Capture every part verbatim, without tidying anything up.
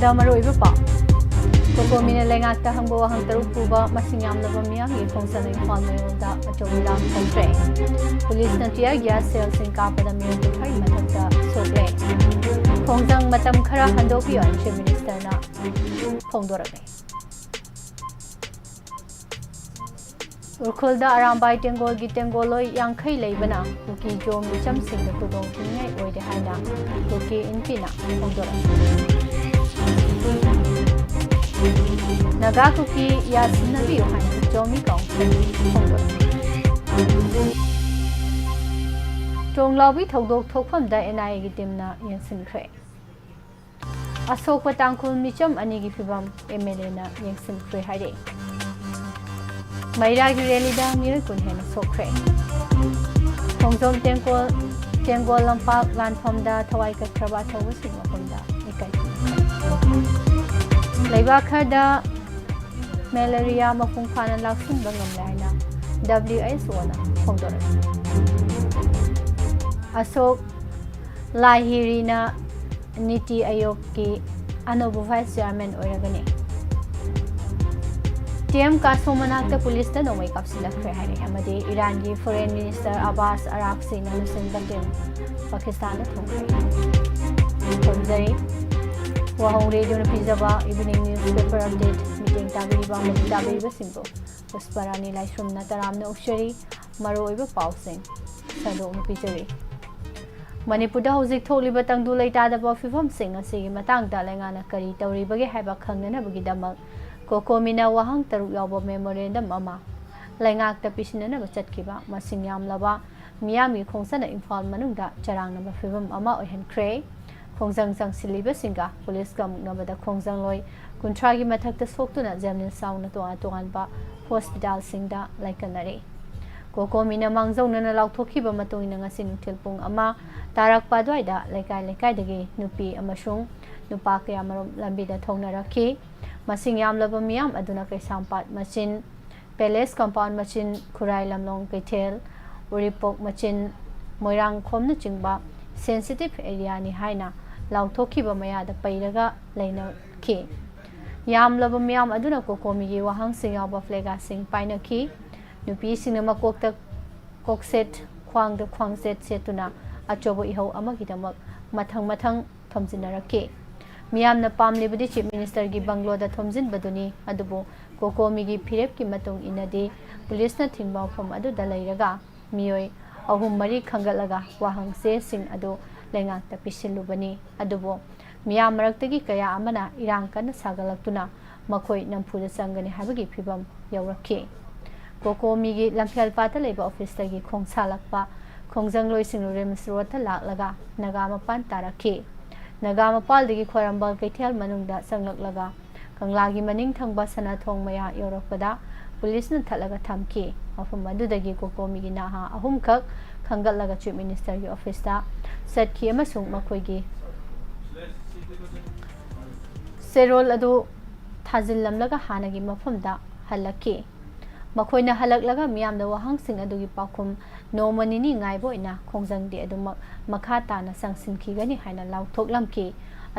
ꯗ ꯃꯔꯨꯑꯣꯏꯕ ꯄꯥꯎ꯫ ꯀꯣꯀꯣꯃꯤꯅ ꯂꯩꯉꯥꯛꯇ ꯍꯪꯕ ꯋꯥꯍꯪ ꯇꯔꯨꯛ ꯄꯨꯕ ꯃꯁꯤꯡ ꯌꯥꯝꯂꯕ ꯃꯤꯌꯥꯝꯒꯤ ꯈꯣꯡꯆꯠꯅ ꯏꯝꯐꯥꯜ ꯃꯌꯣꯜꯗ ꯑꯆꯧꯕ ꯏꯔꯥꯡ ꯊꯣꯛꯈ꯭ꯔꯦ꯫ ꯄꯨꯂꯤꯁꯅ tear gas shellꯁꯤꯡ ꯀꯥꯞꯄꯗ ꯃꯤꯑꯣꯏ ꯀꯨꯟꯊ꯭ꯔꯥꯒꯤ ꯃꯊꯛꯇ ꯁꯣꯛꯂꯦ꯫ ꯈꯣꯡꯖꯪ ꯃꯇꯝ ꯈꯔ ꯍꯟꯗꯣꯛꯄꯤꯌꯨ ꯍꯥꯏꯅ Chief Ministerꯅ ꯐꯣꯡꯗꯣꯔꯛꯂꯦ꯫ ꯎꯈ꯭ꯔꯨꯜꯗ ꯑꯔꯥꯝꯕꯥꯏ ꯇꯦꯡꯒꯣꯜꯒꯤ ꯇꯦꯡꯒꯣꯜꯂꯣꯏ ꯌꯥꯡꯈꯩ ꯂꯩꯕꯅ ꯀꯨꯀꯤ ꯖꯣꯝ ꯃꯤꯆꯝꯁꯤꯡꯗ ꯈꯨꯗꯣꯡ ꯊꯤꯅꯤꯡꯉꯥꯏ ꯑꯣꯏꯔꯦ ꯍꯥꯏꯅ ꯀꯨꯀꯤ ꯏꯟꯄꯤꯅ ꯐꯣꯡꯗꯣꯔꯛꯂꯤ꯫ ꯅꯥꯒꯥ ꯀꯨꯀꯤ ꯌꯥꯁꯤꯟꯅꯕꯤꯌꯨ ꯍꯥꯏꯅ ꯖꯣꯃꯤ ꯀꯥꯎꯟꯁꯤꯜ ꯐꯣꯡꯗꯣꯔꯛꯂꯤ꯫ ꯇ꯭ꯔꯣꯡꯂꯥꯎꯕꯤ ꯊꯧꯗꯣꯛ ꯊꯣꯛꯐꯝꯗ NIAꯒꯤ teamꯅ ꯌꯦꯡꯁꯤꯟꯈ꯭ꯔꯦ꯫ ꯑꯁꯣꯛꯄ ꯇꯥꯡꯈꯨꯜ ꯃꯤꯆꯝ ꯑꯅꯤꯒꯤ ꯐꯤꯚꯝ MLAꯅ ꯌꯦꯡꯁꯤꯟꯈ꯭ꯔꯦ ꯍꯥꯏꯔꯦ꯫ ꯃꯩꯔꯥꯒꯤ rallyꯗ ꯃꯤꯑꯣꯏ ꯀꯨꯟ ꯍꯦꯟꯅ ꯁꯣꯛꯈ꯭ꯔꯦ꯫ ꯈꯣꯡꯖꯣꯝ ꯇꯦꯡꯀꯣꯜ, ꯇꯦꯡꯒꯣꯜ ꯂꯝꯄꯥꯛ ꯂꯥꯟꯐꯝꯗ ꯊꯋꯥꯏ ꯀꯠꯈ꯭ꯔꯕ ꯑꯆꯧꯕꯁꯤꯡ ꯃꯐꯝꯗ ꯏꯀꯥꯏ ꯈꯨꯝꯅꯈ꯭ꯔꯦ꯫ ꯂꯩꯕꯥꯛ ꯈꯔꯗ malaria ꯃꯄꯨꯡ ꯐꯥꯅ ꯂꯥꯛꯁꯤꯟꯕ ꯉꯝꯂꯦ ꯍꯥꯏꯅ WHOꯅ ꯐꯣꯡꯗꯣꯔꯛꯂꯤ꯫ ꯑꯁꯣꯛ ꯂꯥꯍꯤꯔꯤꯅ ꯅꯤꯇꯤ ꯑꯌꯣꯒꯀꯤ ꯑꯅꯧꯕ vice chairman ꯑꯣꯏꯔꯒꯅꯤ꯫ ꯇꯤ ꯑꯦꯝ ꯀꯥꯁꯣ ꯃꯅꯥꯛꯇ ꯄꯨꯂꯤꯁꯅ ꯅꯣꯡꯃꯩ ꯀꯥꯞꯁꯤꯜꯂꯛꯈ꯭ꯔꯦ ꯍꯥꯏꯔꯦ ꯑꯃꯗꯤ ꯏꯔꯥꯟꯒꯤ foreign minister ꯑꯕꯥꯁ ꯑꯔꯥꯛꯁꯤꯅ ꯂꯨꯆꯤꯡꯕ team ꯄꯥꯀꯤꯁꯇꯥꯟꯗ ꯊꯨꯡꯈ꯭ꯔꯦ꯫ ꯈꯨꯔꯨꯝꯖꯔꯤ꯫ ꯋꯥꯍꯣꯡ ꯔꯦꯗꯤꯑꯣꯅ ꯄꯤꯖꯕ evening newspaper update ꯃꯤꯠꯌꯦꯡ ꯇꯥꯕꯤꯔꯤꯕ ꯑꯃꯗꯤ ꯇꯥꯕꯤꯔꯤꯕꯁꯤꯡꯕꯨ ꯄꯨꯁꯄꯔꯥꯅꯤ ꯂꯥꯏꯁ꯭ꯔꯝꯅ ꯇꯔꯥꯝꯅ ꯑꯣꯛꯆꯔꯤ꯫ ꯃꯔꯨꯑꯣꯏꯕ ꯄꯥꯎꯁꯤꯡ ꯁꯟꯗꯣꯛꯅ ꯄꯤꯖꯔꯤ꯫ ꯃꯅꯤꯄꯨꯔꯗ ꯍꯧꯖꯤꯛ ꯊꯣꯛꯂꯤꯕ ꯇꯪꯗꯨ ꯂꯩꯇꯥꯗꯕ ꯐꯤꯕꯝꯁꯤꯡ ꯑꯁꯤꯒꯤ ꯃꯇꯥꯡꯗ ꯂꯩꯉꯥꯛꯅ ꯀꯔꯤ ꯇꯧꯔꯤꯕꯒꯦ ꯍꯥꯏꯕ ꯈꯪꯅꯅꯕꯒꯤꯗꯃꯛ ꯀꯣꯀꯣꯃꯤꯅ ꯋꯥꯍꯪ ꯇꯔꯨꯛ ꯌꯥꯎꯕ memorandum ꯑꯃ ꯂꯩꯉꯥꯛꯇ ꯄꯤꯁꯤꯟꯅꯅꯕ ꯆꯠꯈꯤꯕ ꯃꯁꯤꯡ ꯌꯥꯝꯂꯕ ꯃꯤꯌꯥꯝꯒꯤ ꯈꯣꯡꯆꯠꯅ ꯏꯝꯐꯥꯜ ꯃꯅꯨꯡꯗ ꯆꯔꯥꯡꯅꯕ ꯐꯤꯕꯝ ꯑꯃ ꯑꯣꯏꯍꯟꯈ꯭ꯔꯦ꯫ ꯈꯣꯡꯖꯪ ꯆꯪꯁꯤꯜꯂꯤꯕꯁꯤꯡꯒ ꯄꯨꯂꯤꯁꯀ ꯃꯨꯛꯅꯕꯗ ꯈꯣꯡꯖꯪꯂꯣꯏ ꯀꯨꯟꯊ꯭ꯔꯥꯒꯤ ꯃꯊꯛꯇ ꯁꯣꯛꯇꯨꯅ ꯖꯦꯝꯅꯤꯁ ꯌꯥꯎꯅ ꯇꯣꯉꯥꯟ ꯇꯣꯉꯥꯟꯕ ꯍꯣꯁꯄꯤꯇꯥꯜꯁꯤꯡꯗ ꯂꯥꯏꯀꯠꯅꯔꯦ꯫ ꯀꯣꯀꯣꯃꯤꯅ ꯃꯥꯡꯖꯧꯅꯅ ꯂꯥꯎꯊꯣꯛꯈꯤꯕ ꯃꯇꯨꯡ ꯏꯟꯅ ꯉꯁꯤ ꯅꯨꯡꯊꯤꯜ ꯄꯨꯡ ꯑꯃ ꯇꯥꯔꯛꯄ ꯑꯗꯨꯋꯥꯏꯗ ꯂꯩꯀꯥꯏ ꯂꯩꯀꯥꯏꯗꯒꯤ ꯅꯨꯄꯤ ꯑꯃꯁꯨꯡ ꯅꯨꯄꯥ ꯀꯌꯥꯃꯔꯨꯝ ꯂꯝꯕꯤꯗ ꯊꯣꯛꯅꯔꯛꯈꯤ꯫ ꯃꯁꯤꯡ ꯌꯥꯝꯂꯕ ꯃꯤꯌꯥꯝ ꯑꯗꯨꯅ ꯀꯩꯁꯥꯝꯄꯥꯠ ꯃꯆꯤꯟ, palace compound ꯃꯆꯤꯟ, ꯈꯨꯔꯥꯏ ꯂꯝꯂꯣꯡ ꯀꯩꯊꯦꯜ, ꯎꯔꯤꯄꯣꯛ ꯃꯆꯤꯟ, ꯃꯣꯏꯔꯥꯡꯈꯣꯝꯅꯆꯤꯡꯕ sensitive areaꯅꯤ ꯍꯥꯏꯅ ꯂꯥꯎꯊꯣꯛꯈꯤꯕ ꯃꯌꯥꯗ ꯄꯩꯔꯒ ꯂꯩꯅꯈꯤ꯫ ꯌꯥꯝꯂꯕ ꯃꯤꯌꯥꯝ ꯑꯗꯨꯅ ꯀꯣꯀꯣꯃꯤꯒꯤ ꯋꯥꯍꯪꯁꯤꯡ ꯌꯥꯎꯕ ꯐ꯭ꯂꯦꯒꯥꯁꯤꯡ ꯄꯥꯏꯅꯈꯤ꯫ ꯅꯨꯄꯤꯁꯤꯡꯅ ꯃꯀꯣꯛꯇ ꯀꯣꯛꯁꯦꯠ, ꯈ꯭ꯋꯥꯡꯗ ꯈ꯭ꯋꯥꯡꯁꯦꯠ ꯁꯦꯠꯇꯨꯅ ꯑꯆꯧꯕ ꯏꯍꯧ ꯑꯃꯒꯤꯗꯃꯛ ꯃꯊꯪ ꯃꯊꯪ ꯊꯣꯝꯖꯤꯟꯅꯔꯛꯈꯤ꯫ ꯃꯤꯌꯥꯝꯅ ꯄꯥꯝꯂꯤꯕꯗꯤ ꯆꯤꯐ ꯃꯤꯅꯤꯁꯇꯔꯒꯤ ꯕꯪꯒ꯭ꯂꯣꯗ ꯊꯣꯝꯖꯤꯟꯕꯗꯨꯅꯤ, ꯑꯗꯨꯕꯨ ꯀꯣꯀꯣꯃꯤꯒꯤ ꯐꯤꯔꯦꯞꯀꯤ ꯃꯇꯨꯡ ꯏꯟꯅꯗꯤ ꯄꯨꯂꯤꯁꯅ ꯊꯤꯡꯕ ꯃꯐꯝ ꯑꯗꯨꯗ ꯂꯩꯔꯒ ꯃꯤꯑꯣꯏ ꯑꯍꯨꯝ ꯃꯔꯤ ꯈꯟꯒꯠꯂꯒ ꯋꯥꯍꯪ ꯆꯦꯁꯤꯡ ꯑꯗꯨ ꯂꯩꯉꯥꯛꯇ ꯄꯤꯁꯤꯜꯂꯨꯕꯅꯤ꯫ ꯑꯗꯨꯕꯨ ꯃꯤꯌꯥꯝ ꯃꯔꯛꯇꯒꯤ ꯀꯌꯥ ꯑꯃꯅ ꯏꯔꯥꯡ ꯀꯟꯅ ꯁꯥꯒꯠꯂꯛꯇꯨꯅ ꯃꯈꯣꯏ ꯅꯝꯐꯨꯗ ꯆꯪꯒꯅꯤ ꯍꯥꯏꯕꯒꯤ ꯐꯤꯚꯝ ꯌꯧꯔꯛꯈꯤ꯫ ꯀꯣꯀꯣꯃꯤꯒꯤ ꯂꯝꯐꯦꯜꯄꯥꯠꯇ ꯂꯩꯕ ꯑꯣꯐꯤꯁꯇꯒꯤ ꯈꯣꯡꯁꯥꯜꯂꯛꯄ ꯈꯣꯡꯖꯪꯂꯣꯏꯁꯤꯡ ꯔꯤꯝꯁ ꯔꯣꯗꯇ ꯂꯥꯛꯂꯒ ꯅꯥꯒꯥ ꯃꯄꯥꯟ ꯇꯥꯔꯛꯈꯤ꯫ ꯅꯥꯒꯥ ꯃꯄꯥꯜꯗꯒꯤ ꯈ꯭ꯋꯥꯏꯔꯝꯕꯟ ꯀꯩꯊꯦꯜ ꯃꯅꯨꯡꯗ ꯆꯪꯂꯛꯂꯒ ꯀꯪꯂꯥꯒꯤ ꯃꯅꯤꯡ ꯊꯪꯕ ꯁꯅꯥꯊꯣꯡ ꯃꯌꯥ ꯌꯧꯔꯛꯄꯗ ꯄꯨꯂꯤꯁꯅ ꯊꯠꯂꯒ ꯊꯝꯈꯤ꯫ ꯃꯐꯝ ꯑꯗꯨꯗꯒꯤ ꯀꯣꯀꯣꯃꯤꯒꯤ ꯅꯍꯥ ꯑꯍꯨꯝꯈꯛ ꯈꯟꯒꯠꯂꯒ ꯆꯤꯐ ꯃꯤꯅꯤꯁꯇꯔꯒꯤ ꯑꯣꯐꯤꯁꯇ ꯆꯠꯈꯤ ꯑꯃꯁꯨꯡ ꯃꯈꯣꯏꯒꯤ ꯆꯦꯔꯣꯜ ꯑꯗꯨ ꯊꯥꯖꯤꯜꯂꯝꯂꯒ ꯍꯥꯟꯅꯒꯤ ꯃꯐꯝꯗ ꯍꯜꯂꯛꯈꯤ꯫ ꯃꯈꯣꯏꯅ ꯍꯜꯂꯛꯂꯒ ꯃꯤꯌꯥꯝꯗ ꯋꯥꯍꯪꯁꯤꯡ ꯑꯗꯨꯒꯤ ꯄꯥꯎꯈꯨꯝ ꯅꯣꯡꯃ ꯅꯤꯅꯤ ꯉꯥꯏꯕ ꯑꯣꯏꯅ ꯈꯣꯡꯖꯪꯗꯤ ꯑꯗꯨꯃꯛ ꯃꯈꯥ ꯇꯥꯅ ꯆꯪꯁꯤꯟꯈꯤꯒꯅꯤ ꯍꯥꯏꯅ ꯂꯥꯎꯊꯣꯛꯂꯝꯈꯤ꯫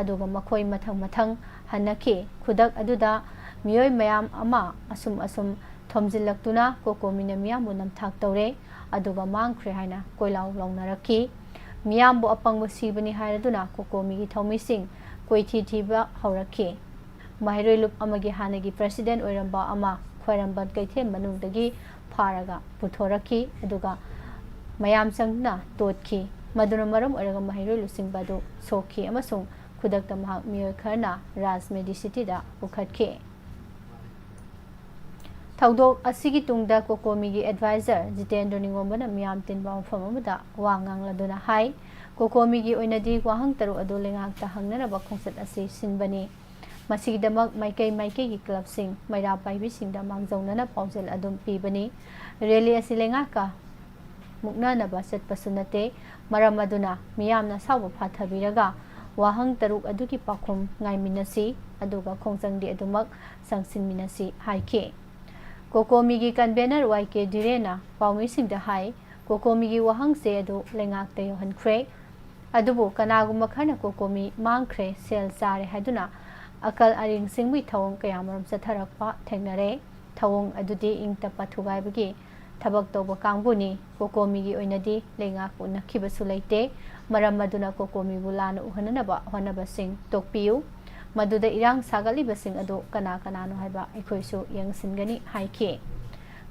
ꯑꯗꯨꯒ ꯃꯈꯣꯏ ꯃꯊꯪ ꯃꯊꯪ ꯍꯟꯅꯈꯤ꯫ ꯈꯨꯗꯛ ꯑꯗꯨꯗ ꯃꯤꯑꯣꯏ ꯃꯌꯥꯝ ꯑꯃ ꯑꯁꯨꯝ ꯑꯁꯨꯝ ꯊꯣꯝꯖꯤꯜꯂꯛꯇꯨꯅ ꯀꯣꯀꯣꯃꯤꯅ ꯃꯤꯌꯥꯝꯕꯨ ꯅꯝꯊꯥꯛ ꯇꯧꯔꯦ, ꯑꯗꯨꯒ ꯃꯥꯡꯈ꯭ꯔꯦ ꯍꯥꯏꯅ ꯀꯣꯏꯂꯥꯎ ꯂꯥꯎꯅꯔꯛꯈꯤ꯫ ꯃꯤꯌꯥꯝꯕꯨ ꯑꯄꯪꯕ ꯁꯤꯕꯅꯤ ꯍꯥꯏꯔꯗꯨꯅ ꯀꯣꯀꯣꯃꯤꯒꯤ ꯊꯧꯃꯤꯁꯤꯡ ꯀꯣꯏꯊꯤ ꯊꯤꯕ ꯍꯧꯔꯛꯈꯤ꯫ ꯃꯍꯩꯔꯣꯏ ꯂꯨꯞ ꯑꯃꯒꯤ ꯍꯥꯟꯅꯒꯤ ꯄ꯭ꯔꯦꯁꯤꯗꯦꯟ ꯑꯣꯏꯔꯝꯕ ꯑꯃ ꯈ꯭ꯋꯥꯏꯔꯝꯕꯟ ꯀꯩꯊꯦꯜ ꯃꯅꯨꯡꯗꯒꯤ ꯐꯥꯔꯒ ꯄꯨꯊꯣꯔꯛꯈꯤ, ꯑꯗꯨꯒ ꯃꯌꯥꯝ ꯆꯪꯗꯨꯅ ꯇꯣꯠꯈꯤ꯫ ꯃꯗꯨꯅ ꯃꯔꯝ ꯑꯣꯏꯔꯒ ꯃꯍꯩꯔꯣꯏ ꯂꯨꯆꯤꯡꯕ ꯑꯗꯨ ꯁꯣꯛꯈꯤ ꯑꯃꯁꯨꯡ ꯈꯨꯗꯛꯇ ꯃꯍꯥꯛ ꯃꯤꯑꯣꯏ ꯈꯔꯅ ꯔꯥꯖ ꯃꯦꯗꯤꯁꯤꯇꯤꯗ ꯄꯨꯈꯠꯈꯤ꯫ ꯊꯧꯗꯣꯛ ꯑꯁꯤꯒꯤ ꯇꯨꯡꯗ ꯀꯣꯀꯣꯃꯤꯒꯤ ꯑꯦꯗꯚꯥꯏꯖꯔ ꯖꯤꯇꯦꯟꯗ꯭ꯔ ꯅꯤꯉꯣꯝꯕꯅ ꯃꯤꯌꯥꯝ ꯇꯤꯟꯕ ꯃꯐꯝ ꯑꯃꯗ ꯋꯥ ꯉꯥꯡꯂꯗꯨꯅ ꯍꯥꯏ, ꯀꯣꯀꯣꯃꯤꯒꯤ ꯑꯣꯏꯅꯗꯤ ꯋꯥꯍꯪ ꯇꯔꯨꯛ ꯑꯗꯨ ꯂꯩꯉꯥꯛꯇ ꯍꯪꯅꯅꯕ ꯈꯣꯡꯆꯠ ꯑꯁꯤ ꯁꯤꯟꯕꯅꯤ꯫ ꯃꯁꯤꯒꯤꯗꯃꯛ ꯃꯥꯏꯀꯩ ꯃꯥꯏꯀꯩꯒꯤ ꯀ꯭ꯂꯕꯁꯤꯡ, ꯃꯩꯔꯥ ꯄꯥꯏꯕꯤꯁꯤꯡꯗ ꯃꯥꯡꯖꯧꯅꯅ ꯄꯥꯎꯖꯦꯜ ꯑꯗꯨꯝ ꯄꯤꯕꯅꯤ꯫ ꯔꯦꯂꯤ ꯑꯁꯤ ꯂꯩꯉꯥꯛꯀ ꯃꯨꯛꯅꯅꯕ ꯆꯠꯄꯁꯨ ꯅꯠꯇꯦ꯫ ꯃꯔꯝ ꯑꯗꯨꯅ ꯃꯤꯌꯥꯝꯅ ꯑꯁꯥꯎꯕ ꯐꯥꯊꯕꯤꯔꯒ ꯋꯥꯍꯪ ꯇꯔꯨꯛ ꯑꯗꯨꯒꯤ ꯄꯥꯎꯈꯨꯝ ꯉꯥꯏꯃꯤꯟꯅꯁꯤ, ꯑꯗꯨꯒ ꯈꯣꯡꯖꯪꯗꯤ ꯑꯗꯨꯃꯛ ꯆꯪꯁꯤꯟꯃꯤꯟꯅꯁꯤ ꯍꯥꯏꯈꯤ꯫ ꯀꯣꯀꯣꯃꯤꯒꯤ ꯀꯟꯚꯦꯅꯔ ꯋꯥꯏ ꯀꯦ ꯙꯤꯔꯦꯟꯅ ꯄꯥꯎꯃꯤꯁꯤꯡꯗ ꯍꯥꯏ, ꯀꯣꯀꯣꯃꯤꯒꯤ ꯋꯥꯍꯪꯁꯦ ꯑꯗꯨ ꯂꯩꯉꯥꯛꯇ ꯌꯧꯍꯟꯈ꯭ꯔꯦ꯫ ꯑꯗꯨꯕꯨ ꯀꯅꯥꯒꯨꯝꯕ ꯈꯔꯅ ꯀꯣꯀꯣꯃꯤ ꯃꯥꯡꯈ꯭ꯔꯦ, ꯁꯦꯜ ꯆꯥꯔꯦ ꯍꯥꯏꯗꯨꯅ ꯑꯀꯜ ꯑꯔꯤꯡ ꯁꯤꯡꯕꯒꯤ ꯊꯧꯑꯣꯡ ꯀꯌꯥꯃꯔꯨꯝ ꯆꯠꯊꯔꯛꯄ ꯊꯦꯡꯅꯔꯦ꯫ ꯊꯧꯑꯣꯡ ꯑꯗꯨꯗꯤ ꯏꯪ ꯇꯞꯄ ꯊꯨꯒꯥꯏꯕꯒꯤ ꯊꯕꯛ ꯇꯧꯕ ꯀꯥꯡꯕꯨꯅꯤ꯫ ꯀꯣꯀꯣꯃꯤꯒꯤ ꯑꯣꯏꯅꯗꯤ ꯂꯩꯉꯥꯛꯄꯨ ꯅꯛꯈꯤꯕꯁꯨ ꯂꯩꯇꯦ꯫ ꯃꯔꯝ ꯑꯗꯨꯅ ꯀꯣꯀꯣꯃꯤꯕꯨ ꯂꯥꯟꯅ ꯎꯍꯟꯅꯅꯕ ꯍꯣꯠꯅꯕꯁꯤꯡ ꯇꯣꯛꯄꯤꯌꯨ꯫ ꯃꯗꯨꯗ ꯏꯔꯥꯡ ꯁꯥꯒꯠꯂꯤꯕꯁꯤꯡ ꯑꯗꯨ ꯀꯅꯥ ꯀꯅꯥꯅꯣ ꯍꯥꯏꯕ ꯑꯩꯈꯣꯏꯁꯨ ꯌꯦꯡꯁꯤꯟꯒꯅꯤ ꯍꯥꯏꯈꯤ꯫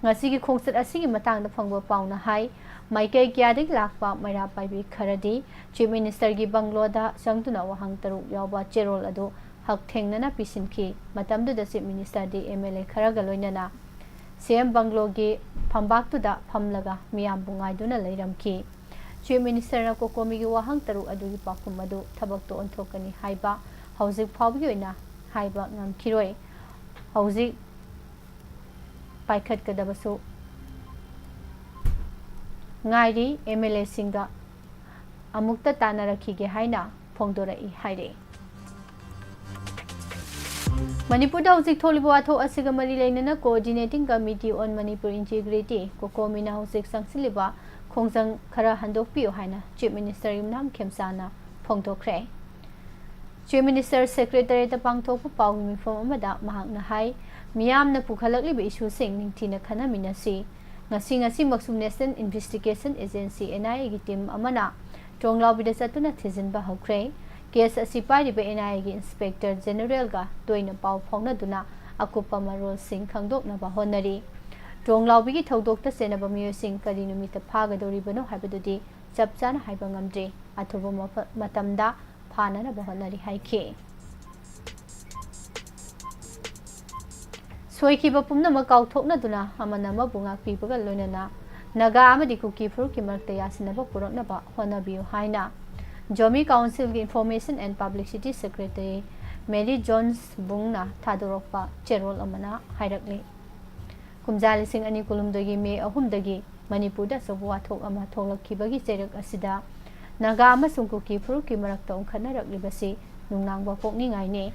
ꯉꯁꯤꯒꯤ ꯈꯣꯡꯆꯠ ꯑꯁꯤꯒꯤ ꯃꯇꯥꯡꯗ ꯐꯪꯕ ꯄꯥꯎꯅ ꯍꯥꯏ, ꯃꯥꯏꯀꯩ ꯀꯌꯥꯗꯒꯤ ꯂꯥꯛꯄ ꯃꯩꯔꯥ ꯄꯥꯏꯕꯤ ꯈꯔꯗꯤ Chief Ministerꯒꯤ ꯕꯪꯒ꯭ꯂꯣꯗ ꯆꯪꯗꯨꯅ ꯋꯥꯍꯪ ꯇꯔꯨꯛ ꯌꯥꯎꯕ ꯆꯦꯔꯣꯜ ꯑꯗꯨ ꯍꯛꯊꯦꯡꯅꯅ ꯄꯤꯁꯤꯟꯈꯤ꯫ ꯃꯇꯝꯗꯨꯗ Chief Ministerꯗꯤ MLA ꯈꯔꯒ ꯂꯣꯏꯅꯅ CM ꯕꯪꯒ꯭ꯂꯣꯒꯤ ꯐꯝꯕꯥꯛꯇꯨꯗ ꯐꯝꯂꯒ ꯃꯤꯌꯥꯝꯕꯨ ꯉꯥꯏꯗꯨꯅ ꯂꯩꯔꯝꯈꯤ꯫ Chief Ministerꯅ ꯀꯣꯀꯣꯃꯤꯒꯤ ꯋꯥꯍꯪ ꯇꯔꯨꯛ ꯑꯗꯨꯒꯤ ꯄꯥꯎꯈꯨꯝ ꯑꯗꯨ ꯊꯕꯛꯇ ꯑꯣꯟꯊꯣꯛꯀꯅꯤ ꯍꯥꯏꯕ ꯍꯧꯖꯤꯛ ꯐꯥꯎꯕꯒꯤ ꯑꯣꯏꯅ ꯍꯥꯏꯕ ꯉꯝꯈꯤꯔꯣꯏ꯫ ꯍꯧꯖꯤꯛ ꯄꯥꯏꯈꯠꯀꯗꯕꯁꯨ ꯉꯥꯏꯔꯤ꯫ MLAꯁꯤꯡꯒ ꯑꯃꯨꯛꯇ ꯇꯥꯟꯅꯔꯛꯈꯤꯒꯦ ꯍꯥꯏꯅ ꯐꯣꯡꯗꯣꯔꯛꯏ ꯍꯥꯏꯔꯦ꯫ ꯃꯅꯤꯄꯨꯔꯗ ꯍꯧꯖꯤꯛ ꯊꯣꯛꯂꯤꯕ ꯋꯥꯊꯣꯛ ꯑꯁꯤꯒ ꯃꯔꯤ ꯂꯩꯅꯅ Coordinating Committee on Manipur Integrity, ꯀꯣꯀꯣꯃꯤꯅ ꯍꯧꯖꯤꯛ ꯆꯪꯁꯤꯜꯂꯤꯕ ꯈꯣꯡꯖꯪ ꯈꯔ ꯍꯟꯗꯣꯛꯄꯤꯌꯨ ꯍꯥꯏꯅ Chief Minister ꯌꯨꯝꯅꯥꯝ ꯈꯦꯝꯆꯥꯅ ꯐꯣꯡꯗꯣꯛꯈ꯭ꯔꯦ꯫ Chief Minister Secretariatꯇ ꯄꯥꯡꯊꯣꯛꯄ ꯄꯥꯎꯒꯤ ꯃꯤꯐꯝ ꯑꯃꯗ ꯃꯍꯥꯛꯅ ꯍꯥꯏ, ꯃꯤꯌꯥꯝꯅ ꯄꯨꯈꯠꯂꯛꯂꯤꯕ issueꯁꯤꯡ ꯅꯤꯡꯊꯤꯅ ꯈꯟꯅꯃꯤꯟꯅꯁꯤ꯫ ꯉꯁꯤ ꯉꯁꯤꯃꯛꯁꯨ National Investigation Agency, NIAꯒꯤ team ꯑꯃꯅ ꯇ꯭ꯔꯣꯡꯂꯥꯎꯕꯤꯗ ꯆꯠꯇꯨꯅ ꯊꯤꯖꯤꯟꯕ ꯍꯧꯈ꯭ꯔꯦ꯫ Case ꯑꯁꯤ ꯄꯥꯏꯔꯤꯕ NIAꯒꯤ Inspector Generalꯒ ꯇꯣꯏꯅ ꯄꯥꯎ ꯐꯥꯎꯅꯗꯨꯅ ꯑꯀꯨꯞꯄ ꯃꯔꯣꯜꯁꯤꯡ ꯈꯪꯗꯣꯛꯅꯕ ꯍꯣꯠꯅꯔꯤ꯫ ꯇ꯭ꯔꯣꯡꯂꯥꯎꯕꯤꯒꯤ ꯊꯧꯗꯣꯛꯇ ꯆꯦꯟꯅꯕ ꯃꯤꯑꯣꯏꯁꯤꯡ ꯀꯔꯤ ꯅꯨꯃꯤꯠꯇ ꯐꯥꯒꯗꯧꯔꯤꯕꯅꯣ ꯍꯥꯏꯕꯗꯨꯗꯤ ꯆꯞ ꯆꯥꯅ ꯍꯥꯏꯕ ꯉꯝꯗ꯭ꯔꯤ꯫ ꯑꯊꯨꯕ ꯃꯐ-, ꯃꯇꯝꯗ ꯐꯥꯅꯅꯕ ꯍꯣꯠꯅꯔꯤ ꯍꯥꯏꯈꯤ꯫ ꯁꯣꯏꯈꯤꯕ ꯄꯨꯝꯅꯃꯛ ꯀꯥꯎꯊꯣꯛꯅꯗꯨꯅ ꯑꯃꯅ ꯑꯃꯕꯨ ꯉꯥꯛꯄꯤꯕꯒ ꯂꯣꯏꯅꯅ ꯅꯥꯒꯥ ꯑꯃꯗꯤ ꯀꯨꯀꯤ ꯐꯨꯔꯨꯞꯀꯤ ꯃꯔꯛꯇ ꯌꯥꯁꯤꯟꯅꯕ ꯄꯨꯔꯛꯅꯕ ꯍꯣꯠꯅꯕꯤꯌꯨ ꯍꯥꯏꯅ Zomi Councilꯒꯤ Information and Publicity Secretary Mary Jones Bungꯅ ꯊꯥꯗꯣꯔꯛꯄ ꯆꯦꯔꯣꯜ ꯑꯃꯅ ꯍꯥꯏꯔꯛꯂꯤ꯫ ꯀꯨꯝꯖꯥ ꯂꯤꯁꯤꯡ ꯑꯅꯤ ꯀꯨꯟꯍꯨꯝꯗꯣꯏꯒꯤ ꯃꯦ ꯑꯍꯨꯝꯗꯒꯤ ꯃꯅꯤꯄꯨꯔꯗ ꯑꯆꯧꯕ ꯋꯥꯊꯣꯛ ꯑꯃ ꯊꯣꯛꯂꯛꯈꯤꯕꯒꯤ ꯆꯩꯔꯛ ꯑꯁꯤꯗ ꯅꯥꯒꯥ ꯑꯃꯁꯨꯡ ꯀꯨꯀꯤ ꯐꯨꯔꯨꯞꯀꯤ ꯃꯔꯛꯇ ꯎꯪꯈꯠꯅꯔꯛꯂꯤꯕꯁꯤ ꯅꯨꯡꯅꯥꯡꯕ ꯄꯣꯛꯅꯤꯡꯉꯥꯏꯅꯤ꯫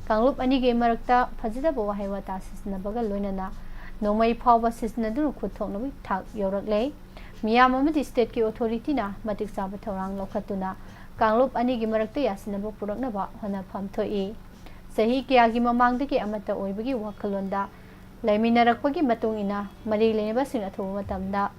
ꯀꯥꯡꯂꯨꯞ ꯑꯅꯤꯒꯤ ꯃꯔꯛꯇ ꯐꯖꯗꯕ ꯋꯥꯍꯩ ꯋꯥꯇꯥ ꯁꯤꯖꯤꯟꯅꯕꯒ ꯂꯣꯏꯅꯅ ꯅꯣꯡꯃꯩ ꯐꯥꯎꯕ ꯁꯤꯖꯤꯟꯅꯗꯨꯅ ꯈꯨꯠ ꯊꯣꯛꯅꯕꯒꯤ ꯊꯥꯛ ꯌꯧꯔꯛꯂꯦ꯫ ꯃꯤꯌꯥꯝ ꯑꯃꯗꯤ ꯁ꯭ꯇꯦꯠꯀꯤ ꯑꯣꯊꯣꯔꯤꯇꯤꯅ ꯃꯇꯤꯛ ꯆꯥꯕ ꯊꯧꯔꯥꯡ ꯂꯧꯈꯠꯇꯨꯅ ꯀꯥꯡꯂꯨꯞ ꯑꯅꯤꯒꯤ ꯃꯔꯛꯇ ꯌꯥꯁꯤꯟꯅꯕ ꯄꯨꯔꯛꯅꯕ ꯍꯣꯠꯅꯐꯝ ꯊꯣꯛꯏ꯫ ꯆꯍꯤ ꯀꯌꯥꯒꯤ ꯃꯃꯥꯡꯗꯒꯤ ꯑꯃꯠꯇ ꯑꯣꯏꯕꯒꯤ ꯋꯥꯈꯜꯂꯣꯟꯗ ꯂꯩꯃꯤꯟꯅꯔꯛꯄꯒꯤ ꯃꯇꯨꯡ ꯏꯟꯅ ꯃꯔꯤ ꯂꯩꯅꯕꯁꯤꯡ ꯑꯊꯨꯕ ꯃꯇꯝꯗ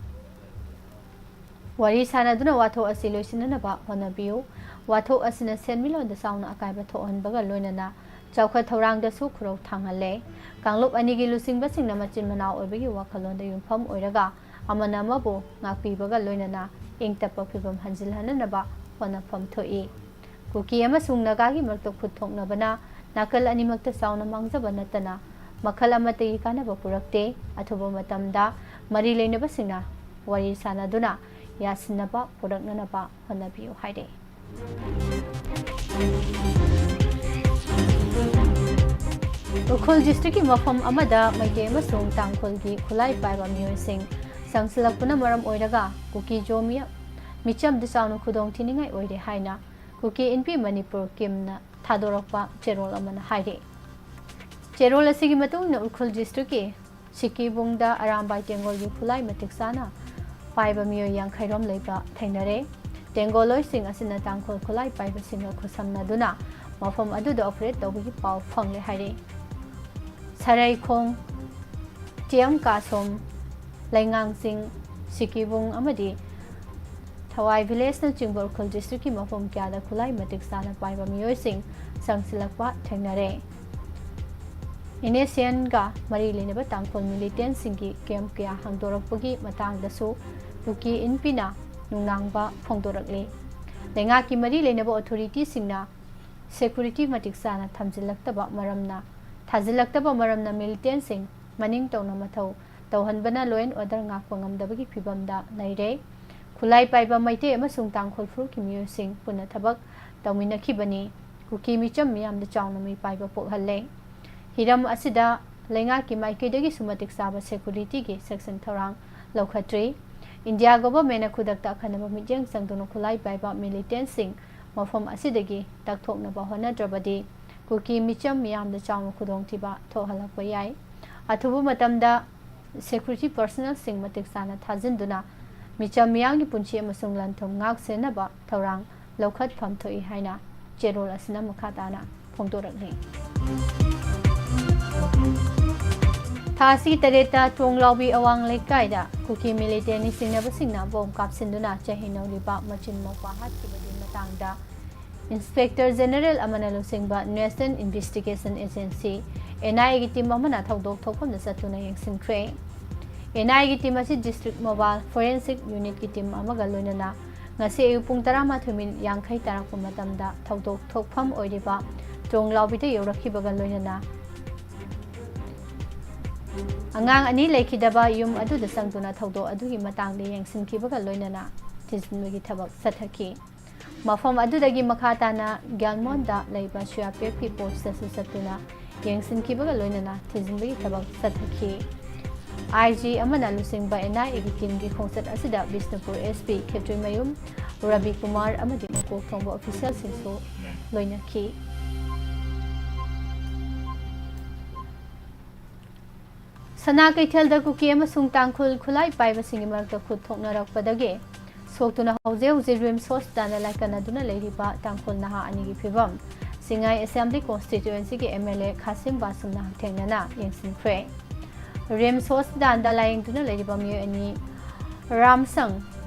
ꯋꯥꯔꯤ ꯁꯥꯅꯗꯨꯅ ꯋꯥꯊꯣꯛ ꯑꯁꯤ ꯂꯣꯏꯁꯤꯟꯅꯅꯕ ꯍꯣꯠꯅꯕꯤꯌꯨ꯫ ꯋꯥꯊꯣꯛ ꯑꯁꯤꯅ ꯁꯦꯟꯃꯤꯠꯂꯣꯟꯗ ꯆꯥꯎꯅ ꯑꯀꯥꯏꯕ ꯊꯣꯛꯍꯟꯕꯒ ꯂꯣꯏꯅꯅ ꯆꯥꯎꯈꯠ ꯊꯧꯔꯥꯡꯗꯁꯨ ꯈꯨꯔꯧ ꯊꯥꯡꯍꯜꯂꯦ꯫ ꯀꯥꯡꯂꯨꯞ ꯑꯅꯤꯒꯤ ꯂꯨꯆꯤꯡꯕꯁꯤꯡꯅ ꯃꯆꯤꯟ ꯃꯅꯥꯎ ꯑꯣꯏꯕꯒꯤ ꯋꯥꯈꯜꯂꯣꯟꯗ ꯌꯨꯝꯐꯝ ꯑꯣꯏꯔꯒ ꯑꯃꯅ ꯑꯃꯕꯨ ꯉꯥꯛꯄꯤꯕꯒ ꯂꯣꯏꯅꯅ ꯏꯪ ꯇꯞꯄ ꯐꯤꯕꯝ ꯍꯟꯖꯤꯜꯍꯟꯅꯅꯕ ꯍꯣꯠꯅꯐꯝ ꯊꯣꯛꯏ꯫ ꯀꯨꯀꯤ ꯑꯃꯁꯨꯡ ꯅꯥꯒꯥꯒꯤ ꯃꯔꯛꯇ ꯈꯨꯠ ꯊꯣꯛꯅꯕꯅ ꯅꯥꯀꯜ ꯑꯅꯤꯃꯛꯇ ꯆꯥꯎꯅ ꯃꯥꯡꯖꯕ ꯅꯠꯇꯅ ꯃꯈꯜ ꯑꯃꯠꯇꯒꯤ ꯀꯥꯟꯅꯕ ꯄꯨꯔꯛꯇꯦ꯫ ꯑꯊꯨꯕ ꯃꯇꯝꯗ ꯃꯔꯤ ꯂꯩꯅꯕꯁꯤꯡꯅ ꯋꯥꯔꯤ ꯁꯥꯅꯗꯨꯅ ꯌꯥꯁꯤꯟꯅꯕ ꯄꯨꯔꯛꯅꯅꯕ ꯍꯣꯠꯅꯕꯤꯌꯨ ꯍꯥꯏꯔꯤ꯫ ꯎꯈ꯭ꯔꯨꯜ ꯗꯤꯁꯇ꯭ꯔꯤꯛꯀꯤ ꯃꯐꯝ ꯑꯃꯗ ꯃꯩꯇꯩ ꯑꯃꯁꯨꯡ ꯇꯥꯡꯈꯨꯜꯒꯤ ꯈꯨꯠꯂꯥꯏ ꯄꯥꯏꯕ ꯃꯤꯑꯣꯏꯁꯤꯡ ꯆꯪꯁꯤꯜꯂꯛꯄꯅ ꯃꯔꯝ ꯑꯣꯏꯔꯒ ꯀꯨꯀꯤ ꯖꯣ ꯃꯤ-, ꯃꯤꯆꯝꯗ ꯆꯥꯎꯅ ꯈꯨꯗꯣꯡ ꯊꯤꯅꯤꯡꯉꯥꯏ ꯑꯣꯏꯔꯦ ꯍꯥꯏꯅ ꯀꯨꯀꯤ ꯏꯟꯄꯤ ꯃꯅꯤꯄꯨꯔ ꯀꯤꯝꯅ ꯊꯥꯗꯣꯔꯛꯄ ꯆꯦꯔꯣꯜ ꯑꯃꯅ ꯍꯥꯏꯔꯤ꯫ ꯆꯦꯔꯣꯜ ꯑꯁꯤꯒꯤ ꯃꯇꯨꯡ ꯏꯟꯅ ꯎꯈ꯭ꯔꯨꯜ ꯗꯤꯁꯇ꯭ꯔꯤꯛꯀꯤ ꯁꯤꯀꯤꯕꯨꯡꯗ ꯑꯔꯥꯝꯕꯥꯏ ꯇꯦꯡꯒꯣꯜꯒꯤ ꯈꯨꯠꯂꯥꯏ ꯃꯇꯤꯛ ꯆꯥꯅ ꯄꯥꯏꯕ ꯃꯤꯑꯣꯏ ꯌꯥꯡꯈꯩꯔꯣꯝ ꯂꯩꯕ ꯊꯦꯡꯅꯔꯦ꯫ ꯇꯦꯡꯒꯣꯜꯂꯣꯏꯁꯤꯡ ꯑꯁꯤꯅ ꯇꯥꯡꯈꯨꯜ ꯈꯨꯠꯂꯥꯏ ꯄꯥꯏꯕꯁꯤꯡꯒ ꯈꯨꯠꯁꯝꯅꯗꯨꯅ ꯃꯐꯝ ꯑꯗꯨꯗ ꯑꯣꯄꯔꯦꯠ ꯇꯧꯕꯒꯤ ꯄꯥꯎ ꯐꯪꯂꯦ ꯍꯥꯏꯔꯤ꯫ ꯁꯔꯩꯈꯣꯡ, ꯇꯤꯌꯝ ꯀꯥꯁꯣꯝ, ꯂꯩꯉꯥꯡꯆꯤꯡ, ꯁꯤꯀꯤꯕꯨꯡ ꯑꯃꯗꯤ ꯊꯋꯥꯏ ꯚꯤꯂꯦꯖꯅꯆꯤꯡꯕ ꯎꯈ꯭ꯔꯨꯜ ꯗꯤꯁꯇ꯭ꯔꯤꯛꯀꯤ ꯃꯐꯝ ꯀꯌꯥꯗ ꯈꯨꯠꯂꯥꯏ ꯃꯇꯤꯛ ꯆꯥꯅ ꯄꯥꯏꯕ ꯃꯤꯑꯣꯏꯁꯤꯡ ꯆꯪꯁꯤꯜꯂꯛꯄ ꯊꯦꯡꯅꯔꯦ꯫ ꯑꯦꯟ ꯑꯦꯁ ꯑꯦꯟꯒ ꯃꯔꯤ ꯂꯩꯅꯕ ꯇꯥꯡꯈꯨꯜ ꯃꯤꯂꯤꯇꯦꯟꯁꯤꯡꯒꯤ ꯀꯦꯝꯞ ꯀꯌꯥ ꯍꯥꯡꯗꯣꯔꯛꯄꯒꯤ ꯃꯇꯥꯡꯗꯁꯨ ꯀꯨꯀꯤ ꯏꯟꯄꯤꯅ ꯅꯨꯡꯅꯥꯡꯕ ꯐꯣꯡꯗꯣꯔꯛꯂꯤ꯫ ꯂꯩꯉꯥꯛꯀꯤ ꯃꯔꯤ ꯂꯩꯅꯕ ꯑꯣꯊꯣꯔꯤꯇꯤꯁꯤꯡꯅ ꯁꯦꯀꯨꯔꯤꯇꯤ ꯃꯇꯤꯛ ꯆꯥꯅ ꯊꯝꯖꯤꯜꯂꯛꯇꯕ ꯃꯔꯝꯅ, ꯊꯥꯖꯤꯜꯂꯛꯇꯕ ꯃꯔꯝꯅ ꯃꯤꯂꯤꯇꯦꯟꯁꯤꯡ ꯃꯅꯤꯡ ꯇꯧꯅ ꯃꯊꯧ ꯇꯧꯍꯟꯕꯅ law and order ꯉꯥꯛꯄ ꯉꯝꯗꯕꯒꯤ ꯐꯤꯚꯝꯗ ꯂꯩꯔꯦ꯫ ꯈꯨꯠꯂꯥꯏ ꯄꯥꯏꯕ ꯃꯩꯇꯩ ꯑꯃꯁꯨꯡ ꯇꯥꯡꯈꯨꯜ ꯐꯨꯔꯨꯞꯀꯤ ꯃꯤꯑꯣꯏꯁꯤꯡ ꯄꯨꯟꯅ ꯊꯕꯛ ꯇꯧꯃꯤꯟꯅꯈꯤꯕꯅꯤ꯫ ꯀꯨꯀꯤ ꯃꯤꯆꯝ ꯃꯤꯌꯥꯝꯗ ꯆꯥꯎꯅ ꯃꯤꯄꯥꯏꯕ ꯄꯣꯛꯍꯜꯂꯦ꯫ ꯍꯤꯔꯝ ꯑꯁꯤꯗ ꯂꯩꯉꯥꯛꯀꯤ ꯃꯥꯏꯀꯩꯗꯒꯤꯁꯨ ꯃꯇꯤꯛ ꯆꯥꯕ ꯁꯦꯀꯨꯔꯤꯇꯤꯒꯤ ꯆꯦꯛꯁꯤꯟ ꯊꯧꯔꯥꯡ ꯂꯧꯈꯠꯇ꯭ꯔꯤ꯫ ꯏꯟꯗꯤꯌꯥ ꯒꯣꯚꯔꯟꯃꯦꯟꯠꯅ ꯈꯨꯗꯛꯇ ꯑꯈꯟꯅꯕ ꯃꯤꯠꯌꯦꯡ ꯆꯪꯗꯨꯅ ꯈꯨꯠꯂꯥꯏ ꯄꯥꯏꯕ ꯃꯤꯂꯤꯇꯦꯟꯠꯁꯤꯡ ꯃꯐꯝ ꯑꯁꯤꯗꯒꯤ ꯇꯛꯊꯣꯛꯅꯕ ꯍꯣꯠꯅꯗ꯭ꯔꯕꯗꯤ ꯀꯨꯀꯤ ꯃꯤꯆꯝ ꯃꯤꯌꯥꯝꯗ ꯆꯥꯎꯅ ꯈꯨꯗꯣꯡꯊꯤꯕ ꯊꯣꯛꯍꯜꯂꯛꯄ ꯌꯥꯏ꯫ ꯑꯊꯨꯕ ꯃꯇꯝꯗ ꯁꯦꯀꯨꯔꯤꯇꯤ ꯄꯔꯁꯅꯦꯜꯁꯤꯡ ꯃꯇꯤꯛ ꯆꯥꯅ ꯊꯥꯖꯤꯟꯗꯨꯅ ꯃꯤꯆꯝ ꯃꯤꯌꯥꯝꯒꯤ ꯄꯨꯟꯁꯤ ꯑꯃꯁꯨꯡ ꯂꯟ ꯊꯨꯝ ꯉꯥꯛ ꯁꯦꯟꯅꯕ ꯊꯧꯔꯥꯡ ꯂꯧꯈꯠꯐꯝ ꯊꯣꯛꯏ ꯍꯥꯏꯅ ꯆꯦꯔꯣꯜ ꯑꯁꯤꯅ ꯃꯈꯥ ꯇꯥꯅ ꯐꯣꯡꯗꯣꯔꯛꯂꯤ꯫ ꯊꯥ ꯑꯁꯤꯒꯤ ꯇꯔꯦꯠꯇ ꯇꯣꯡꯂꯥꯎꯕꯤ ꯑꯋꯥꯡ ꯂꯩꯀꯥꯏꯗ ꯀꯨꯀꯤ ꯃꯤꯂꯤꯇꯦꯟꯅꯤ ꯆꯤꯡꯅꯕꯁꯤꯡꯅ ꯕꯣꯝ ꯀꯥꯞꯁꯤꯟꯗꯨꯅ ꯆꯍꯤ ꯅꯧꯔꯤꯕ ꯃꯆꯤꯟ ꯃꯧꯄ꯭ꯋꯥ ꯍꯥꯠꯈꯤꯕꯒꯤ ꯃꯇꯥꯡꯗ ꯏꯟꯁꯄꯦꯛꯇꯔ ꯖꯦꯅꯔꯦꯜ ꯑꯃꯅ ꯂꯨꯆꯤꯡꯕ National Investigation Agency, N I A ꯒꯤ ꯇꯤꯝ ꯑꯃꯅ ꯊꯧꯗꯣꯛ ꯊꯣꯛꯐꯝꯗ ꯆꯠꯇꯨꯅ ꯌꯦꯡꯁꯤꯟꯈ꯭ꯔꯦ꯫ N I A ꯒꯤ ꯇꯤꯝ ꯑꯁꯤ District Mobile Forensic Unit ꯀꯤ ꯇꯤꯝ ꯑꯃꯒ ꯂꯣꯏꯅꯅ ꯉꯁꯤ ꯑꯌꯨꯛ ꯄꯨꯡ ꯇꯔꯥꯃꯥꯊꯣꯏ ꯃꯤꯅꯤꯠ ꯌꯥꯡꯈꯩ ꯇꯥꯔꯛꯄ ꯃꯇꯝꯗ ꯊꯧꯗꯣꯛ ꯊꯣꯛꯐꯝ ꯑꯣꯏꯔꯤꯕ ꯇꯣꯡꯂꯥꯎꯕꯤꯗ ꯌꯧꯔꯛꯈꯤꯕꯒ ꯂꯣꯏꯅꯅ ꯑꯉꯥꯡ ꯑꯅꯤ ꯂꯩꯈꯤꯗꯕ ꯌꯨꯝ ꯑꯗꯨꯗ ꯆꯪꯗꯨꯅ ꯊꯧꯗꯣꯛ ꯑꯗꯨꯒꯤ ꯃꯇꯥꯡꯗ ꯌꯦꯡꯁꯤꯟꯈꯤꯕꯒ ꯂꯣꯏꯅꯅ ꯊꯤꯖꯤꯟꯕꯒꯤ ꯊꯕꯛ ꯆꯠꯊꯈꯤ꯫ ꯃꯐꯝ ꯑꯗꯨꯗꯒꯤ ꯃꯈꯥ ꯇꯥꯅ ꯒ꯭ꯌꯥꯜꯃꯣꯟꯗ ꯂꯩꯕ ꯁꯤ ꯑꯥꯔ ꯄꯤ ꯑꯦꯐꯀꯤ ꯄꯣꯁꯇꯁꯨ ꯆꯠꯇꯨꯅ ꯌꯦꯡꯁꯤꯟꯈꯤꯕꯒ ꯂꯣꯏꯅꯅ ꯊꯤꯖꯤꯟꯕꯒꯤ ꯊꯕꯛ ꯆꯠꯊꯈꯤ꯫ ꯑꯥꯏ ꯖꯤ ꯑꯃꯅ ꯂꯨꯆꯤꯡꯕ N I A ꯒꯤ ꯇꯤꯝꯒꯤ ꯈꯣꯡꯆꯠ ꯑꯁꯤꯗ ꯕꯤꯁꯅꯨꯄꯨꯔ S P ꯈꯦꯇ꯭ꯔꯤꯃꯌꯨꯝ ꯔꯕꯤ ꯀꯨꯃꯥꯔ ꯑꯃꯗꯤ ꯃꯀꯣꯛ ꯊꯣꯡꯕ ꯑꯣꯐꯤꯁꯤꯌꯦꯜꯁꯤꯡꯁꯨ ꯂꯣꯏꯅꯈꯤ꯫ ꯁꯅꯥ ꯀꯩꯊꯦꯜꯗ ꯀꯨꯀꯤ ꯑꯃꯁꯨꯡ ꯇꯥꯡꯈꯨꯜ ꯈꯨꯠꯂꯥꯏ ꯄꯥꯏꯕꯁꯤꯡꯒꯤ ꯃꯔꯛꯇ ꯈꯨꯠ ꯊꯣꯛꯅꯔꯛꯄꯗꯒꯤ ꯁꯣꯛꯇꯨꯅ ꯍꯧꯖꯤꯛ ꯍꯧꯖꯤꯛ ꯔꯤꯝꯁ ꯍꯣꯁꯄꯤꯇꯥꯜꯗ ꯂꯥꯏꯀꯠꯅꯗꯨꯅ ꯂꯩꯔꯤꯕ ꯇꯥꯡꯈꯨꯜ ꯅꯍꯥ ꯑꯅꯤꯒꯤ ꯐꯤꯕꯝ ꯁꯤꯡꯉꯥꯏ ꯑꯦꯁꯦꯝꯕ꯭ꯂꯤ ꯀꯣꯟꯁꯇꯤꯇ꯭ꯋꯦꯟꯁꯤꯒꯤ M L A ꯈꯥꯁꯤꯝ ꯕꯥꯁꯨꯝꯅ ꯍꯛꯊꯦꯡꯅꯅ ꯌꯦꯡꯁꯤꯟꯈ꯭ꯔꯦ꯫ ꯔꯤꯝꯁ ꯍꯣꯁꯄꯤꯇꯥꯜꯗ ꯂꯥꯌꯦꯡꯗꯨꯅ ꯂꯩꯔꯤꯕ ꯃꯤꯑꯣꯏ ꯑꯅꯤ ꯔꯥꯝꯁꯪ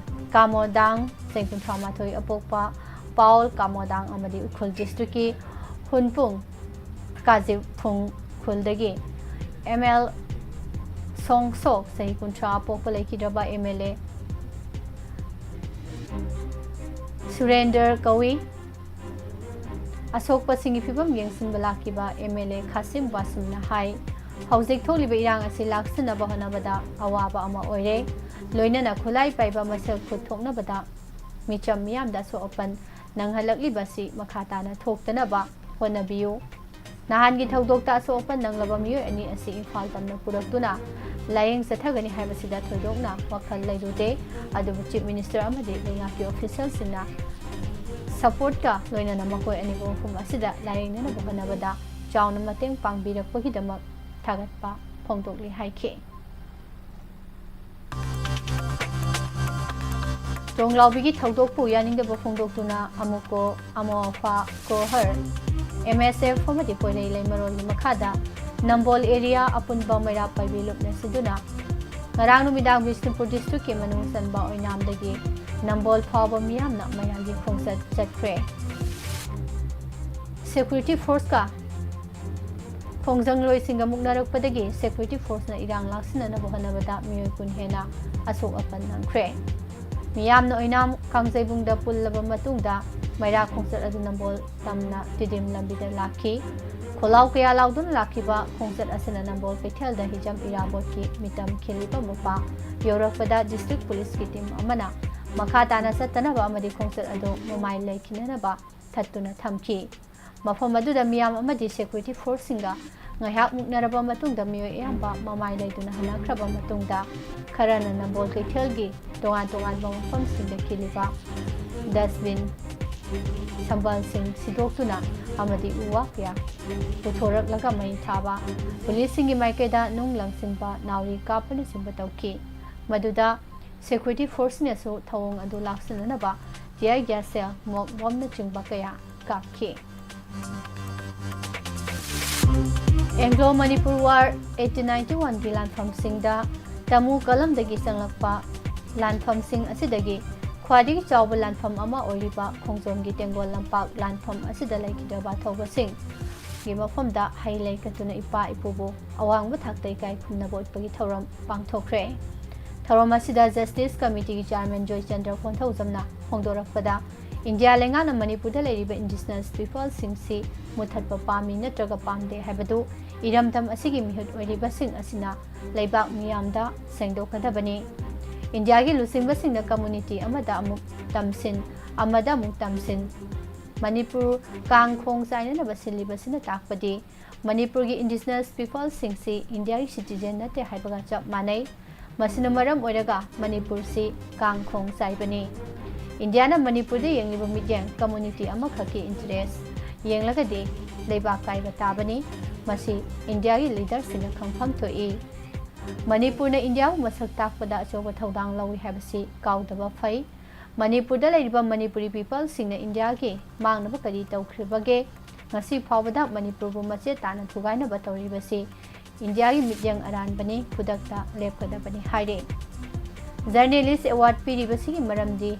ꯀꯥꯃꯣꯗꯥꯡ, ꯆꯍꯤ ꯀꯨꯟꯊ꯭ꯔꯥ ꯃꯥꯊꯣꯏ ꯑꯄꯣꯛꯄ, ꯄꯥꯎꯜ ꯀꯥꯃꯣꯗꯥꯡ ꯑꯃꯗꯤ ꯎꯈ꯭ꯔꯨꯜ ꯗꯤꯁꯇ꯭ꯔꯤꯛꯀꯤ ꯍꯨꯟꯄꯨꯡ ꯀꯥꯖꯤꯐꯨꯡ ꯈꯨꯜꯗꯒꯤ M L ꯁꯣꯡꯁꯣꯛ, ꯆꯍꯤ ꯀꯨꯟꯊ꯭ꯔꯥ ꯑꯄꯣꯛꯄ, ꯂꯩꯈꯤꯗ꯭ꯔꯕ M L A ꯁꯨꯔꯦꯟꯗꯔ ꯀꯧꯏ꯫ ꯑꯁꯣꯛꯄꯁꯤꯡꯒꯤ ꯐꯤꯕꯝ ꯌꯦꯡꯁꯤꯟꯕ ꯂꯥꯛꯈꯤꯕ M L A ꯈꯥꯁꯤꯝ ꯕꯥꯁꯨꯝꯅ ꯍꯥꯏ, ꯍꯧꯖꯤꯛ ꯊꯣꯛꯂꯤꯕ ꯏꯔꯥꯡ ꯑꯁꯤ ꯂꯥꯛꯁꯤꯟꯅꯕ ꯍꯣꯠꯅꯕꯗ ꯑꯋꯥꯕ ꯑꯃ ꯑꯣꯏꯔꯦ꯫ ꯂꯣꯏꯅꯅ ꯈꯨꯠꯂꯥꯏ ꯄꯥꯏꯕ ꯃꯁꯦꯜ ꯈꯨꯠ ꯊꯣꯛꯅꯕꯗ ꯃꯤꯆꯝ ꯃꯤꯌꯥꯝꯗ ꯑꯁꯣꯛ ꯑꯄꯟ ꯅꯪꯍꯜꯂꯛꯂꯤꯕ ꯑꯁꯤ ꯃꯈꯥ ꯇꯥꯅ ꯊꯣꯛꯇꯅꯕ ꯍꯣꯠꯅꯕꯤꯌꯨ꯫ ꯅꯍꯥꯟꯒꯤ ꯊꯧꯗꯣꯛꯇ ꯑꯁꯣꯛ ꯑꯄꯟ ꯅꯪꯂꯕ ꯃꯤꯑꯣꯏ ꯑꯅꯤ ꯑꯁꯤ ꯏꯝꯐꯥꯜ ꯇꯝꯅ ꯄꯨꯔꯛꯇꯨꯅ ꯂꯥꯌꯦꯡ ꯆꯠꯊꯒꯅꯤ ꯍꯥꯏꯕꯁꯤꯗ ꯊꯣꯏꯗꯣꯛꯅ ꯋꯥꯈꯜ ꯂꯩꯔꯨꯗꯦ꯫ ꯑꯗꯨꯕꯨ ꯆꯤꯐ ꯃꯤꯅꯤꯁꯇꯔ ꯑꯃꯗꯤ ꯂꯩꯉꯥꯛꯀꯤ ꯑꯣꯐꯤꯁꯤꯌꯦꯜꯁꯤꯡꯅ ꯁꯄꯣꯔꯠꯀ ꯂꯣꯏꯅꯅ ꯃꯈꯣꯏ ꯑꯅꯤꯕꯨ ꯃꯐꯝ ꯑꯁꯤꯗ ꯂꯥꯌꯦꯡꯅꯅꯕ ꯍꯣꯠꯅꯕꯗ ꯆꯥꯎꯅ ꯃꯇꯦꯡ ꯄꯥꯡꯕꯤꯔꯛꯄꯒꯤꯗꯃꯛ ꯊꯥꯒꯠꯄ ꯐꯣꯡꯗꯣꯛꯂꯤ ꯍꯥꯏꯈꯤ꯫ ꯇꯣꯡꯂꯥꯎꯕꯤꯒꯤ ꯊꯧꯗꯣꯛꯄꯨ ꯌꯥꯅꯤꯡꯗꯕ ꯐꯣꯡꯗꯣꯛꯇꯨꯅ ꯑꯃꯨꯀꯣ ꯑꯃꯣꯐꯥ ꯀꯣꯍꯔ, ꯑꯦꯝ ꯑꯦꯁ ꯑꯦꯐ ꯑꯃꯗꯤ ꯄꯣꯏꯔꯩ ꯂꯩꯃꯔꯣꯜꯒꯤ ꯃꯈꯥꯗ ꯅꯝꯕꯣꯜ ꯑꯦꯔꯤꯌꯥ ꯑꯄꯨꯟꯕ ꯃꯩꯔꯥ ꯄꯥꯏꯕꯤ ꯂꯨꯞꯅ ꯁꯤꯟꯗꯨꯅ ꯉꯔꯥꯡ ꯅꯨꯃꯤꯗꯥꯡ ꯕꯤꯁꯅꯨꯄꯨꯔ ꯗꯤꯁꯇ꯭ꯔꯤꯛꯀꯤ ꯃꯅꯨꯡ ꯆꯟꯕ ꯑꯣꯏꯅꯥꯝꯗꯒꯤ ꯅꯝꯕꯣꯜ ꯐꯥꯎꯕ ꯃꯤꯌꯥꯝꯅ ꯃꯩꯔꯥꯒꯤ ꯈꯣꯡꯆꯠ ꯆꯠꯈ꯭ꯔꯦ꯫ ꯁꯦꯀ꯭ꯌꯨꯔꯤꯇꯤ ꯐꯣꯔꯁꯀ ꯈꯣꯡꯖꯪꯂꯣꯏꯁꯤꯡꯒ ꯃꯨꯛꯅꯔꯛꯄꯗꯒꯤ ꯁꯦꯀ꯭ꯌꯨꯔꯤꯇꯤ ꯐꯣꯔꯁꯅ ꯏꯔꯥꯡ ꯂꯥꯛꯁꯤꯟꯅꯅꯕ ꯍꯣꯠꯅꯕꯗ ꯃꯤꯑꯣꯏ ꯀꯨꯟ ꯍꯦꯟꯅ ꯑꯁꯣꯛ ꯑꯄꯟ ꯅꯪꯈ꯭ꯔꯦ꯫ ꯃꯤꯌꯥꯝꯅ ꯑꯣꯏꯅꯥꯝ ꯀꯥꯡꯖꯩꯕꯨꯡꯗ ꯄꯨꯜꯂꯕ ꯃꯇꯨꯡꯗ ꯃꯩꯔꯥ ꯈꯣꯡꯆꯠ ꯑꯗꯨ ꯅꯝꯕꯣꯜ ꯇꯝꯅ ꯇꯤꯗꯤꯝ ꯂꯝꯕꯤꯗ ꯂꯥꯛꯈꯤ꯫ ꯈꯣꯜꯂꯥꯎ ꯀꯌꯥ ꯂꯥꯎꯗꯨꯅ ꯂꯥꯛꯈꯤꯕ ꯈꯣꯡꯆꯠ ꯑꯁꯤꯅ ꯅꯝꯕꯣꯜ ꯀꯩꯊꯦꯜꯗ ꯍꯤꯖꯝ ꯏꯔꯥꯕꯣꯠꯀꯤ ꯃꯤꯇꯝ ꯈꯤꯜꯂꯤꯕ ꯃꯄꯥ ꯌꯧꯔꯛꯄꯗ ꯗꯤꯁꯇ꯭ꯔꯤꯛ ꯄꯨꯂꯤꯁꯀꯤ ꯇꯤꯝ ꯑꯃꯅ ꯃꯈꯥ ꯇꯥꯅ ꯆꯠꯇꯅꯕ ꯑꯃꯗꯤ ꯈꯣꯡꯆꯠ ꯑꯗꯨ ꯃꯃꯥꯏ ꯂꯩꯈꯤꯅꯅꯕ ꯊꯠꯇꯨꯅ ꯊꯝꯈꯤ꯫ ꯃꯐꯝ ꯑꯗꯨꯗ ꯃꯤꯌꯥꯝ ꯑꯃꯗꯤ ꯁꯦꯀ꯭ꯌꯨꯔꯤꯇꯤ ꯐꯣꯔꯁꯁꯤꯡꯒ ꯉꯥꯏꯍꯥꯛ ꯃꯨꯛꯅꯔꯕ ꯃꯇꯨꯡꯗ ꯃꯤꯑꯣꯏ ꯑꯌꯥꯝꯕ ꯃꯃꯥꯏ ꯂꯩꯗꯨꯅ ꯍꯟꯅꯈ꯭ꯔꯕ ꯃꯇꯨꯡꯗ ꯈꯔꯅ ꯅꯝꯕꯣꯜ ꯀꯩꯊꯦꯜꯒꯤ ꯇꯣꯉꯥꯟ ꯇꯣꯉꯥꯟꯕ ꯃꯐꯝꯁꯤꯡꯗ ꯈꯤꯜꯂꯤꯕ ꯗꯁꯕꯤꯟ ꯁꯝꯕꯜꯁꯤꯡ ꯁꯤꯗꯣꯛꯇꯨꯅ ꯑꯃꯗꯤ ꯎ ꯋꯥ ꯀꯌꯥ ꯄꯨꯊꯣꯔꯛꯂꯒ ꯃꯩ ꯊꯥꯕ, ꯄꯨꯂꯤꯁꯁꯤꯡꯒꯤ ꯃꯥꯏꯀꯩꯗ ꯅꯨꯡ ꯂꯪꯁꯤꯟꯕ, ꯅꯥꯎꯔꯤ ꯀꯥꯞꯄꯅꯆꯤꯡꯕ ꯇꯧꯈꯤ꯫ ꯃꯗꯨꯗ ꯁꯦꯀ꯭ꯌꯨꯔꯤꯇꯤ ꯐꯣꯔꯁꯁꯤꯡꯅꯁꯨ ꯊꯧꯑꯣꯡ ꯑꯗꯨ ꯂꯥꯛꯁꯤꯟꯅꯅꯕ tear gas shell, ꯃꯣꯛ ꯕꯣꯝꯅꯆꯤꯡꯕ ꯀꯌꯥ ꯀꯥꯞꯈꯤ꯫ Anglo Manipur War eighteen ninety-one ꯒꯤ ꯂꯥꯟꯐꯝꯁꯤꯡꯗ ꯇꯃꯨ ꯀꯂꯝꯗꯒꯤ ꯆꯪꯂꯛꯄ ꯂꯥꯟꯐꯝꯁꯤꯡ ꯑꯁꯤꯗꯒꯤ ꯈ꯭ꯋꯥꯏꯗꯒꯤ ꯆꯥꯎꯕ ꯂꯥꯟꯐꯝ ꯑꯃ ꯑꯣꯏꯔꯤꯕ ꯈꯣꯡꯖꯣꯝꯒꯤ ꯇꯦꯡꯒꯣꯜ ꯂꯝꯄꯥꯛ ꯂꯥꯟꯐꯝ ꯑꯁꯤꯗ ꯂꯩꯈꯤꯗ꯭ꯔꯕ ꯊꯧꯕꯁꯤꯡꯒꯤ ꯃꯐꯝꯗ ꯍꯩ ꯂꯩ ꯀꯠꯇꯨꯅ ꯏꯄꯥ ꯏꯄꯨꯕꯨ ꯑꯋꯥꯡꯕ ꯊꯥꯛꯇ ꯏꯀꯥꯏ ꯈꯨꯝꯅꯕ ꯎꯠꯄꯒꯤ ꯊꯧꯔꯝ ꯄꯥꯡꯊꯣꯛꯈ꯭ꯔꯦ꯫ ꯊꯧꯔꯝ ꯑꯁꯤꯗ Justice Committee ꯒꯤ Chairman ꯖꯣꯏꯆꯟꯗ꯭ꯔ ꯀꯣꯟꯊꯧꯖꯝꯅ ꯐꯣꯡꯗꯣꯔꯛꯄꯗ, ꯏꯟꯗꯤꯌꯥ ꯂꯩꯉꯥꯛꯅ ꯃꯅꯤꯄꯨꯔꯗ ꯂꯩꯔꯤꯕ Indigenous People ꯁꯤꯡꯁꯤ ꯃꯨꯠꯊꯠꯄ ꯄꯥꯝꯃꯤ ꯅꯠꯇ꯭ꯔꯒ ꯄꯥꯝꯗꯦ ꯍꯥꯏꯕꯗꯨ ꯏꯔꯝꯗꯝ ꯑꯁꯤꯒꯤ ꯃꯤꯍꯨꯠ ꯑꯣꯏꯔꯤꯕꯁꯤꯡ ꯑꯁꯤꯅ ꯂꯩꯕꯥꯛ ꯃꯤꯌꯥꯝꯗ ꯁꯦꯡꯗꯣꯛꯀꯗꯕꯅꯤ꯫ ꯏꯟꯗꯤꯌꯥꯒꯤ ꯂꯨꯆꯤꯡꯕꯁꯤꯡꯅ community ꯑꯃꯗ ꯑꯃꯨꯛ ꯇꯝꯁꯤꯟ, ꯑꯃꯗ ꯑꯃꯨꯛ ꯇꯝꯁꯤꯟ, ꯃꯅꯤꯄꯨꯔ ꯀꯥꯡ ꯈꯣꯡ ꯆꯥꯏꯅꯅꯕ ꯁꯤꯜꯂꯤꯕꯁꯤꯅ ꯇꯥꯛꯄꯗꯤ ꯃꯅꯤꯄꯨꯔꯒꯤ Indigenous People ꯁꯤꯡꯁꯤ ꯏꯟꯗꯤꯌꯥꯒꯤ citizen ꯅꯠꯇꯦ ꯍꯥꯏꯕꯒ ꯆꯞ ꯃꯥꯟꯅꯩ꯫ ꯃꯁꯤꯅ ꯃꯔꯝ ꯑꯣꯏꯔꯒ ꯃꯅꯤꯄꯨꯔꯁꯤ ꯀꯥꯡ ꯈꯣꯡ ꯆꯥꯏꯕꯅꯤ꯫ ꯏꯟꯗꯤꯌꯥꯅ ꯃꯅꯤꯄꯨꯔꯗ ꯌꯦꯡꯂꯤꯕ ꯃꯤꯠꯌꯦꯡ community ꯑꯃꯈꯛꯀꯤ interest ꯌꯦꯡꯂꯒꯗꯤ ꯂꯩꯕꯥꯛ ꯀꯥꯏꯕ ꯇꯥꯕꯅꯤ꯫ ꯃꯁꯤ ꯏꯟꯗꯤꯌꯥꯒꯤ leader ꯁꯤꯡꯅ ꯈꯪꯐꯝ ꯊꯣꯛꯏ꯫ ꯃꯅꯤꯄꯨꯔꯅ ꯏꯟꯗꯤꯌꯥꯕꯨ ꯃꯁꯛ ꯇꯥꯛꯄꯗ ꯑꯆꯧꯕ ꯊꯧꯗꯥꯡ ꯂꯧꯏ ꯍꯥꯏꯕꯁꯤ ꯀꯥꯎꯗꯕ ꯐꯩ꯫ ꯃꯅꯤꯄꯨꯔꯗ ꯂꯩꯔꯤꯕ ꯃꯅꯤꯄꯨꯔꯤ ꯄꯤꯄꯜꯁꯤꯡꯅ ꯏꯟꯗꯤꯌꯥꯒꯤ ꯃꯥꯡꯅꯕ ꯀꯔꯤ ꯇꯧꯈ꯭ꯔꯤꯕꯒꯦ? ꯉꯁꯤ ꯐꯥꯎꯕꯗ ꯃꯅꯤꯄꯨꯔꯕꯨ ꯃꯆꯦꯠ ꯇꯥꯅ ꯊꯨꯒꯥꯏꯅꯕ ꯇꯧꯔꯤꯕꯁꯤ ꯏꯟꯗꯤꯌꯥꯒꯤ ꯃꯤꯠꯌꯦꯡ ꯑꯔꯥꯟꯕꯅꯤ, ꯈꯨꯗꯛꯇ ꯂꯦꯞꯀꯗꯕꯅꯤ ꯍꯥꯏꯔꯤ꯫ ꯖꯔꯅꯦꯂꯤꯁ ꯑꯦꯋꯥꯔꯗ ꯄꯤꯔꯤꯕꯁꯤꯒꯤ ꯃꯔꯝꯗꯤ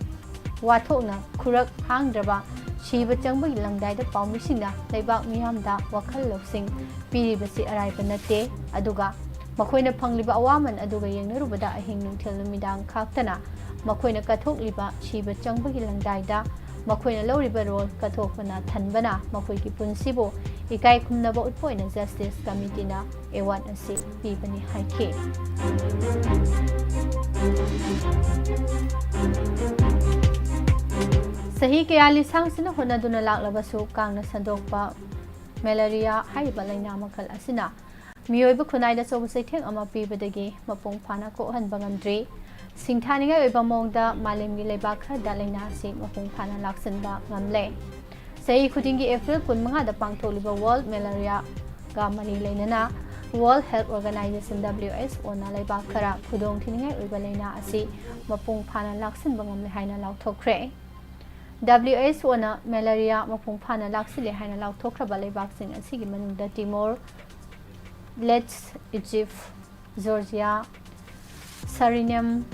ꯋꯥꯊꯣꯛꯅ ꯈꯨꯔꯛ ꯍꯥꯡꯗ꯭ꯔꯕ ꯁꯤꯕ ꯆꯪꯕꯒꯤ ꯂꯪꯗꯥꯏꯗ ꯄꯥꯎꯃꯤꯁꯤꯡꯅ ꯂꯩꯕꯥꯛ ꯃꯤꯌꯥꯝꯗ ꯋꯥꯈꯜ ꯂꯧꯁꯤꯡ ꯄꯤꯔꯤꯕꯁꯤ ꯑꯔꯥꯏꯕ ꯅꯠꯇꯦ꯫ ꯑꯗꯨꯒ ꯃꯈꯣꯏꯅ ꯐꯪꯂꯤꯕ ꯑꯋꯥꯃꯟ ꯑꯗꯨꯒ ꯌꯦꯡꯅꯔꯨꯕꯗ ꯑꯍꯤꯡ ꯅꯨꯡꯊꯤꯜ ꯅꯨꯃꯤꯗꯥꯡ ꯈꯥꯛꯇꯅ ꯃꯈꯣꯏꯅ ꯀꯠꯊꯣꯛꯂꯤꯕ ꯁꯤꯕ ꯆꯪꯕꯒꯤ ꯂꯪꯗꯥꯏꯗ ꯃꯈꯣꯏꯅ ꯂꯧꯔꯤꯕ ꯔꯣꯜ ꯀꯠꯊꯣꯛꯄꯅ ꯊꯟꯕꯅ ꯃꯈꯣꯏꯒꯤ ꯄꯨꯟꯁꯤꯕꯨ ꯏꯀꯥꯏ ꯈꯨꯝꯅꯕ ꯎꯠꯄ ꯑꯣꯏꯅ ꯖꯁꯇꯤꯁ ꯀꯃꯤꯇꯤꯅ ꯑꯦꯋꯥꯔꯗ ꯑꯁꯤ ꯄꯤꯕꯅꯤ ꯍꯥꯏꯈꯤ꯫ ꯆꯍꯤ ꯀꯌꯥ ꯂꯤꯁꯥꯡꯁꯤꯟꯅ ꯍꯣꯠꯅꯗꯨꯅ ꯂꯥꯛꯂꯕꯁꯨ ꯀꯥꯡꯅ ꯁꯟꯗꯣꯛꯄ ꯃꯦꯂꯦꯔꯤꯌꯥ ꯍꯥꯏꯔꯤꯕ ꯂꯥꯏꯅꯥ ꯃꯈꯜ ꯑꯁꯤꯅ ꯃꯤꯑꯣꯏꯕ ꯈꯨꯟꯅꯥꯏꯗ ꯑꯆꯧꯕ ꯆꯩꯊꯦꯡ ꯑꯃ ꯄꯤꯕꯗꯒꯤ ꯃꯄꯨꯡ ꯐꯥꯅ ꯀꯣꯛꯍꯟꯕ ꯉꯝꯗ꯭ꯔꯤ꯫ ꯁꯤꯡꯊꯥꯅꯤꯡꯉꯥꯏ ꯑꯣꯏꯕ ꯃꯑꯣꯡꯗ ꯃꯥꯂꯦꯝꯒꯤ ꯂꯩꯕꯥꯛ ꯈꯔꯗ ꯂꯥꯏꯅꯥ ꯑꯁꯤ ꯃꯄꯨꯡ ꯐꯥꯅ ꯂꯥꯛꯁꯤꯟꯕ ꯉꯝꯂꯦ꯫ ꯆꯍꯤ ꯈꯨꯗꯤꯡꯒꯤ ꯑꯦꯄ꯭ꯔꯤꯜ ꯀꯨꯟꯃꯉꯥꯗ ꯄꯥꯡꯊꯣꯛꯂꯤꯕ ꯋꯥꯔꯜꯗ ꯃꯦꯂꯦꯔꯤꯌꯥꯒ ꯃꯔꯤ ꯂꯩꯅꯅ World Health Organization, W H O ꯅ ꯂꯩꯕꯥꯛ ꯈꯔ ꯈꯨꯗꯣꯡ ꯊꯤꯅꯤꯡꯉꯥꯏ ꯑꯣꯏꯕ ꯂꯥꯏꯅꯥ ꯑꯁꯤ ꯃꯄꯨꯡ ꯐꯥꯅ ꯂꯥꯛꯁꯤꯟꯕ ꯉꯝꯂꯦ ꯍꯥꯏꯅ ꯂꯥꯎꯊꯣꯛꯈ꯭ꯔꯦ꯫ W H O ꯅ ꯃꯦꯂꯦꯔꯤꯌꯥ ꯃꯄꯨꯡ ꯐꯥꯅ ꯂꯥꯛꯁꯤꯜꯂꯦ ꯍꯥꯏꯅ ꯂꯥꯎꯊꯣꯛꯈ꯭ꯔꯕ ꯂꯩꯕꯥꯛꯁꯤꯡ ꯑꯁꯤꯒꯤ ꯃꯅꯨꯡꯗ ꯇꯤꯃꯣꯔ ꯂꯦꯁ꯭ꯠ, ꯏꯖꯤꯞ, ꯖꯣꯔꯖꯤꯌꯥ, ꯁꯔꯤꯅꯦꯝ,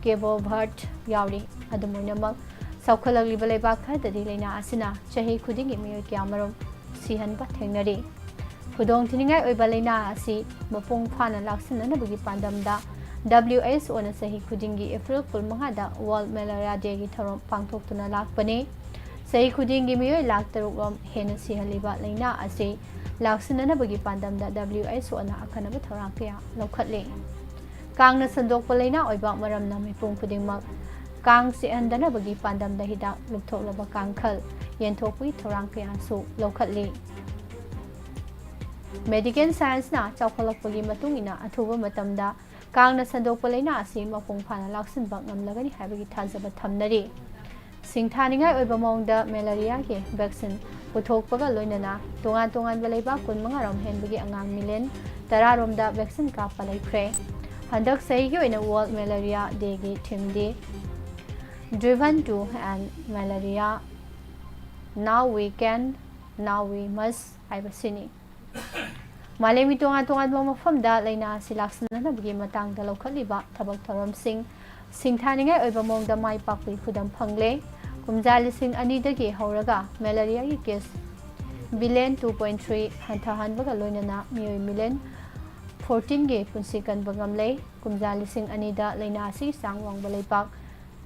ꯀꯦꯕꯣ ꯚꯔꯗ ꯌꯥꯎꯔꯤ꯫ ꯑꯗꯨꯝ ꯑꯣꯏꯅꯃꯛ, ꯆꯥꯎꯈꯠꯂꯛꯂꯤꯕ ꯂꯩꯕꯥꯛ ꯈꯔꯗꯗꯤ ꯂꯥꯏꯅꯥ ꯑꯁꯤꯅ ꯆꯍꯤ ꯈꯨꯗꯤꯡꯒꯤ ꯃꯤꯑꯣꯏ ꯀꯌꯥꯃꯔꯨꯝ ꯁꯤꯍꯟꯕ ꯊꯦꯡꯅꯔꯤ꯫ ꯈꯨꯗꯣꯡꯊꯤꯅꯤꯡꯉꯥꯏ ꯑꯣꯏꯕ ꯂꯥꯏꯅꯥ ꯑꯁꯤ ꯃꯄꯨꯡ ꯐꯥꯅ ꯂꯥꯛꯁꯤꯟꯅꯅꯕꯒꯤ ꯄꯥꯟꯗꯝꯗ W H O ꯅ ꯆꯍꯤ ꯈꯨꯗꯤꯡꯒꯤ ꯑꯦꯄ꯭ꯔꯤꯜ ꯀꯨꯟꯃꯉꯥꯗ World Malaria Day ꯒꯤ ꯊꯧꯔꯝ ꯄꯥꯡꯊꯣꯛꯇꯨꯅ ꯂꯥꯛꯄꯅꯤ꯫ ꯆꯍꯤ ꯈꯨꯗꯤꯡꯒꯤ ꯃꯤꯑꯣꯏ ꯂꯥꯈ ꯇꯔꯨꯛ ꯔꯣꯝ ꯍꯦꯟꯅ ꯁꯤꯍꯜꯂꯤꯕ ꯂꯥꯏꯅꯥ ꯑꯁꯤ ꯂꯥꯛꯁꯤꯟꯅꯅꯕꯒꯤ ꯄꯥꯟꯗꯝꯗ W H O ꯅ ꯑꯈꯟꯅꯕ ꯊꯧꯔꯥꯡ ꯀꯌꯥ ꯂꯧꯈꯠꯂꯤ꯫ ꯀꯥꯡꯅ ꯁꯟꯗꯣꯛꯄ ꯂꯥꯏꯅꯥ ꯑꯣꯏꯕ ꯃꯔꯝꯅ ꯃꯤꯄꯨꯝ ꯈꯨꯗꯤꯡꯃꯛ ꯀꯥꯡ ꯆꯤꯛꯍꯟꯗꯅꯕꯒꯤ ꯄꯥꯟꯗꯝꯗ ꯍꯤꯗꯥꯛ ꯂꯨꯞꯊꯣꯛꯂꯕ ꯀꯥꯡꯈꯜ ꯌꯦꯟꯊꯣꯛꯄꯒꯤ ꯊꯧꯔꯥꯡ ꯀꯌꯥꯁꯨ ꯂꯧꯈꯠꯂꯤ꯫ ꯃꯦꯗꯤꯀꯦꯜ ꯁꯥꯏꯟꯁꯅ ꯆꯥꯎꯈꯠꯂꯛꯄꯒꯤ ꯃꯇꯨꯡ ꯏꯟꯅ ꯑꯊꯨꯕ ꯃꯇꯝꯗ ꯀꯥꯡꯅ ꯁꯟꯗꯣꯛꯄ ꯂꯥꯏꯅꯥ ꯑꯁꯤ ꯃꯄꯨꯡ ꯐꯥꯅ ꯂꯥꯛꯁꯤꯟꯕ ꯉꯝꯂꯒꯅꯤ ꯍꯥꯏꯕꯒꯤ ꯊꯥꯖꯕ ꯊꯝꯅꯔꯤ꯫ ꯁꯤꯡꯊꯥꯅꯤꯡꯉꯥꯏ ꯑꯣꯏꯕ ꯃꯑꯣꯡꯗ ꯃꯦꯂꯦꯔꯤꯌꯥꯒꯤ ꯚꯦꯛꯁꯤꯟ ꯄꯨꯊꯣꯛꯄꯒ ꯂꯣꯏꯅꯅ ꯇꯣꯉꯥꯟ ꯇꯣꯉꯥꯟꯕ ꯂꯩꯕꯥꯛ ꯀꯨꯟꯃꯉꯥ ꯔꯣꯝ ꯍꯦꯟꯕꯒꯤ ꯑꯉꯥꯡ ꯃꯤꯂꯤꯌꯟ ꯇꯔꯥ ꯔꯣꯝꯗ ꯚꯦꯛꯁꯤꯟ ꯀꯥꯞꯄ ꯂꯩꯈ꯭ꯔꯦ꯫ ꯍꯟꯗꯛ ꯆꯍꯤꯒꯤ ꯑꯣꯏꯅ World Malaria Day ꯒꯤ theme D Driven to End Malaria, Now We Can, Now We Must ꯍꯥꯏꯕꯁꯤꯅꯤ꯫ ꯃꯥꯂꯦꯝꯒꯤ ꯇꯣꯉꯥꯟ ꯇꯣꯉꯥꯟꯕ ꯃꯐꯝꯗ ꯂꯥꯏꯅꯥ ꯑꯁꯤ ꯂꯥꯛꯁꯤꯟꯅꯅꯕꯒꯤ ꯃꯇꯥꯡꯗ ꯂꯧꯈꯠꯂꯤꯕ ꯊꯕꯛ ꯊꯧꯔꯝꯁꯤꯡ ꯁꯤꯡꯊꯥꯅꯤꯡꯉꯥꯏ ꯑꯣꯏꯕ ꯃꯑꯣꯡꯗ ꯃꯥꯏ ꯄꯥꯛꯄꯒꯤ ꯈꯨꯗꯝ ꯐꯪꯂꯦ꯫ ꯀꯨꯝꯖꯥ ꯂꯤꯁꯤꯡ ꯑꯅꯤꯗꯒꯤ ꯍꯧꯔꯒ ꯃꯦꯂꯦꯔꯤꯌꯥꯒꯤ case billion two point three ꯍꯟꯊꯍꯟꯕꯒ ꯂꯣꯏꯅꯅ ꯃꯤꯑꯣꯏ ꯃꯤꯂꯤꯌꯟ fourteenꯒꯤ ꯄꯨꯟꯁꯤ ꯀꯟꯕ ꯉꯝꯂꯦ꯫ ꯀꯨꯝꯖꯥ ꯂꯤꯁꯤꯡ ꯑꯅꯤꯗ ꯂꯥꯏꯅꯥ ꯑꯁꯤ ꯆꯥꯡ ꯋꯥꯡꯕ ꯂꯩꯕꯥꯛ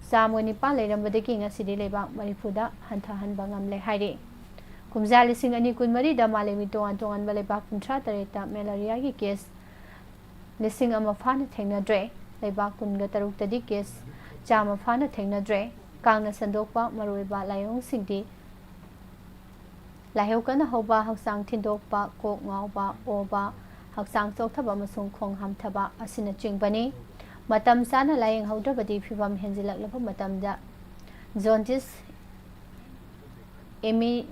ꯆꯥꯝꯃꯒ ꯅꯤꯄꯥꯟ ꯂꯩꯔꯝꯕꯗꯒꯤ ꯉꯁꯤꯗꯤ ꯂꯩꯕꯥꯛ ꯃꯔꯤꯐꯨꯗ ꯍꯟꯊꯍꯟꯕ ꯉꯝꯂꯦ ꯍꯥꯏꯔꯤ꯫ ꯀꯨꯝꯖꯥ ꯂꯤꯁꯤꯡ ꯑꯅꯤ ꯀꯨꯟꯃꯔꯤꯗ ꯃꯥꯂꯦꯝꯒꯤ ꯇꯣꯉꯥꯟ ꯇꯣꯉꯥꯟꯕ ꯂꯩꯕꯥꯛ ꯀꯨꯟꯊ꯭ꯔꯥ ꯇꯔꯦꯠꯇ ꯃꯦꯂꯦꯔꯤꯌꯥꯒꯤ ꯀꯦꯁ ꯂꯤꯁꯤꯡ ꯑꯃ ꯐꯥꯅ ꯊꯦꯡꯅꯗ꯭ꯔꯦ꯫ ꯂꯩꯕꯥꯛ ꯀꯨꯟꯒ ꯇꯔꯨꯛꯇꯗꯤ ꯀꯦꯁ ꯆꯥꯝꯃ ꯐꯥꯅ ꯊꯦꯡꯅꯗ꯭ꯔꯦ꯫ ꯀꯥꯡꯅ ꯁꯟꯗꯣꯛꯄ ꯃꯔꯨꯑꯣꯏꯕ ꯂꯥꯏꯑꯣꯡꯁꯤꯡꯗꯤ ꯂꯥꯏꯍꯧ ꯀꯟꯅ ꯍꯧꯕ, ꯍꯛꯆꯥꯡ ꯊꯤꯟꯗꯣꯛꯄ, ꯀꯣꯛ ꯉꯥꯎꯕ, ꯑꯣꯕ, ꯍꯛꯆꯥꯡ ꯆꯣꯛꯊꯕ ꯑꯃꯁꯨꯡ ꯈꯣꯡ ꯍꯥꯝꯊꯕ ꯑꯁꯤꯅꯆꯤꯡꯕꯅꯤ꯫ ꯃꯇꯝ ꯆꯥꯅ ꯂꯥꯏꯌꯦꯡꯍꯧꯗ꯭ꯔꯕꯗꯤ ꯐꯤꯚꯝ ꯍꯦꯟꯖꯤꯜꯂꯛꯂꯕ ꯃꯇꯝꯗ ꯖꯣꯟꯗꯤꯁ, ꯑꯦꯃꯤ-,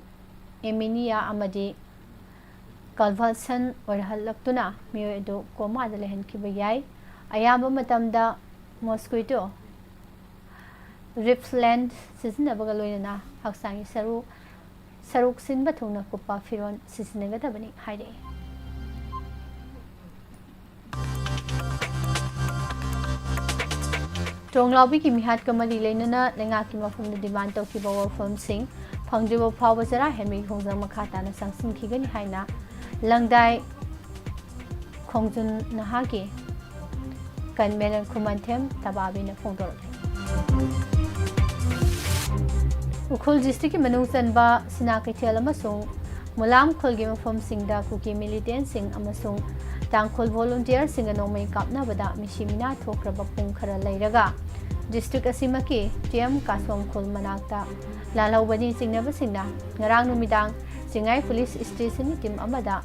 ꯑꯦꯃꯤꯅꯤꯌꯥ ꯑꯃꯗꯤ ꯀꯟꯚꯜꯁꯟ ꯑꯣꯏꯔꯛꯂꯛꯇꯨꯅ ꯃꯤꯑꯣꯏ ꯑꯗꯨ ꯀꯣꯃꯥꯗ ꯂꯩꯍꯟꯈꯤꯕ ꯌꯥꯏ꯫ ꯑꯌꯥꯝꯕ ꯃꯇꯝꯗ ꯃꯣꯁꯀ꯭ꯋꯤꯇꯣ ꯔꯤꯄꯦꯂꯦꯟꯠ ꯁꯤꯖꯤꯟꯅꯕꯒ ꯂꯣꯏꯅꯅ ꯍꯛꯆꯥꯡꯒꯤ ꯁꯔꯨ-, ꯁꯔꯨꯛ ꯁꯤꯟꯕ ꯊꯨꯡꯅ ꯀꯨꯞꯄ ꯐꯤꯔꯣꯜ ꯁꯤꯖꯤꯟꯅꯒꯗꯕꯅꯤ ꯍꯥꯏꯔꯛꯏ꯫ ꯇꯣꯡꯂꯥꯎꯕꯤꯒꯤ ꯃꯤꯍꯥꯠꯀ ꯃꯔꯤ ꯂꯩꯅꯅ ꯂꯩꯉꯥꯛꯀꯤ ꯃꯐꯝꯗ ꯗꯤꯃꯥꯟ ꯇꯧꯈꯤꯕ ꯋꯥꯐꯝꯁꯤꯡ ꯐꯪꯗ꯭ꯔꯤꯕ ꯐꯥꯎꯕ ꯆꯔꯥ ꯍꯦꯟꯕꯒꯤ ꯈꯣꯡꯖꯪ ꯃꯈꯥ ꯇꯥꯅ ꯆꯪꯁꯤꯟꯈꯤꯒꯅꯤ ꯍꯥꯏꯅ ꯂꯪꯗꯥꯏ ꯈꯣꯡꯖꯨꯟ ꯅꯍꯥꯒꯤ ꯀꯟꯚꯦꯅꯔ ꯈꯨꯃꯟꯊꯦꯝ ꯇꯕꯥꯕꯤꯅ ꯐꯣꯡꯗꯣꯔꯛꯂꯤ꯫ ꯎꯈ꯭ꯔꯨꯜ ꯗꯤꯁꯇ꯭ꯔꯤꯛꯀꯤ ꯃꯅꯨꯡ ꯆꯟꯕ ꯁꯤꯅꯥ ꯀꯩꯊꯦꯜ ꯑꯃꯁꯨꯡ ꯃꯨꯂꯥꯝ ꯈꯨꯜꯒꯤ ꯃꯐꯝꯁꯤꯡꯗ ꯀꯨꯀꯤ ꯃꯤꯂꯤꯇꯦꯟꯁꯤꯡ ꯑꯃꯁꯨꯡ ꯇꯥꯡꯈꯨꯜ ꯚꯣꯂꯨꯟꯇꯤꯌꯔꯁꯤꯡꯒ ꯅꯣꯡꯃꯩ ꯀꯥꯞꯅꯕꯗ ꯃꯤꯁꯤ ꯃꯤꯅꯥ ꯊꯣꯛꯈ꯭ꯔꯕ ꯄꯨꯡ ꯈꯔ ꯂꯩꯔꯒ ꯗꯤꯁꯇ꯭ꯔꯤꯛ ꯑꯁꯤꯃꯛꯀꯤ ꯇꯤ ꯑꯦꯝ ꯀꯥꯁꯣꯝ ꯈꯨꯜ ꯃꯅꯥꯛꯇ ꯂꯥꯜꯍꯧꯕꯅꯤ꯫ ꯆꯤꯡꯅꯕꯁꯤꯡꯅ ꯉꯔꯥꯡ ꯅꯨꯃꯤꯗꯥꯡ ꯆꯤꯡꯉꯥꯏ ꯄꯨꯂꯤꯁ ꯁ꯭ꯇꯦꯁꯟꯒꯤ ꯇꯤꯝ ꯑꯃꯗ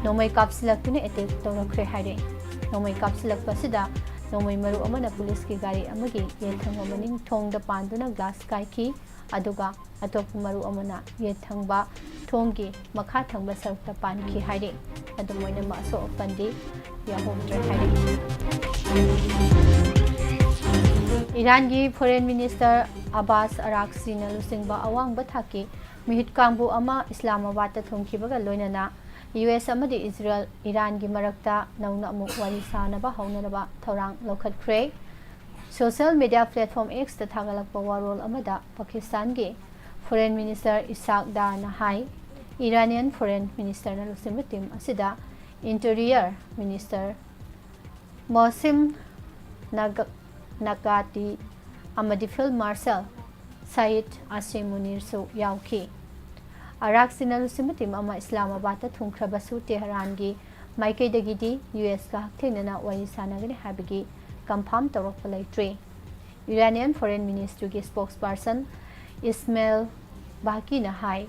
ꯅꯣꯡꯃꯩ ꯀꯥꯞꯁꯤꯜꯂꯛꯇꯨꯅ ꯑꯦꯇꯦꯛ ꯇꯧꯔꯛꯈ꯭ꯔꯦ ꯍꯥꯏꯔꯛꯏ꯫ ꯅꯣꯡꯃꯩ ꯀꯥꯞꯁꯤꯜꯂꯛꯄ ꯑꯁꯤꯗ ꯅꯣꯡꯃꯩ ꯃꯔꯨ ꯑꯃꯅ ꯄꯨꯂꯤꯁꯀꯤ ꯒꯥꯔꯤ ꯑꯃꯒꯤ ꯌꯦꯠ ꯊꯪꯕ ꯃꯅꯤꯡ ꯊꯣꯡꯗ ꯄꯥꯟꯗꯨꯅ ꯒ꯭ꯂꯥꯁ ꯀꯥꯏꯈꯤ, ꯑꯗꯨꯒ ꯑꯇꯣꯞꯄ ꯃꯔꯨ ꯑꯃꯅ ꯌꯦꯠ ꯊꯪꯕ ꯊꯣꯡꯒꯤ ꯃꯈꯥ ꯊꯪꯕ ꯁꯔꯨꯛꯇ ꯄꯥꯟꯈꯤ ꯍꯥꯏꯔꯤ꯫ ꯑꯗꯨꯝ ꯑꯣꯏꯅꯃꯛ ꯑꯁꯣꯛ ꯑꯄꯟꯗꯤ ꯌꯥꯎꯍꯧꯗ꯭ꯔꯦ ꯍꯥꯏꯔꯤ꯫ ꯏꯔꯥꯟꯒꯤ Foreign Minister ꯑꯕꯥꯁ ꯑꯔꯥꯛꯁꯤꯅ ꯂꯨꯆꯤꯡꯕ ꯑꯋꯥꯡꯕ ꯊꯥꯛꯀꯤ ꯃꯤꯍꯨꯠ ꯀꯥꯡꯕꯨ ꯑꯃ ꯏꯁꯂꯥꯃꯥꯕꯥꯗꯇ ꯊꯨꯡꯈꯤꯕꯒ ꯂꯣꯏꯅꯅ ꯌꯨ ꯑꯦꯁ ꯑꯃꯗꯤ ꯏꯖꯔꯦꯜ ꯏꯔꯥꯟꯒꯤ ꯃꯔꯛꯇ ꯅꯧꯅ ꯑꯃꯨꯛ ꯋꯥꯔꯤ ꯁꯥꯅꯕ ꯍꯧꯅꯅꯕ ꯊꯧꯔꯥꯡ ꯂꯧꯈꯠꯈ꯭ꯔꯦ꯫ Social media platform X ꯇ ꯊꯥꯒꯠꯂꯛꯄ ꯋꯥꯔꯣꯜ ꯑꯃꯗ ꯄꯥꯀꯤꯁꯇꯥꯟꯒꯤ Foreign Minister ꯏꯁꯥꯛ ꯗꯥꯔꯅ ꯍꯥꯏ, Iranian Foreign Minister ꯅ ꯂꯨꯆꯤꯡꯕ team ꯑꯁꯤꯗ Interior Minister ꯃꯣꯁꯤꯝ ꯅꯒ-, ꯅꯒꯥꯇꯤ ꯑꯃꯗꯤ Field Marshal ꯁꯌꯤꯗ ꯑꯁꯤꯝ ꯃꯨꯅꯤꯔꯁꯨ ꯌꯥꯎꯈꯤ꯫ ꯑꯔꯥꯛꯁꯤꯅ ꯂꯨꯆꯤꯡꯕ team ꯑꯃ ꯏꯁꯂꯥꯃꯥꯕꯥꯗꯇ ꯊꯨꯡꯈ꯭ꯔꯕꯁꯨ, ꯇꯦꯍꯔꯥꯟꯒꯤ ꯃꯥꯏꯀꯩꯗꯒꯤꯗꯤ ꯌꯨ ꯑꯦꯁꯀ ꯍꯛꯊꯦꯡꯅꯅ ꯋꯥꯔꯤ ꯁꯥꯅꯒꯅꯤ ꯍꯥꯏꯕꯒꯤ confirm ꯇꯧꯔꯛꯄ ꯂꯩꯇ꯭ꯔꯤ꯫ Iranian Foreign Ministry ꯒꯤ spokesperson ꯏꯁꯃꯦꯜ ꯕꯥꯀꯤꯅ ꯍꯥꯏ,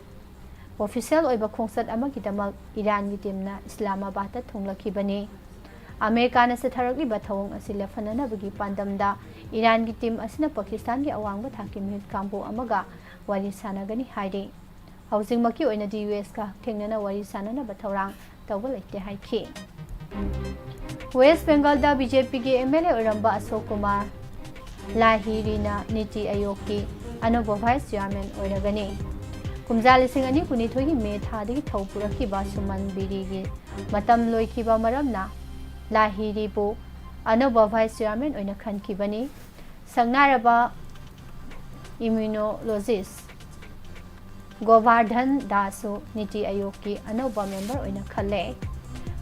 official ꯑꯣꯏꯕ ꯈꯣꯡꯆꯠ ꯑꯃꯒꯤꯗꯃꯛ ꯏꯔꯥꯟꯒꯤ team ꯅ ꯏꯁꯂꯥꯃꯥꯕꯥꯗꯇ ꯊꯨꯡꯂꯛꯈꯤꯕꯅꯤ꯫ ꯑꯃꯦꯔꯤꯀꯥꯅ ꯆꯠꯊꯔꯛꯂꯤꯕ ꯊꯧꯑꯣꯡ ꯑꯁꯤ ꯂꯦꯞꯍꯟꯅꯅꯕꯒꯤ ꯄꯥꯟꯗꯝꯗ ꯏꯔꯥꯟꯒꯤ team ꯑꯁꯤꯅ ꯄꯥꯀꯤꯁꯇꯥꯟꯒꯤ ꯑꯋꯥꯡꯕ ꯊꯥꯛꯀꯤ ꯃꯤꯍꯨꯠ ꯀꯥꯡꯕꯨ ꯑꯃꯒ ꯋꯥꯔꯤ ꯁꯥꯅꯒꯅꯤ ꯍꯥꯏꯔꯤ꯫ ꯍꯧꯖꯤꯛꯃꯛꯀꯤ ꯑꯣꯏꯅꯗꯤ ꯌꯨ ꯑꯦꯁꯀ ꯍꯛꯊꯦꯡꯅꯅ ꯋꯥꯔꯤ ꯁꯥꯅꯅꯕ ꯊꯧꯔꯥꯡ ꯇꯧꯕ ꯂꯩꯇꯦ ꯍꯥꯏꯈꯤ꯫ ꯋꯦꯁ꯭ꯠ ꯕꯦꯡꯒꯜꯗ ꯕꯤ ꯖꯦ ꯄꯤꯒꯤ ꯑꯦꯝ ꯑꯦꯜ ꯑꯦ ꯑꯣꯏꯔꯝꯕ ꯑꯁꯣꯛ ꯀꯨꯃꯥꯔ ꯂꯥꯍꯤꯔꯤꯅ ꯅꯤꯇꯤ ꯑꯌꯣꯒꯀꯤ ꯑꯅꯧꯕ vice chairman ꯑꯣꯏꯔꯒꯅꯤ꯫ ꯀꯨꯝꯖꯥ ꯂꯤꯁꯤꯡ ꯑꯅꯤ ꯀꯨꯟꯅꯤꯊꯣꯏꯒꯤ ꯃꯦ ꯊꯥꯗꯒꯤ ꯊꯧ ꯄꯨꯔꯛꯈꯤꯕ ꯁꯨꯃꯟ ꯕꯤꯔꯤꯒꯤ ꯃꯇꯝ ꯂꯣꯏꯈꯤꯕ ꯃꯔꯝꯅ ꯂꯥꯍꯤꯔꯤꯕꯨ ꯑꯅꯧꯕ vice chairman ꯑꯣꯏꯅ ꯈꯟꯈꯤꯕꯅꯤ꯫ ꯁꯛꯅꯥꯏꯔꯕ immunologist ꯒꯣꯕꯥꯔꯙꯟ ꯗꯥꯁꯁꯨ ꯅꯤꯇꯤ ꯑꯌꯣꯒꯀꯤ ꯑꯅꯧꯕ member ꯑꯣꯏꯅ ꯈꯜꯂꯦ꯫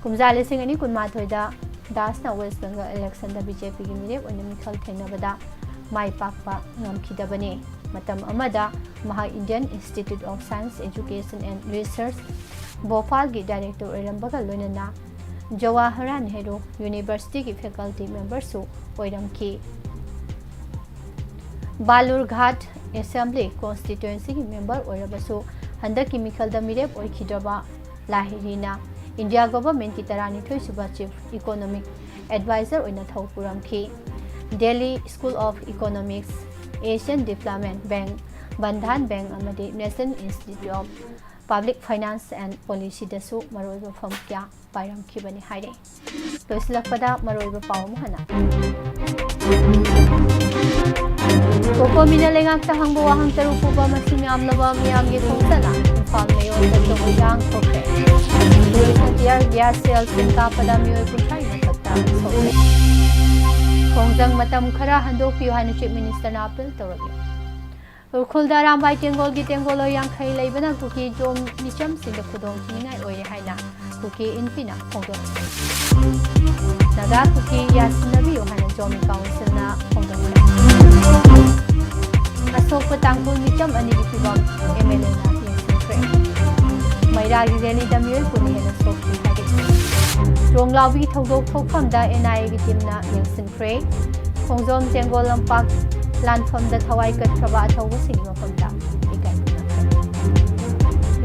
ꯀꯨꯝꯖꯥ ꯂꯤꯁꯤꯡ ꯑꯅꯤ ꯀꯨꯟꯃꯥꯊꯣꯏꯗ ꯗꯥꯁꯅ ꯋꯦꯁ꯭ꯠ ꯕꯦꯡꯒꯜ election ꯗ ꯕꯤ ꯖꯦ ꯄꯤꯒꯤ ꯃꯤꯔꯦꯞ ꯑꯣꯏꯅ ꯃꯤꯈꯜ ꯊꯦꯡꯅꯕꯗ ꯃꯥꯏ ꯄꯥꯛꯄ ꯉꯝꯈꯤꯗꯕꯅꯤ꯫ ꯃꯇꯝ ꯑꯃꯗ ꯃꯍꯥꯛ Indian Institute of Science Education and Research, ꯚꯣꯄꯥꯜꯒꯤ director ꯑꯣꯏꯔꯝꯕꯒ ꯂꯣꯏꯅꯅ ꯖꯋꯥꯍꯔꯂꯥꯜ ꯅꯦꯍꯔꯨ University ꯒꯤ faculty member ꯁꯨ ꯑꯣꯏꯔꯝꯈꯤ꯫ ꯕꯥꯂꯨꯔꯘꯥꯠ Assembly Constituency ꯒꯤ member ꯑꯣꯏꯔꯕꯁꯨ, ꯍꯟꯗꯛꯀꯤ ꯃꯤꯈꯜꯗ ꯃꯤꯔꯦꯞ ꯑꯣꯏꯈꯤꯗ꯭ꯔꯕ ꯂꯥꯍꯤꯔꯤꯅ India government ꯀꯤ ꯇꯔꯥꯅꯤꯊꯣꯏ ꯁꯨꯕ Chief Economic Adviser ꯑꯣꯏꯅ ꯊꯧ ꯄꯨꯔꯝꯈꯤ꯫ Delhi School of Economics, Asian Development Bank, Bandhan Bank ꯑꯃꯗꯤ National Institute of Public Finance and Policyꯗꯁꯨ ꯃꯔꯨꯑꯣꯏꯕ ꯐꯝ ꯀꯌꯥ ꯄꯥꯏꯔꯝꯈꯤꯕꯅꯤ ꯍꯥꯏꯔꯤ꯫ ꯂꯣꯏꯁꯤꯜꯂꯛꯄꯗ ꯃꯔꯨꯑꯣꯏꯕ ꯄꯥꯎ ꯑꯃꯨꯛ ꯍꯟꯅ꯫ ꯀꯣꯀꯣꯃꯤꯅ ꯂꯩꯉꯥꯛꯇ ꯍꯪꯕ ꯋꯥꯍꯪ ꯇꯔꯨꯛ ꯄꯨꯕ ꯃꯁꯤꯡ ꯌꯥꯝꯂꯕ ꯃꯤꯌꯥꯝꯒꯤ ꯈꯣꯡꯆꯠꯅ ꯏꯝꯐꯥꯜ ꯃꯌꯣꯟꯗ ꯖꯒꯣꯏ ꯏꯔꯥꯡ ꯊꯣꯛꯈ꯭ꯔꯦ꯫ ꯄꯨꯂꯤꯁꯅ tear gas shell ꯁꯤꯡ ꯀꯥꯞꯄꯗ ꯃꯤꯑꯣꯏ ꯀꯨꯟꯊ꯭ꯔꯥꯒꯤ ꯃꯊꯛꯇ ꯁꯣꯛꯈ꯭ꯔꯦ꯫ ꯈꯣꯡꯖꯪ ꯃꯇꯝ ꯈꯔ ꯍꯟꯗꯣꯛꯄꯤꯌꯨ ꯍꯥꯏꯅ Chief Ministerꯅ appeal ꯇꯧꯔꯛꯂꯤ꯫ ꯎꯈ꯭ꯔꯨꯜꯗ ꯑꯔꯥꯝꯕꯥꯏ ꯇꯦꯡꯒꯣꯜꯒꯤ ꯇꯦꯡꯒꯣꯜꯂꯣꯏ ꯌꯥꯡꯈꯩ ꯂꯩꯕꯅ ꯀꯨꯀꯤ ꯖꯣꯝ ꯃꯤꯆꯝꯁꯤꯡꯗ ꯈꯨꯗꯣꯡ ꯊꯤꯅꯤꯡꯉꯥꯏ ꯑꯣꯏꯔꯦ ꯍꯥꯏꯅ ꯀꯨꯀꯤ ꯏꯟꯄꯤꯅ ꯐꯣꯡꯗꯣꯔꯛꯂꯤ꯫ ꯅꯥꯒꯥ ꯀꯨꯀꯤ ꯌꯥꯁꯤꯟꯅꯕꯤꯌꯨ ꯍꯥꯏꯅ ꯖꯣꯃꯤ ꯀꯥꯎꯟꯁꯤꯜꯅ ꯐꯣꯡꯗꯣꯔꯛꯂꯤ꯫ ꯑꯁꯣꯛꯄ ꯇꯥꯡꯈꯨꯜ ꯃꯤꯆꯝ ꯑꯅꯤꯒꯤ ꯐꯤꯕꯝ MLAꯅ ꯌꯦꯡꯁꯤꯟꯈ꯭ꯔꯦ꯫ ꯃꯩꯔꯥꯒꯤ rallyꯗ ꯃꯤꯑꯣꯏ ꯀꯨꯟ ꯍꯦꯟꯅ ꯁꯣꯛꯈꯤ ꯍꯥꯏꯔꯤ꯫ ꯇ꯭ꯔꯣꯡꯂꯥꯎꯕꯤ ꯊꯧꯗꯣꯛ ꯊꯣꯛꯐꯝꯗ NIAꯒꯤ teamꯅ ꯌꯦꯡꯁꯤꯟꯈ꯭ꯔꯦ꯫ ꯈꯣꯡꯖꯣꯝ ꯇꯦꯡꯒꯣꯜ ꯂꯝꯄꯥꯛ ꯂꯥꯟꯐꯝꯗ ꯊꯋꯥꯏ ꯀꯠꯈ꯭ꯔꯕ ꯑꯊꯧꯕꯁꯤꯡꯒꯤ ꯃꯐꯝꯗ ꯏꯀꯥꯏ ꯈꯨꯝꯅꯈ꯭ꯔꯦ꯫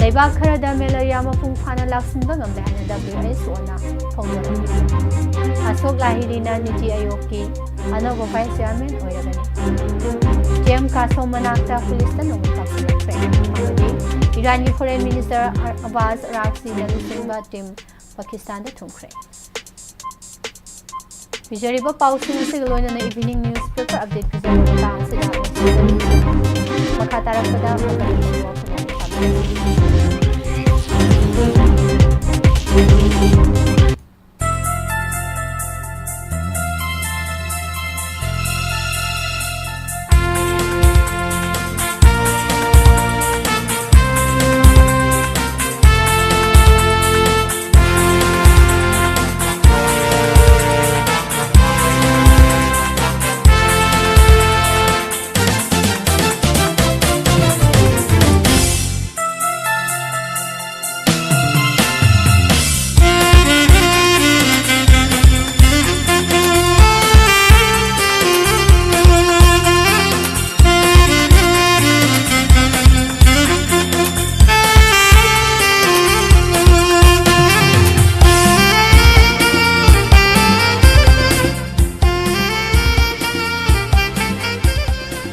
ꯂꯩꯕꯥꯛ ꯈꯔꯗ malaria ꯃꯄꯨꯡ ꯐꯥꯅ ꯂꯥꯛꯁꯤꯟꯕ ꯉꯝꯂꯦ ꯍꯥꯏꯅ WHOꯅ ꯐꯣꯡꯗꯣꯔꯛꯂꯤ꯫ ꯑꯁꯣꯛ ꯂꯥꯍꯤꯔꯤꯅ ꯅꯤꯇꯤ ꯑꯌꯣꯒꯀꯤ ꯑꯅꯧꯕ vice chairman ꯑꯣꯏꯔꯒꯅꯤ꯫ J M ꯀꯥꯁꯣꯝ ꯃꯅꯥꯛꯇ ꯄꯨꯂꯤꯁꯅ ꯅꯣꯡꯃꯩ ꯀꯥꯞꯁꯤꯜꯂꯛꯈ꯭ꯔꯦ꯫ ꯑꯃꯗꯤ ꯏꯔꯥꯟꯒꯤ foreign minister ꯑꯕꯥꯁ ꯑꯔꯥꯛꯆꯤꯅ ꯂꯨꯆꯤꯡꯕ team ꯄꯥꯀꯤꯁꯇꯥꯟꯗ ꯊꯨꯡꯈ꯭ꯔꯦ꯫ ꯄꯤꯖꯔꯤꯕ ꯄꯥꯎꯁꯤꯡ ꯑꯁꯤꯒ ꯂꯣꯏꯅꯅ evening newspaper update ꯄꯤꯖꯕ ꯃꯇꯥꯡ ꯑꯁꯤꯗ ꯂꯣꯏꯁꯤꯟꯖꯔꯤ꯫ ꯃꯈꯥ ꯇꯥꯔꯛꯄꯗ ꯃꯇꯝ ꯂꯩꯕ ꯋꯥꯐꯝ ꯑꯃ ꯁꯥꯕꯤꯔꯛꯀꯦ꯫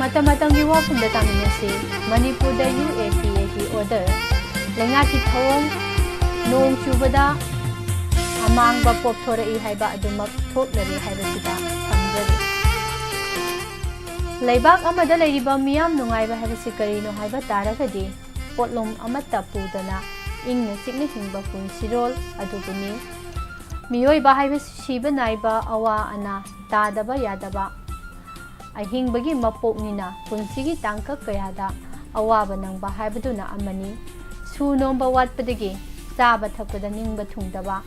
ꯃꯇꯝ ꯃꯇꯝꯒꯤ ꯋꯥꯐꯝꯗ ꯇꯥꯃꯤꯟꯅꯁꯤ꯫ ꯃꯅꯤꯄꯨꯔꯗ UAPAꯒꯤ order꯫ ꯊꯧꯑꯣꯡ, ꯅꯣꯡ ꯆꯨꯕꯗ ꯑꯃꯥꯡꯕ ꯄꯣꯛꯊꯣꯔꯛꯏ ꯍꯥꯏꯕ ꯑꯗꯨꯃꯛ ꯊꯣꯛꯂꯔꯦ ꯍꯥꯏꯕꯁꯤꯗ ꯊꯝꯖꯔꯤ꯫ ꯂꯩꯕꯥꯛ ꯑꯃꯗ ꯂꯩꯔꯤꯕ ꯃꯤꯌꯥꯝ ꯅꯨꯡꯉꯥꯏꯕ ꯍꯥꯏꯕꯁꯤ ꯀꯔꯤꯅꯣ ꯍꯥꯏꯕ ꯇꯥꯔꯒꯗꯤ, ꯄꯣꯠꯂꯨꯝ ꯑꯃꯠꯇ ꯄꯨꯗꯅ ꯏꯪꯅ ꯆꯤꯛꯅ ꯍꯤꯡꯕ ꯄꯨꯟꯁꯤꯔꯣꯜ ꯑꯗꯨꯕꯨꯅꯤ꯫ ꯃꯤꯑꯣꯏꯕ ꯍꯥꯏꯕꯁꯤ ꯁꯤꯕ ꯅꯥꯏꯕ, ꯑꯋꯥ ꯑꯅꯥ ꯇꯥꯗꯕ ꯌꯥꯗꯕ ꯑꯍꯤꯡꯕꯒꯤ ꯃꯄꯣꯛꯅꯤꯅ, ꯄꯨꯟꯁꯤꯒꯤ ꯇꯥꯡꯀꯛ ꯀꯌꯥꯗ ꯑꯋꯥꯕ ꯅꯪꯕ ꯍꯥꯏꯕꯗꯨꯅ ꯑꯃꯅꯤ꯫ ꯁꯨ ꯅꯣꯝꯕ ꯋꯥꯠꯄꯗꯒꯤ ꯆꯥꯕ ꯊꯛꯄꯗ ꯅꯤꯡꯕ ꯊꯨꯡꯗꯕ,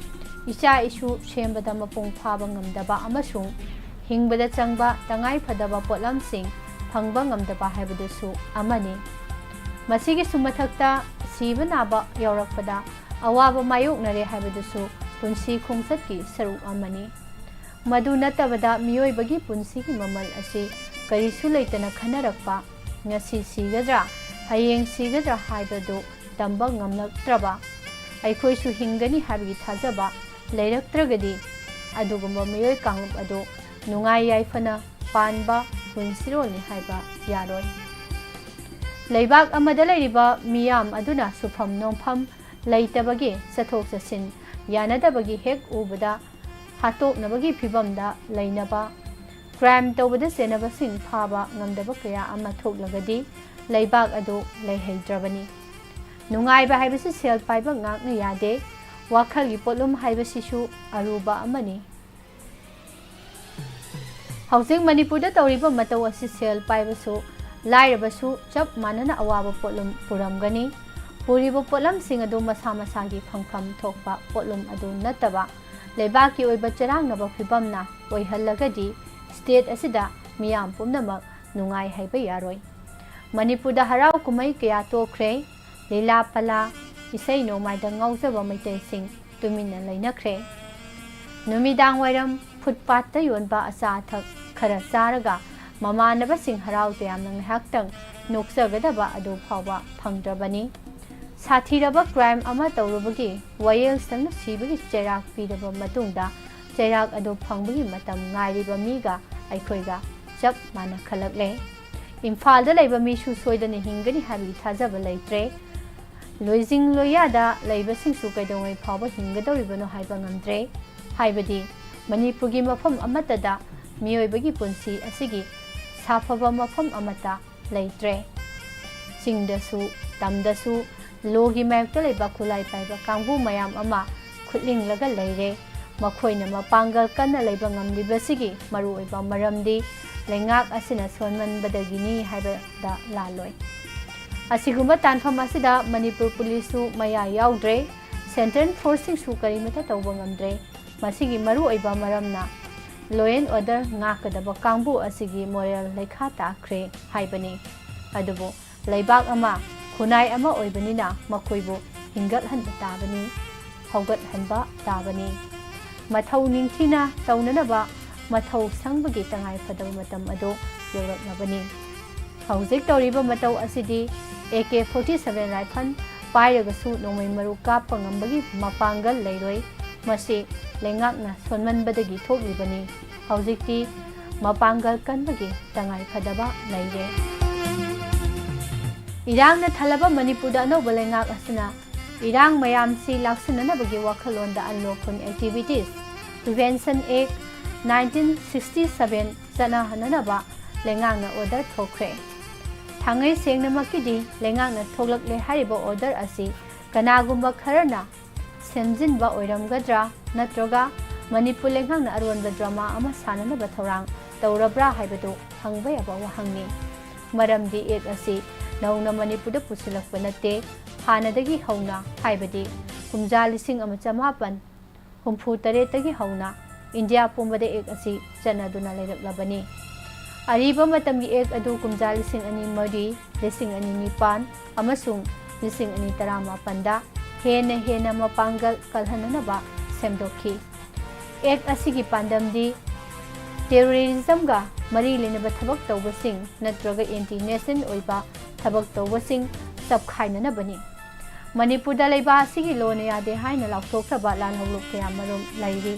ꯏꯆꯥ ꯏꯁꯨ ꯁꯦꯝꯕꯗ ꯃꯄꯨꯡ ꯐꯥꯕ ꯉꯝꯗꯕ ꯑꯃꯁꯨꯡ ꯍꯤꯡꯕꯗ ꯆꯪꯕ ꯇꯉꯥꯏ ꯐꯗꯕ ꯄꯣꯠꯂꯝꯁꯤꯡ ꯐꯪꯕ ꯉꯝꯗꯕ ꯍꯥꯏꯕꯗꯨꯁꯨ ꯑꯃꯅꯤ꯫ ꯃꯁꯤꯒꯤꯁꯨ ꯃꯊꯛꯇ, ꯁꯤꯕ ꯅꯥꯕ ꯌꯥꯎꯔꯛꯄꯗ ꯑꯋꯥꯕ ꯃꯥꯌꯣꯛꯅꯔꯦ ꯍꯥꯏꯕꯗꯨꯁꯨ ꯄꯨꯟꯁꯤ ꯈꯣꯡꯆꯠꯀꯤ ꯁꯔꯨꯛ ꯑꯃꯅꯤ꯫ ꯃꯗꯨ ꯅꯠꯇꯕꯗ, ꯃꯤꯑꯣꯏꯕꯒꯤ ꯄꯨꯟꯁꯤꯒꯤ ꯃꯃꯜ ꯑꯁꯤ ꯀꯔꯤꯁꯨ ꯂꯩꯇꯅ ꯈꯟꯅꯔꯛꯄ, ꯉꯁꯤ ꯁꯤꯒꯗ꯭ꯔꯥ, ꯍꯌꯦꯡ ꯁꯤꯒꯗ꯭ꯔꯥ ꯍꯥꯏꯕꯗꯨ ꯇꯝꯕ ꯉꯝꯂꯛꯇ꯭ꯔꯕ, ꯑꯩꯈꯣꯏꯁꯨ ꯍꯤꯡꯒꯅꯤ ꯍꯥꯏꯕꯒꯤ ꯊꯥꯖꯕ ꯂꯩꯔꯛꯇ꯭ꯔꯒꯗꯤ, ꯑꯗꯨꯒꯨꯝꯕ ꯃꯤꯑꯣꯏ ꯀꯥꯡꯂꯨꯞ ꯑꯗꯨ ꯅꯨꯡꯉꯥꯏ ꯌꯥꯏꯐꯅ ꯄꯥꯟꯕ ꯄꯨꯟꯁꯤꯔꯣꯜꯅꯤ ꯍꯥꯏꯕ ꯌꯥꯔꯣꯏ꯫ ꯂꯩꯕꯥꯛ ꯑꯃꯗ ꯂꯩꯔꯤꯕ ꯃꯤꯌꯥꯝ ꯑꯗꯨꯅ ꯁꯨꯐꯝ ꯅꯣꯝꯐꯝ ꯂꯩꯇꯕꯒꯤ, ꯆꯠꯊꯣꯛ ꯆꯠꯁꯤꯟ ꯌꯥꯅꯗꯕꯒꯤ ꯍꯦꯛ ꯎꯕꯗ ꯍꯥꯠꯇꯣꯛꯅꯕꯒꯤ ꯐꯤꯚꯝꯗ ꯂꯩꯅꯕ, ꯀ꯭ꯔꯥꯏꯝ ꯇꯧꯕꯗ ꯆꯦꯟꯅꯕꯁꯤꯡ ꯐꯥꯕ ꯉꯝꯗꯕ ꯀꯌꯥ ꯑꯃ ꯊꯣꯛꯂꯒꯗꯤ, ꯂꯩꯕꯥꯛ ꯑꯗꯨ ꯂꯩꯍꯩꯗ꯭ꯔꯕꯅꯤ꯫ ꯅꯨꯡꯉꯥꯏꯕ ꯍꯥꯏꯕꯁꯤ ꯁꯦꯜ ꯄꯥꯏꯕ ꯉꯥꯛꯅ ꯌꯥꯗꯦ꯫ ꯋꯥꯈꯜꯒꯤ ꯄꯣꯠꯂꯨꯝ ꯍꯥꯏꯕꯁꯤꯁꯨ ꯑꯔꯨꯕ ꯑꯃꯅꯤ꯫ ꯍꯧꯖꯤꯛ ꯃꯅꯤꯄꯨꯔꯗ ꯇꯧꯔꯤꯕ ꯃꯇꯧ ꯑꯁꯤ ꯁꯦꯜ ꯄꯥꯏꯕꯁꯨ, ꯂꯥꯏꯔꯕꯁꯨ ꯆꯞ ꯃꯥꯟꯅꯅ ꯑꯋꯥꯕ ꯄꯣꯠꯂꯨꯝ ꯄꯨꯔꯝꯒꯅꯤ꯫ ꯄꯨꯔꯤꯕ ꯄꯣꯠꯂꯝꯁꯤꯡ ꯑꯗꯨ ꯃꯁꯥ ꯃꯁꯥꯒꯤ ꯐꯪꯐꯝ ꯊꯣꯛꯄ ꯄꯣꯠꯂꯨꯝ ꯑꯗꯨ ꯅꯠꯇꯕ, ꯂꯩꯕꯥꯛꯀꯤ ꯑꯣꯏꯕ ꯆꯔꯥꯡꯅꯕ ꯐꯤꯚꯝꯅ ꯑꯣꯏꯍꯜꯂꯒꯗꯤ, ꯁ꯭ꯇꯦꯠ ꯑꯁꯤꯗ ꯃꯤꯌꯥꯝ ꯄꯨꯝꯅꯃꯛ ꯅꯨꯡꯉꯥꯏ ꯍꯥꯏꯕ ꯌꯥꯔꯣꯏ꯫ ꯃꯅꯤꯄꯨꯔꯗ ꯍꯔꯥꯎ ꯀꯨꯝꯍꯩ ꯀꯌꯥ ꯇꯣꯛꯈ꯭ꯔꯦ꯫ ꯂꯤꯂꯥ ꯄꯂꯥ, ꯏꯁꯩ ꯅꯣꯡꯃꯥꯏꯗ ꯉꯥꯎꯖꯕ ꯃꯩꯇꯩꯁꯤꯡ ꯇꯨꯃꯤꯟꯅ ꯂꯩꯅꯈ꯭ꯔꯦ꯫ ꯅꯨꯃꯤꯗꯥꯡ ꯋꯥꯏꯔꯝ ꯐꯨꯠꯄꯥꯠꯇ ꯌꯣꯟꯕ ꯑꯆꯥ ꯑꯊꯛ ꯈꯔ ꯆꯥꯔꯒ ꯃꯃꯥꯟꯅꯕꯁꯤꯡ ꯍꯔꯥꯎ ꯇꯌꯥꯝꯅ ꯉꯥꯏꯍꯥꯛꯇꯪ ꯅꯣꯛꯆꯒꯗꯕ ꯑꯗꯨ ꯐꯥꯎꯕ ꯐꯪꯗ꯭ꯔꯕꯅꯤ꯫ ꯁꯥꯊꯤꯔꯕ ꯀ꯭ꯔꯥꯏꯝ ꯑꯃ ꯇꯧꯔꯨꯕꯒꯤ ꯋꯥꯌꯦꯜ ꯁꯪꯅ ꯁꯤꯕꯒꯤ ꯆꯩꯔꯥꯛ ꯄꯤꯔꯕ ꯃꯇꯨꯡꯗ, ꯆꯩꯔꯥꯛ ꯑꯗꯨ ꯐꯪꯕꯒꯤ ꯃꯇꯝ ꯉꯥꯏꯔꯤꯕ ꯃꯤꯒ ꯑꯩꯈꯣꯏꯒ ꯆꯞ ꯃꯥꯟꯅꯈꯠꯂꯛꯂꯦ꯫ ꯏꯝꯐꯥꯜꯗ ꯂꯩꯕ ꯃꯤꯁꯨ ꯁꯣꯏꯗꯅ ꯍꯤꯡꯒꯅꯤ ꯍꯥꯏꯕꯒꯤ ꯊꯥꯖꯕ ꯂꯩꯇ꯭ꯔꯦ꯫ ꯂꯣꯏꯖꯤꯡ ꯂꯣꯏꯌꯥꯗ ꯂꯩꯕꯁꯤꯡꯁꯨ ꯀꯩꯗꯧꯉꯩ ꯐꯥꯎꯕ ꯍꯤꯡꯒꯗꯧꯔꯤꯕꯅꯣ ꯍꯥꯏꯕ ꯉꯝꯗ꯭ꯔꯦ꯫ ꯍꯥꯏꯕꯗꯤ ꯃꯅꯤꯄꯨꯔꯒꯤ ꯃꯐꯝ ꯑꯃꯠꯇꯗ ꯃꯤꯑꯣꯏꯕꯒꯤ ꯄꯨꯟꯁꯤ ꯑꯁꯤꯒꯤ ꯁꯥꯐꯕ ꯃꯐꯝ ꯑꯃꯠꯇ ꯂꯩꯇ꯭ꯔꯦ꯫ ꯆꯤꯡꯗꯁꯨ, ꯇꯝꯗꯁꯨ ꯂꯣꯒꯤ ꯃꯥꯌꯣꯛꯇ ꯂꯩꯕ ꯈꯨꯠꯂꯥꯏ ꯄꯥꯏꯕ ꯀꯥꯡꯕꯨ ꯃꯌꯥꯝ ꯑꯃ ꯈꯨꯠꯂꯤꯡꯂꯒ ꯂꯩꯔꯦ꯫ ꯃꯈꯣꯏꯅ ꯃꯄꯥꯡꯒꯜ ꯀꯟꯅ ꯂꯩꯕ ꯉꯝꯂꯤꯕꯁꯤꯒꯤ ꯃꯔꯨꯑꯣꯏꯕ ꯃꯔꯝꯗꯤ ꯂꯩꯉꯥꯛ ꯑꯁꯤꯅ ꯁꯣꯟꯃꯟꯕꯗꯒꯤꯅꯤ ꯍꯥꯏꯕꯗ ꯂꯥꯜꯂꯣꯏ꯫ ꯑꯁꯤꯒꯨꯝꯕ ꯇꯥꯟꯐꯝ ꯑꯁꯤꯗ ꯃꯅꯤꯄꯨꯔ ꯄꯨꯂꯤꯁꯁꯨ ꯃꯌꯥ ꯌꯥꯎꯗ꯭ꯔꯦ, ꯁꯦꯟꯇ꯭ꯔꯦꯜ ꯐꯣꯔꯁꯁꯤꯡꯁꯨ ꯀꯔꯤꯃꯠꯇ ꯇꯧꯕ ꯉꯝꯗ꯭ꯔꯦ꯫ ꯃꯁꯤꯒꯤ ꯃꯔꯨꯑꯣꯏꯕ ꯃꯔꯝꯅ law and order ꯉꯥꯛꯀꯗꯕ ꯀꯥꯡꯕꯨ ꯑꯁꯤꯒꯤ ꯃꯣꯔꯦꯜ ꯂꯩꯈꯥ ꯇꯥꯈ꯭ꯔꯦ ꯍꯥꯏꯕꯅꯤ꯫ ꯑꯗꯨꯕꯨ ꯂꯩꯕꯥꯛ ꯑꯃ, ꯈꯨꯟꯅꯥꯏ ꯑꯃ ꯑꯣꯏꯕꯅꯤꯅ ꯃꯈꯣꯏꯕꯨ ꯍꯤꯡꯒꯠꯍꯟꯕ ꯇꯥꯕꯅꯤ, ꯍꯧꯒꯠꯍꯟꯕ ꯇꯥꯕꯅꯤ꯫ ꯃꯊꯧ ꯅꯤꯡꯊꯤꯅ ꯇꯧꯅꯅꯕ ꯃꯊꯧ ꯁꯪꯕꯒꯤ ꯇꯉꯥꯏ ꯐꯗꯕ ꯃꯇꯝ ꯑꯗꯨ ꯌꯧꯔꯛꯂꯕꯅꯤ꯫ ꯍꯧꯖꯤꯛ ꯇꯧꯔꯤꯕ ꯃꯇꯧ ꯑꯁꯤꯗꯤ AK forty seven rifle ꯄꯥꯏꯔꯒꯁꯨ ꯅꯣꯡꯃꯩ ꯃꯔꯨ ꯀꯥꯞꯄ ꯉꯝꯕꯒꯤ ꯃꯄꯥꯡꯒꯜ ꯂꯩꯔꯣꯏ꯫ ꯃꯁꯤ ꯂꯩꯉꯥꯛꯅ ꯁꯣꯟꯃꯟꯕꯗꯒꯤ ꯊꯣꯛꯂꯤꯕꯅꯤ꯫ ꯍꯧꯖꯤꯛꯇꯤ ꯃꯄꯥꯡꯒꯜ ꯀꯟꯕꯒꯤ ꯇꯉꯥꯏ ꯐꯗꯕ ꯂꯩꯔꯦ꯫ ꯏꯔꯥꯡꯅ ꯊꯜꯂꯕ ꯃꯅꯤꯄꯨꯔꯗ ꯑꯅꯧꯕ ꯂꯩꯉꯥꯛ ꯑꯁꯤꯅ ꯏꯔꯥꯡ ꯃꯌꯥꯝꯁꯤ ꯂꯥꯛꯁꯤꯟꯅꯅꯕꯒꯤ ꯋꯥꯈꯜꯂꯣꯟꯗ unlawful activities Prevention Act nineteen sixty seven ꯆꯠꯅꯍꯟꯅꯅꯕ ꯂꯩꯉꯥꯛꯅ order ꯊꯣꯛꯈ꯭ꯔꯦ꯫ ꯊꯥꯡꯉꯩ ꯁꯦꯡꯅꯃꯛꯀꯤꯗꯤ ꯂꯩꯉꯥꯛꯅ ꯊꯣꯛꯂꯛꯂꯦ ꯍꯥꯏꯔꯤꯕ order ꯑꯁꯤ ꯀꯅꯥꯒꯨꯝꯕ ꯈꯔꯅ ꯁꯦꯝꯖꯤꯟꯕ ꯑꯣꯏꯔꯝꯒꯗ꯭ꯔꯥ ꯅꯠꯇ꯭ꯔꯒ ꯃꯅꯤꯄꯨꯔ ꯂꯩꯉꯥꯛꯅ ꯑꯔꯣꯟꯕ drama ꯑꯃ ꯁꯥꯅꯅꯕ ꯊꯧꯔꯥꯡ ꯇꯧꯔꯕ꯭ꯔꯥ ꯍꯥꯏꯕꯗꯨ ꯍꯪꯕ ꯌꯥꯕ ꯋꯥꯍꯪꯅꯤ꯫ ꯃꯔꯝꯗꯤ act ꯑꯁꯤ ꯅꯧꯅ ꯃꯅꯤꯄꯨꯔꯗ ꯄꯨꯁꯤꯜꯂꯛꯄ ꯅꯠꯇꯦ꯫ ꯍꯥꯟꯅꯗꯒꯤ ꯍꯧꯅ, ꯍꯥꯏꯕꯗꯤ ꯀꯨꯝꯖꯥ ꯂꯤꯁꯤꯡ ꯑꯃ ꯆꯃꯥꯄꯟ ꯍꯨꯝꯐꯨ ꯇꯔꯦꯠꯇꯒꯤ ꯍꯧꯅ ꯏꯟꯗꯤꯌꯥ ꯄꯨꯝꯕꯗ act ꯑꯁꯤ ꯆꯠꯅꯗꯨꯅ ꯂꯩꯔꯛꯂꯕꯅꯤ꯫ ꯑꯔꯤꯕ ꯃꯇꯝꯒꯤ act ꯑꯗꯨ ꯀꯨꯝꯖꯥ ꯂꯤꯁꯤꯡ ꯑꯅꯤ ꯃꯔꯤ, ꯂꯤꯁꯤꯡ ꯑꯅꯤ ꯅꯤꯄꯥꯟ ꯑꯃꯁꯨꯡ ꯂꯤꯁꯤꯡ ꯑꯅꯤ ꯇꯔꯥꯃꯥꯄꯟꯗ ꯍꯦꯟꯅ ꯍꯦꯟꯅ ꯃꯄꯥꯡꯒꯜ ꯀꯜꯍꯟꯅꯅꯕ ꯁꯦꯝꯗꯣꯛꯈꯤ꯫ Act ꯑꯁꯤꯒꯤ ꯄꯥꯟꯗꯝꯗꯤ terrorism ꯒ ꯃꯔꯤ ꯂꯩꯅꯕ ꯊꯕꯛ ꯇꯧꯕꯁꯤꯡ ꯅꯠꯇ꯭ꯔꯒ anti nation ꯑꯣꯏꯕ ꯊꯕꯛ ꯇꯧꯕꯁꯤꯡ ꯆꯞꯈꯥꯏꯅꯅꯕꯅꯤ꯫ ꯃꯅꯤꯄꯨꯔꯗ ꯂꯩꯕ ꯑꯁꯤꯒꯤ ꯂꯣꯅ ꯌꯥꯗꯦ ꯍꯥꯏꯅ ꯂꯥꯎꯊꯣꯛꯈ꯭ꯔꯕ ꯂꯥꯜꯍꯧꯂꯨꯞ ꯀꯌꯥꯃꯔꯨꯝ ꯂꯩꯔꯤ꯫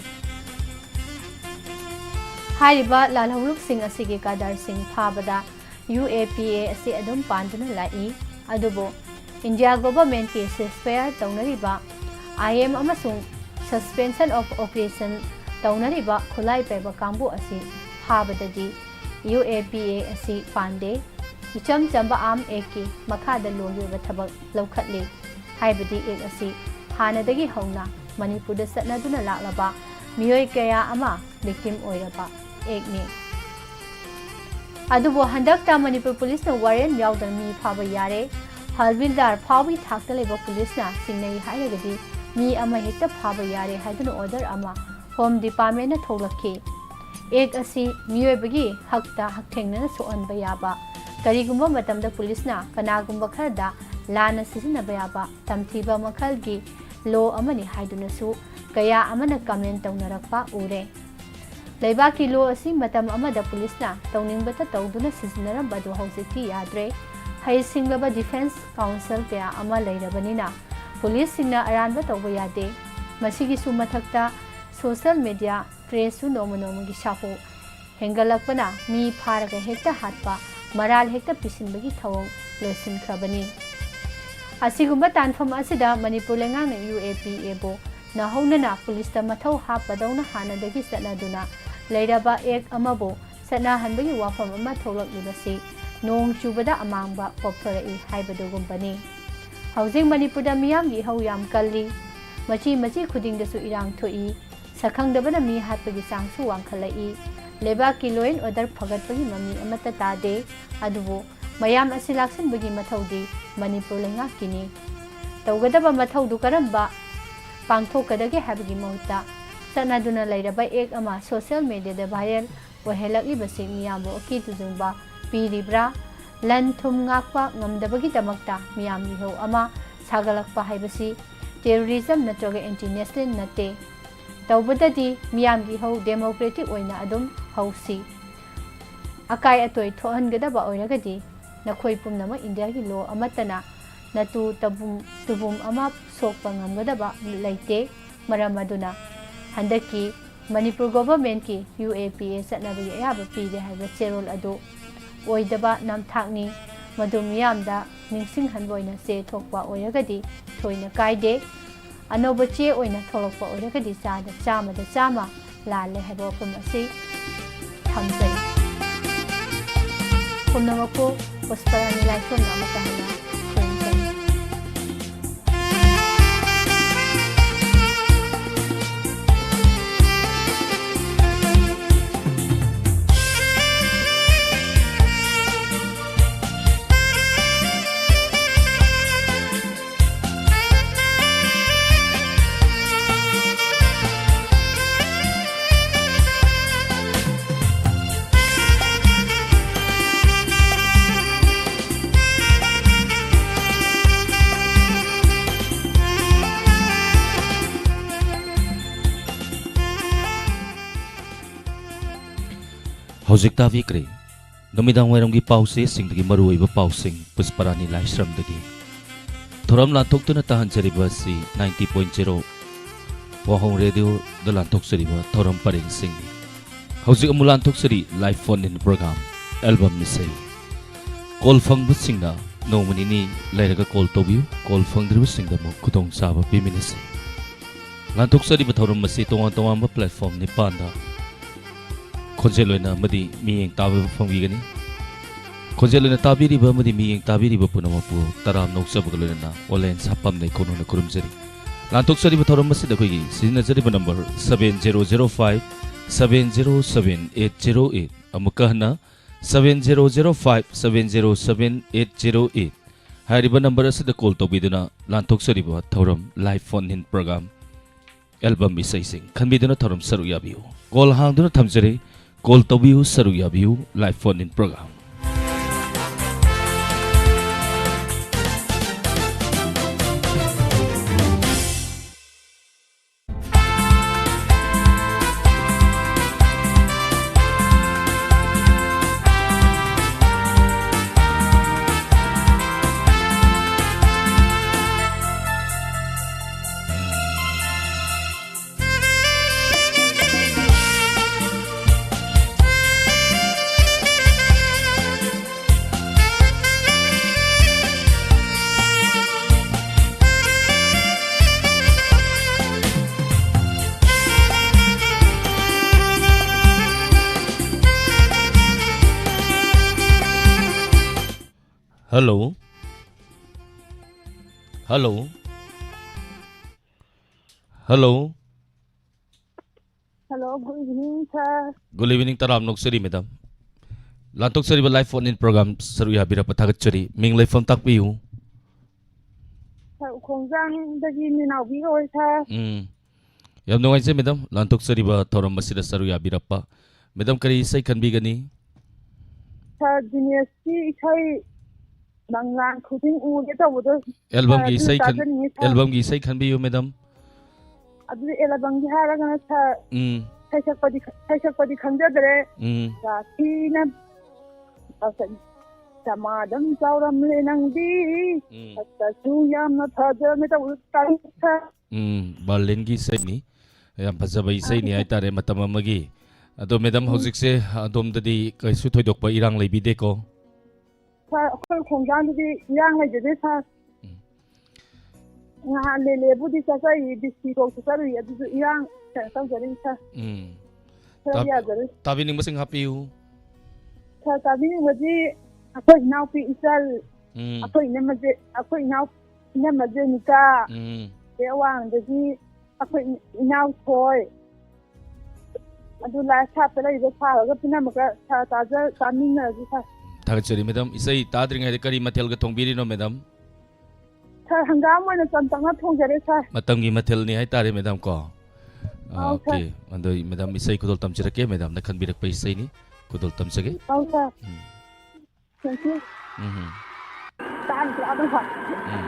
ꯍꯥꯏꯔꯤꯕ ꯂꯥꯜꯍꯧꯂꯨꯞꯁꯤꯡ ꯑꯁꯤꯒꯤ ꯀꯥꯗꯔꯁꯤꯡ ꯐꯥꯕꯗ UAPA ꯑꯁꯤ ꯑꯗꯨꯝ ꯄꯥꯟꯗꯨꯅ ꯂꯥꯛꯏ꯫ ꯑꯗꯨꯕꯨ ꯏꯟꯗꯤꯌꯥ ꯒꯣꯚꯔꯟꯃꯦꯟꯠꯀꯤ ceasefire ꯇꯧꯅꯔꯤꯕ, ꯑꯥꯏ ꯑꯦꯝ ꯑꯃꯁꯨꯡ suspension of operation ꯇꯧꯅꯔꯤꯕ ꯈꯨꯠꯂꯥꯏ ꯄꯥꯏꯕ ꯀꯥꯡꯕꯨ ꯑꯁꯤ ꯐꯥꯕꯗꯗꯤ ꯌꯨ ꯑꯦ ꯄꯤ ꯑꯦ ꯑꯁꯤ ꯄꯥꯟꯗꯦ꯫ ꯏꯆꯝ ꯆꯝꯕ ꯑꯥꯔꯝ ꯑꯦꯛꯀꯤ ꯃꯈꯥꯗ ꯂꯣꯒꯤ ꯑꯣꯏꯕ ꯊꯕꯛ ꯂꯧꯈꯠꯂꯤ ꯍꯥꯏꯕꯗꯤ ꯑꯦꯛ ꯑꯁꯤ ꯍꯥꯟꯅꯗꯒꯤ ꯍꯧꯅ ꯃꯅꯤꯄꯨꯔꯗ ꯆꯠꯅꯗꯨꯅ ꯂꯥꯛꯂꯕ ꯃꯤꯑꯣꯏ ꯀꯌꯥ ꯑꯃ victim ꯑꯣꯏꯔꯕ ꯑꯦꯛꯅꯤ꯫ ꯑꯗꯨꯕꯨ ꯍꯟꯗꯛꯇ ꯃꯅꯤꯄꯨꯔ ꯄꯨꯂꯤꯁꯅ ꯋꯥꯔꯦꯟ ꯌꯥꯎꯗꯅ ꯃꯤ ꯐꯥꯕ ꯌꯥꯔꯦ, ꯍꯋꯜꯗꯥꯔ ꯐꯥꯎꯕꯒꯤ ꯊꯥꯛꯇ ꯂꯩꯕ ꯄꯨꯂꯤꯁꯅ ꯆꯤꯡꯅꯩ ꯍꯥꯏꯔꯒꯗꯤ ꯃꯤ ꯑꯃ ꯍꯦꯛꯇ ꯐꯥꯕ ꯌꯥꯔꯦ ꯍꯥꯏꯗꯨꯅ order ꯑꯃ Home Departmentꯅ ꯊꯣꯛꯂꯛꯈꯤ꯫ ꯑꯦꯛ ꯑꯁꯤ ꯃꯤꯑꯣꯏꯕꯒꯤ ꯍꯛꯇ ꯍꯛꯊꯦꯡꯅꯅ ꯁꯣꯛꯍꯟꯕ ꯌꯥꯕ, ꯀꯔꯤꯒꯨꯝꯕ ꯃꯇꯝꯗ ꯄꯨꯂꯤꯁꯅ ꯀꯅꯥꯒꯨꯝꯕ ꯈꯔꯗ ꯂꯥꯟꯅ ꯁꯤꯖꯤꯟꯅꯕ ꯌꯥꯕ ꯇꯝꯊꯤꯕ ꯃꯈꯜꯒꯤ law ꯑꯃꯅꯤ ꯍꯥꯏꯗꯨꯅꯁꯨ ꯀꯌꯥ ꯑꯃꯅ comment ꯇꯧꯅꯔꯛꯄ ꯎꯔꯦ꯫ ꯂꯩꯕꯥꯛꯀꯤ law ꯑꯁꯤ ꯃꯇꯝ ꯑꯃꯗ ꯄꯨꯂꯤꯁꯅ ꯇꯧꯅꯤꯡꯕꯇ ꯇꯧꯗꯨꯅ ꯁꯤꯖꯤꯟꯅꯔꯝꯕ ꯑꯗꯨ ꯍꯧꯖꯤꯛꯇꯤ ꯌꯥꯗ꯭ꯔꯦ꯫ ꯍꯩꯁꯤꯡꯂꯕ defence counsel ꯀꯌꯥ ꯑꯃ ꯂꯩꯔꯕꯅꯤꯅ ꯄꯨꯂꯤꯁꯁꯤꯡꯅ ꯑꯔꯥꯟꯕ ꯇꯧꯕ ꯌꯥꯗꯦ꯫ ꯃꯁꯤꯒꯤꯁꯨ ꯃꯊꯛꯇ social media crazeꯁꯨ ꯅꯣꯡꯃ ꯅꯣꯡꯃꯒꯤ ꯁꯥꯐꯨ ꯍꯦꯟꯒꯠꯂꯛꯄꯅ ꯃꯤ ꯐꯥꯔꯒ ꯍꯦꯛꯇ ꯍꯥꯠꯄ, ꯃꯔꯥꯜ ꯍꯦꯛꯇ ꯄꯤꯁꯤꯟꯕꯒꯤ ꯊꯧꯑꯣꯡ ꯂꯣꯏꯁꯤꯟꯈ꯭ꯔꯕꯅꯤ꯫ ꯑꯁꯤꯒꯨꯝꯕ ꯇꯥꯟꯐꯝ ꯑꯁꯤꯗ ꯃꯅꯤꯄꯨꯔ ꯂꯩꯉꯥꯛꯅ ꯌꯨ ꯑꯦ ꯄꯤ ꯑꯦꯕꯨ ꯅꯧꯍꯧꯅꯅ ꯄꯨꯂꯤꯁꯇ ꯃꯊꯧ ꯍꯥꯞꯄꯗꯧꯅ ꯍꯥꯟꯅꯗꯒꯤ ꯆꯠꯅꯗꯨꯅ ꯂꯩꯔꯕ ꯑꯦꯛ ꯑꯃꯕꯨ ꯆꯠꯅꯍꯟꯕꯒꯤ ꯋꯥꯐꯝ ꯑꯃ ꯊꯣꯛꯂꯛꯂꯤꯕꯁꯤ ꯅꯣꯡ ꯆꯨꯕꯗ ꯑꯃꯥꯡꯕ ꯄꯣꯛꯊꯣꯔꯛꯏ ꯍꯥꯏꯕꯗꯨꯒꯨꯝꯕꯅꯤ꯫ ꯍꯧꯖꯤꯛ ꯃꯅꯤꯄꯨꯔꯗ ꯃꯤꯌꯥꯝꯒꯤ ꯏꯍꯧ ꯌꯥꯝ ꯀꯜꯂꯤ꯫ ꯃꯆꯤ ꯃꯆꯤ ꯈꯨꯗꯤꯡꯗꯁꯨ ꯏꯔꯥꯡ ꯊꯣꯛꯏ꯫ ꯁꯛꯈꯪꯗꯕꯅ ꯃꯤ ꯍꯥꯠꯄꯒꯤ ꯆꯥꯡꯁꯨ ꯋꯥꯡꯈꯠꯂꯛꯏ꯫ ꯂꯩꯕꯥꯛꯀꯤ law and order ꯐꯒꯠꯄꯒꯤ ꯃꯃꯤ ꯑꯃꯠꯇ ꯇꯥꯗꯦ꯫ ꯑꯗꯨꯕꯨ ꯃꯌꯥꯝ ꯑꯁꯤ ꯂꯥꯛꯁꯤꯟꯕꯒꯤ ꯃꯊꯧꯗꯤ ꯃꯅꯤꯄꯨꯔ ꯂꯩꯉꯥꯛꯀꯤꯅꯤ꯫ ꯇꯧꯒꯗꯕ ꯃꯊꯧꯗꯨ ꯀꯔꯝꯕ ꯄꯥꯡꯊꯣꯛꯀꯗꯒꯦ ꯍꯥꯏꯕꯒꯤ ꯃꯍꯨꯠꯇ ꯆꯠꯅꯗꯨꯅ ꯂꯩꯔꯕ ꯑꯦꯛ ꯑꯃ social mediaꯗ viral ꯑꯣꯏꯍꯜꯂꯛꯂꯤꯕꯁꯤ ꯃꯤꯌꯥꯝꯕꯨ ꯑꯀꯤ ꯇꯨꯖꯨꯡꯕ ꯄꯤꯔꯤꯕ꯭ꯔꯥ? ꯂꯟ ꯊꯨꯝ ꯉꯥꯛꯄ ꯉꯝꯗꯕꯒꯤꯗꯃꯛꯇ ꯃꯤꯌꯥꯝꯒꯤ ꯏꯍꯧ ꯑꯃ ꯁꯥꯒꯠꯂꯛꯄ ꯍꯥꯏꯕꯁꯤ terrorism ꯅꯠꯇ꯭ꯔꯒ anti national ꯅꯠꯇꯦ꯫ ꯇꯧꯕꯗꯗꯤ ꯃꯤꯌꯥꯝꯒꯤ ꯏꯍꯧ democratic ꯑꯣꯏꯅ ꯑꯗꯨꯝ ꯍꯧꯁꯤ꯫ ꯑꯀꯥꯏ ꯑꯇꯣꯏ ꯊꯣꯛꯍꯟꯒꯗꯕ ꯑꯣꯏꯔꯒꯗꯤ ꯅꯈꯣꯏ ꯄꯨꯝꯅꯃꯛ ꯏꯟꯗꯤꯌꯥꯒꯤ law ꯑꯃꯠꯇꯅ ꯅꯇꯨ ꯇꯕꯨꯝ, ꯇꯨꯕꯨꯝ ꯑꯃ ꯁꯣꯛꯄ ꯉꯝꯒꯗꯕ ꯂꯩꯇꯦ꯫ ꯃꯔꯝ ꯑꯗꯨꯅ ꯍꯟꯗꯛꯀꯤ ꯃꯅꯤꯄꯨꯔ governmentꯀꯤ ꯌꯨ ꯑꯦ ꯄꯤ ꯑꯦ ꯆꯠꯅꯕꯒꯤ ꯑꯌꯥꯕ ꯄꯤꯔꯦ ꯍꯥꯏꯕ ꯆꯦꯔꯣꯜ ꯑꯗꯨ ꯑꯣꯏꯗꯕ ꯅꯝꯊꯥꯛꯅꯤ꯫ ꯃꯗꯨ ꯃꯤꯌꯥꯝꯗ ꯅꯤꯡꯁꯤꯡꯍꯟꯕ ꯑꯣꯏꯅ ꯆꯦ ꯊꯣꯛꯄ ꯑꯣꯏꯔꯒꯗꯤ ꯊꯣꯏꯅ ꯀꯥꯏꯗꯦ꯫ ꯑꯅꯧꯕ ꯆꯦ ꯑꯣꯏꯅ ꯊꯣꯛꯂꯛꯄ ꯑꯣꯏꯔꯒꯗꯤ ꯆꯥꯗ ꯆꯥꯝꯃꯗ ꯆꯥꯝꯃ ꯂꯥꯜꯂꯦ ꯍꯥꯏꯕ ꯋꯥꯐꯝ ꯑꯁꯤ ꯊꯝꯖꯔꯤ꯫ ꯄꯨꯝꯅꯃꯛꯄꯨ ꯄꯨꯁꯄꯔꯥꯅꯤ ꯂꯥꯏꯁ꯭ꯔꯝꯅ ꯑꯃꯨꯛꯀ ꯍꯟꯅ ꯈꯨꯔꯨꯝꯖꯔꯤ꯫ ꯍꯧꯖꯤꯛ ꯇꯥꯕꯤꯈ꯭ꯔꯦ ꯅꯨꯃꯤꯗꯥꯡ ꯋꯥꯏꯔꯝꯒꯤ ꯄꯥꯎꯆꯦꯁꯤꯡꯗꯒꯤ ꯃꯔꯨꯑꯣꯏꯕ ꯄꯥꯎꯁꯤꯡ ꯄꯨꯁꯄꯔꯥꯅꯤ ꯂꯥꯏꯁ꯭ꯔꯝꯗꯒꯤ꯫ ꯊꯧꯔꯝ ꯂꯥꯟꯊꯣꯛꯇꯨꯅ ꯇꯥꯍꯟꯖꯔꯤꯕ ꯑꯁꯤ ninety point zero ꯋꯥꯍꯣꯡ ꯔꯦꯗꯤꯑꯣꯗ ꯂꯥꯟꯊꯣꯛꯆꯔꯤꯕ ꯊꯧꯔꯝ ꯄꯔꯦꯡꯁꯤꯡꯅꯤ꯫ ꯍꯧꯖꯤꯛ ꯑꯃꯨꯛ ꯂꯥꯟꯊꯣꯛꯆꯔꯤ live phone in program album ꯏꯁꯩ꯫ ꯀꯣꯜ ꯐꯪꯕꯁꯤꯡꯅ ꯅꯣꯡꯃ ꯅꯤꯅꯤ ꯂꯩꯔꯒ ꯀꯣꯜ ꯇꯧꯕꯤꯌꯨ, ꯀꯣꯜ ꯐꯪꯗ꯭ꯔꯤꯕꯁꯤꯡꯗ ꯑꯃꯨꯛ ꯈꯨꯗꯣꯡꯆꯥꯕ ꯄꯤꯃꯤꯟꯅꯁꯤ꯫ ꯂꯥꯟꯊꯣꯛꯆꯔꯤꯕ ꯊꯧꯔꯝ ꯑꯁꯤ ꯇꯣꯉꯥꯟ ꯇꯣꯉꯥꯟꯕ platform ꯅꯤꯄꯥꯟꯗ ꯈꯣꯟꯖꯦꯜ ꯑꯣꯏꯅ ꯑꯃꯗꯤ ꯃꯤꯠꯌꯦꯡ ꯇꯥꯕ ꯐꯪꯕꯤꯒꯅꯤ꯫ ꯈꯣꯟꯖꯦꯜ ꯑꯣꯏꯅ ꯇꯥꯕꯤꯔꯤꯕ ꯑꯃꯗꯤ ꯃꯤꯠꯌꯦꯡ ꯇꯥꯕꯤꯔꯤꯕ ꯄꯨꯝꯅꯃꯛꯄꯨ ꯇꯔꯥꯝꯅ ꯑꯣꯛꯆꯕꯒ ꯂꯣꯏꯅꯅ ꯑꯣꯂꯦꯟ ꯁꯥꯄꯝ ꯂꯩꯈꯣꯟ ꯑꯣꯏꯅ ꯈꯨꯔꯨꯝꯖꯔꯤ꯫ ꯂꯥꯟꯊꯣꯛꯆꯔꯤꯕ ꯊꯧꯔꯝ ꯑꯁꯤꯗ ꯑꯩꯈꯣꯏꯒꯤ ꯁꯤꯖꯤꯟꯅꯖꯔꯤꯕ number seven zero zero five seven zero seven eight zero eight, ꯑꯃꯨꯛꯀ ꯍꯟꯅ seven zero zero five seven zero seven eight zero eight ꯍꯥꯏꯔꯤꯕ number ꯑꯁꯤꯗ ꯀꯣꯜ ꯇꯧꯕꯤꯗꯨꯅ ꯂꯥꯟꯊꯣꯛꯆꯔꯤꯕ ꯊꯧꯔꯝ live phone in program album ꯏꯁꯩꯁꯤꯡ ꯈꯟꯕꯤꯗꯨꯅ ꯊꯧꯔꯝ ꯁꯔꯨꯛ ꯌꯥꯕꯤꯌꯨ꯫ ꯀꯣꯜ ꯍꯥꯡꯗꯨꯅ ꯊꯝꯖꯔꯤ꯫ ꯀꯣꯜ ꯇꯧꯕꯤꯌꯨ, ꯁꯔꯨꯛ ꯌꯥꯕꯤꯌꯨ live phone in program꯫ Hello. Hello. Hello. Hello, good evening, sir. Good evening, ꯇꯔꯥꯝꯅ ꯑꯣꯛꯆꯔꯤ, madam. ꯂꯥꯟꯊꯣꯛꯆꯔꯤꯕ live phone in program ꯁꯔꯨꯛ ꯌꯥꯕꯤꯔꯛꯄ ꯊꯥꯒꯠꯆꯔꯤ꯫ ꯃꯤꯡ ꯂꯩꯐꯝ ꯇꯥꯛꯄꯤꯌꯨ꯫ Sir, ꯎꯈꯣꯡꯖꯥꯡꯗꯒꯤ ꯃꯤꯅꯥꯎꯕꯤ ꯀꯧꯋꯦ, sir꯫ ꯎꯝ꯫ ꯌꯥꯝ ꯅꯨꯡꯉꯥꯏꯖꯩ, madam, ꯂꯥꯟꯊꯣꯛꯆꯔꯤꯕ ꯊꯧꯔꯝ ꯑꯁꯤꯗ ꯁꯔꯨꯛ ꯌꯥꯕꯤꯔꯛꯄ꯫ Madam, ꯀꯔꯤ ꯏꯁꯩ ꯈꯟꯕꯤꯒꯅꯤ? Sir, ꯗꯤꯅꯦꯁꯀꯤ ꯏꯁꯩ ꯃꯪꯂꯥꯟ ꯈꯨꯗꯤꯡ ꯎꯒꯦ ꯇꯧꯕꯗꯣ, sir, albumꯒꯤ ꯑꯗꯨ ꯏꯁꯩ ꯈꯟ-, ꯇꯥꯖꯅꯤꯡꯉꯤ, sir꯫ Albumꯒꯤ ꯏꯁꯩ ꯈꯟꯕꯤꯌꯨ, madam꯫ ꯑꯗꯨꯗꯤ albumꯒꯤ ꯍꯥꯏꯔꯒꯅ, sir, ꯎꯝ꯫ ꯁꯩꯁꯛꯄꯗꯤ ꯈ-, ꯁꯩꯁꯛꯄꯗꯤ ꯈꯪꯖꯗ꯭ꯔꯦ꯫ ꯎꯝ꯫ ꯔꯥꯁꯤꯅ, ꯑ, ꯀꯔꯤ, ꯗꯃꯥꯗꯝ ꯆꯥꯎꯔꯝꯂꯦ ꯅꯪꯗꯤ, ꯎꯝ꯫ ꯁꯛꯇꯁꯨ ꯌꯥꯝꯅ ꯐꯖꯔꯝꯃꯦ ꯇꯧꯕꯗꯣ ꯇꯥꯅꯤꯡꯉꯤ, sir꯫ ꯎꯝ, ꯕꯥꯔꯂꯤꯟꯒꯤ ꯏꯁꯩꯅꯤ꯫ ꯌꯥꯝ ꯐꯖꯕ ꯏꯁꯩꯅꯤ ꯑꯥ, ꯍꯥꯏꯇꯥꯔꯦ, ꯃꯇꯝ ꯑꯃꯒꯤ꯫ ꯑꯗꯣ, madam, ꯎꯝ꯫ ꯍꯧꯖꯤꯛꯁꯦ ꯑꯗꯣꯝꯗꯗꯤ ꯀꯩꯁꯨ ꯊꯣꯏꯗꯣꯛꯄ ꯏꯔꯥꯡ ꯂꯩꯕꯤꯗꯦꯀꯣ? Sir, ꯑꯩꯈꯣꯏ ꯈꯣꯡꯖꯥꯡꯗꯗꯤ ꯏꯔꯥꯡ ꯂꯩꯖꯗꯦ, sir꯫ ꯎꯝ꯫ ꯅꯍꯥꯟ ꯂꯦꯂꯦꯕꯨꯗꯤ ꯆꯠꯆꯩ, ꯗꯤ ꯁꯤ ꯐꯥꯎ ꯆꯠꯆꯔꯨꯏ, ꯑꯗꯨꯁꯨ ꯏꯔꯥꯡ ꯀꯩꯅꯣ ꯇꯧꯖꯔꯤ, sir꯫ ꯎꯝ꯫ ꯈꯔ ꯇꯥ-, ꯌꯥꯖꯔꯤ꯫ ꯇꯥꯕꯤꯅꯤꯡꯕꯁꯤꯡ ꯍꯥꯞꯄꯤꯌꯨ꯫ Sir, ꯇꯥꯕꯤꯅꯤꯡꯕꯗꯤ ꯑꯩꯈꯣꯏ ꯏꯅꯥꯎꯄꯤ ꯏꯆꯜ, ꯎꯝ꯫ ꯑꯩꯈꯣꯏ ꯏꯅꯝꯃꯁꯦ, ꯑꯩꯈꯣꯏ ꯏꯅꯥꯎ-, ꯏꯅꯝꯃ ꯖꯦꯅꯤꯀꯥ, ꯎꯝ꯫ ꯑꯗꯩ ꯑꯋꯥꯡꯗꯒꯤ ꯑꯩꯈꯣꯏ ꯏꯅꯥꯎꯊꯣꯏ, ꯑꯗꯨ ꯂꯥꯏ ꯁꯥꯠꯇ ꯂꯩꯕ ꯁꯥꯔꯒ ꯄꯨꯝꯅꯃꯛꯀ ꯁꯥ-, ꯇꯥꯖ-, ꯆꯥꯃꯤꯟꯅꯔꯁꯤ, sir꯫ ꯊꯥꯒꯠꯆꯔꯤ, madam꯫ ꯏꯁꯩ ꯇꯥꯗ꯭ꯔꯤꯉꯩꯗ ꯀꯔꯤ ꯃꯊꯦꯜꯒ ꯊꯣꯡꯕꯤꯔꯤꯅꯣ, madam? Sir, ꯍꯪꯒꯥꯝ ꯑꯣꯏꯅ ꯆꯝꯊꯣꯡꯅ ꯊꯣꯡꯖꯔꯦ, sir꯫ ꯃꯇꯝꯒꯤ ꯃꯊꯦꯜꯅꯤ ꯍꯥꯏꯇꯥꯔꯦ, madam, ꯀꯣ? ꯑꯧ, sir꯫ Okay꯫ ꯑꯗꯣ, madam, ꯏꯁꯩ ꯈꯨꯗꯣꯜ ꯇꯝꯖꯔꯛꯀꯦ, madamꯅ ꯈꯟꯕꯤꯔꯛꯄ ꯏꯁꯩꯅꯤ꯫ ꯈꯨꯗꯣꯜ ꯇꯝꯖꯒꯦ꯫ ꯑꯧ, sir꯫ ꯎꯝ꯫ Thank you꯫ ꯎꯝ꯫ ꯇꯥꯡ ꯇꯔꯥꯃꯉꯥ꯫ ꯎꯝ꯫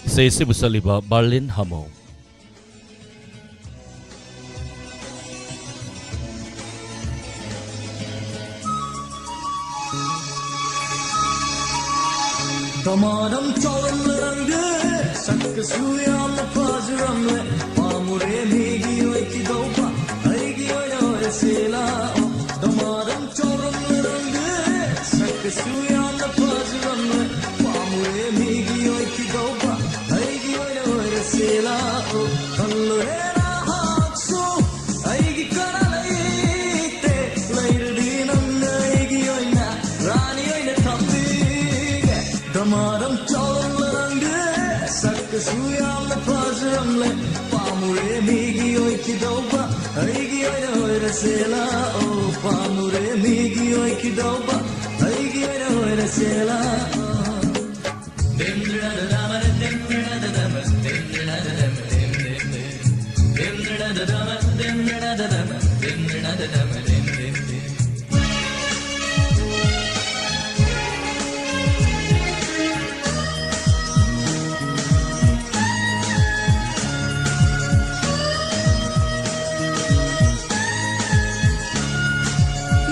ꯏꯁꯩ ꯑꯁꯤꯕꯨ ꯁꯛꯂꯤꯕ ꯕꯥꯔꯂꯤꯟ ꯍꯥꯃꯣ꯫ ꯗꯃꯥꯗꯝ ꯆꯥꯎꯔꯝꯂꯔꯝꯗꯦ, ꯁꯛꯀꯁꯨ ꯌꯥꯝꯅ ꯐꯖꯔꯝꯂꯦ꯫ ꯄꯥꯝꯃꯨꯔꯦ ꯃꯤꯒꯤ ꯑꯣꯏꯈꯤꯗꯧꯕ, ꯑꯩꯒꯤ ꯑꯣꯏꯅ ꯑꯣꯏꯔꯁꯦ ꯂꯥꯛꯑꯣ꯫ ꯗꯃꯥꯗꯝ ꯆꯥꯎꯔꯝꯂꯔꯝꯗꯦ, ꯁꯛꯀꯁꯨ ꯌꯥꯝꯅ ꯐꯖꯔꯝꯂꯦ꯫ ꯄꯥꯝꯃꯨꯔꯦ ꯃꯤꯒꯤ ꯑꯣꯏꯈꯤꯗꯧꯕ, ꯑꯩꯒꯤ ꯑꯣꯏꯅ ꯑꯣꯏꯔꯁꯦ꯫ ꯀꯤꯗꯧꯕ ꯑꯩꯒꯤ ꯑꯣꯏꯅ ꯑꯣꯏꯔꯁꯦ ꯂꯥꯛꯑꯣ, ꯄꯥꯝꯃꯨꯔꯦ ꯃꯤꯒꯤ ꯑꯣꯏꯈꯤꯗꯧꯕ ꯑꯩꯒꯤ ꯑꯣꯏꯅ ꯑꯣꯏꯔꯁꯦ ꯂꯥꯛꯑꯣ꯫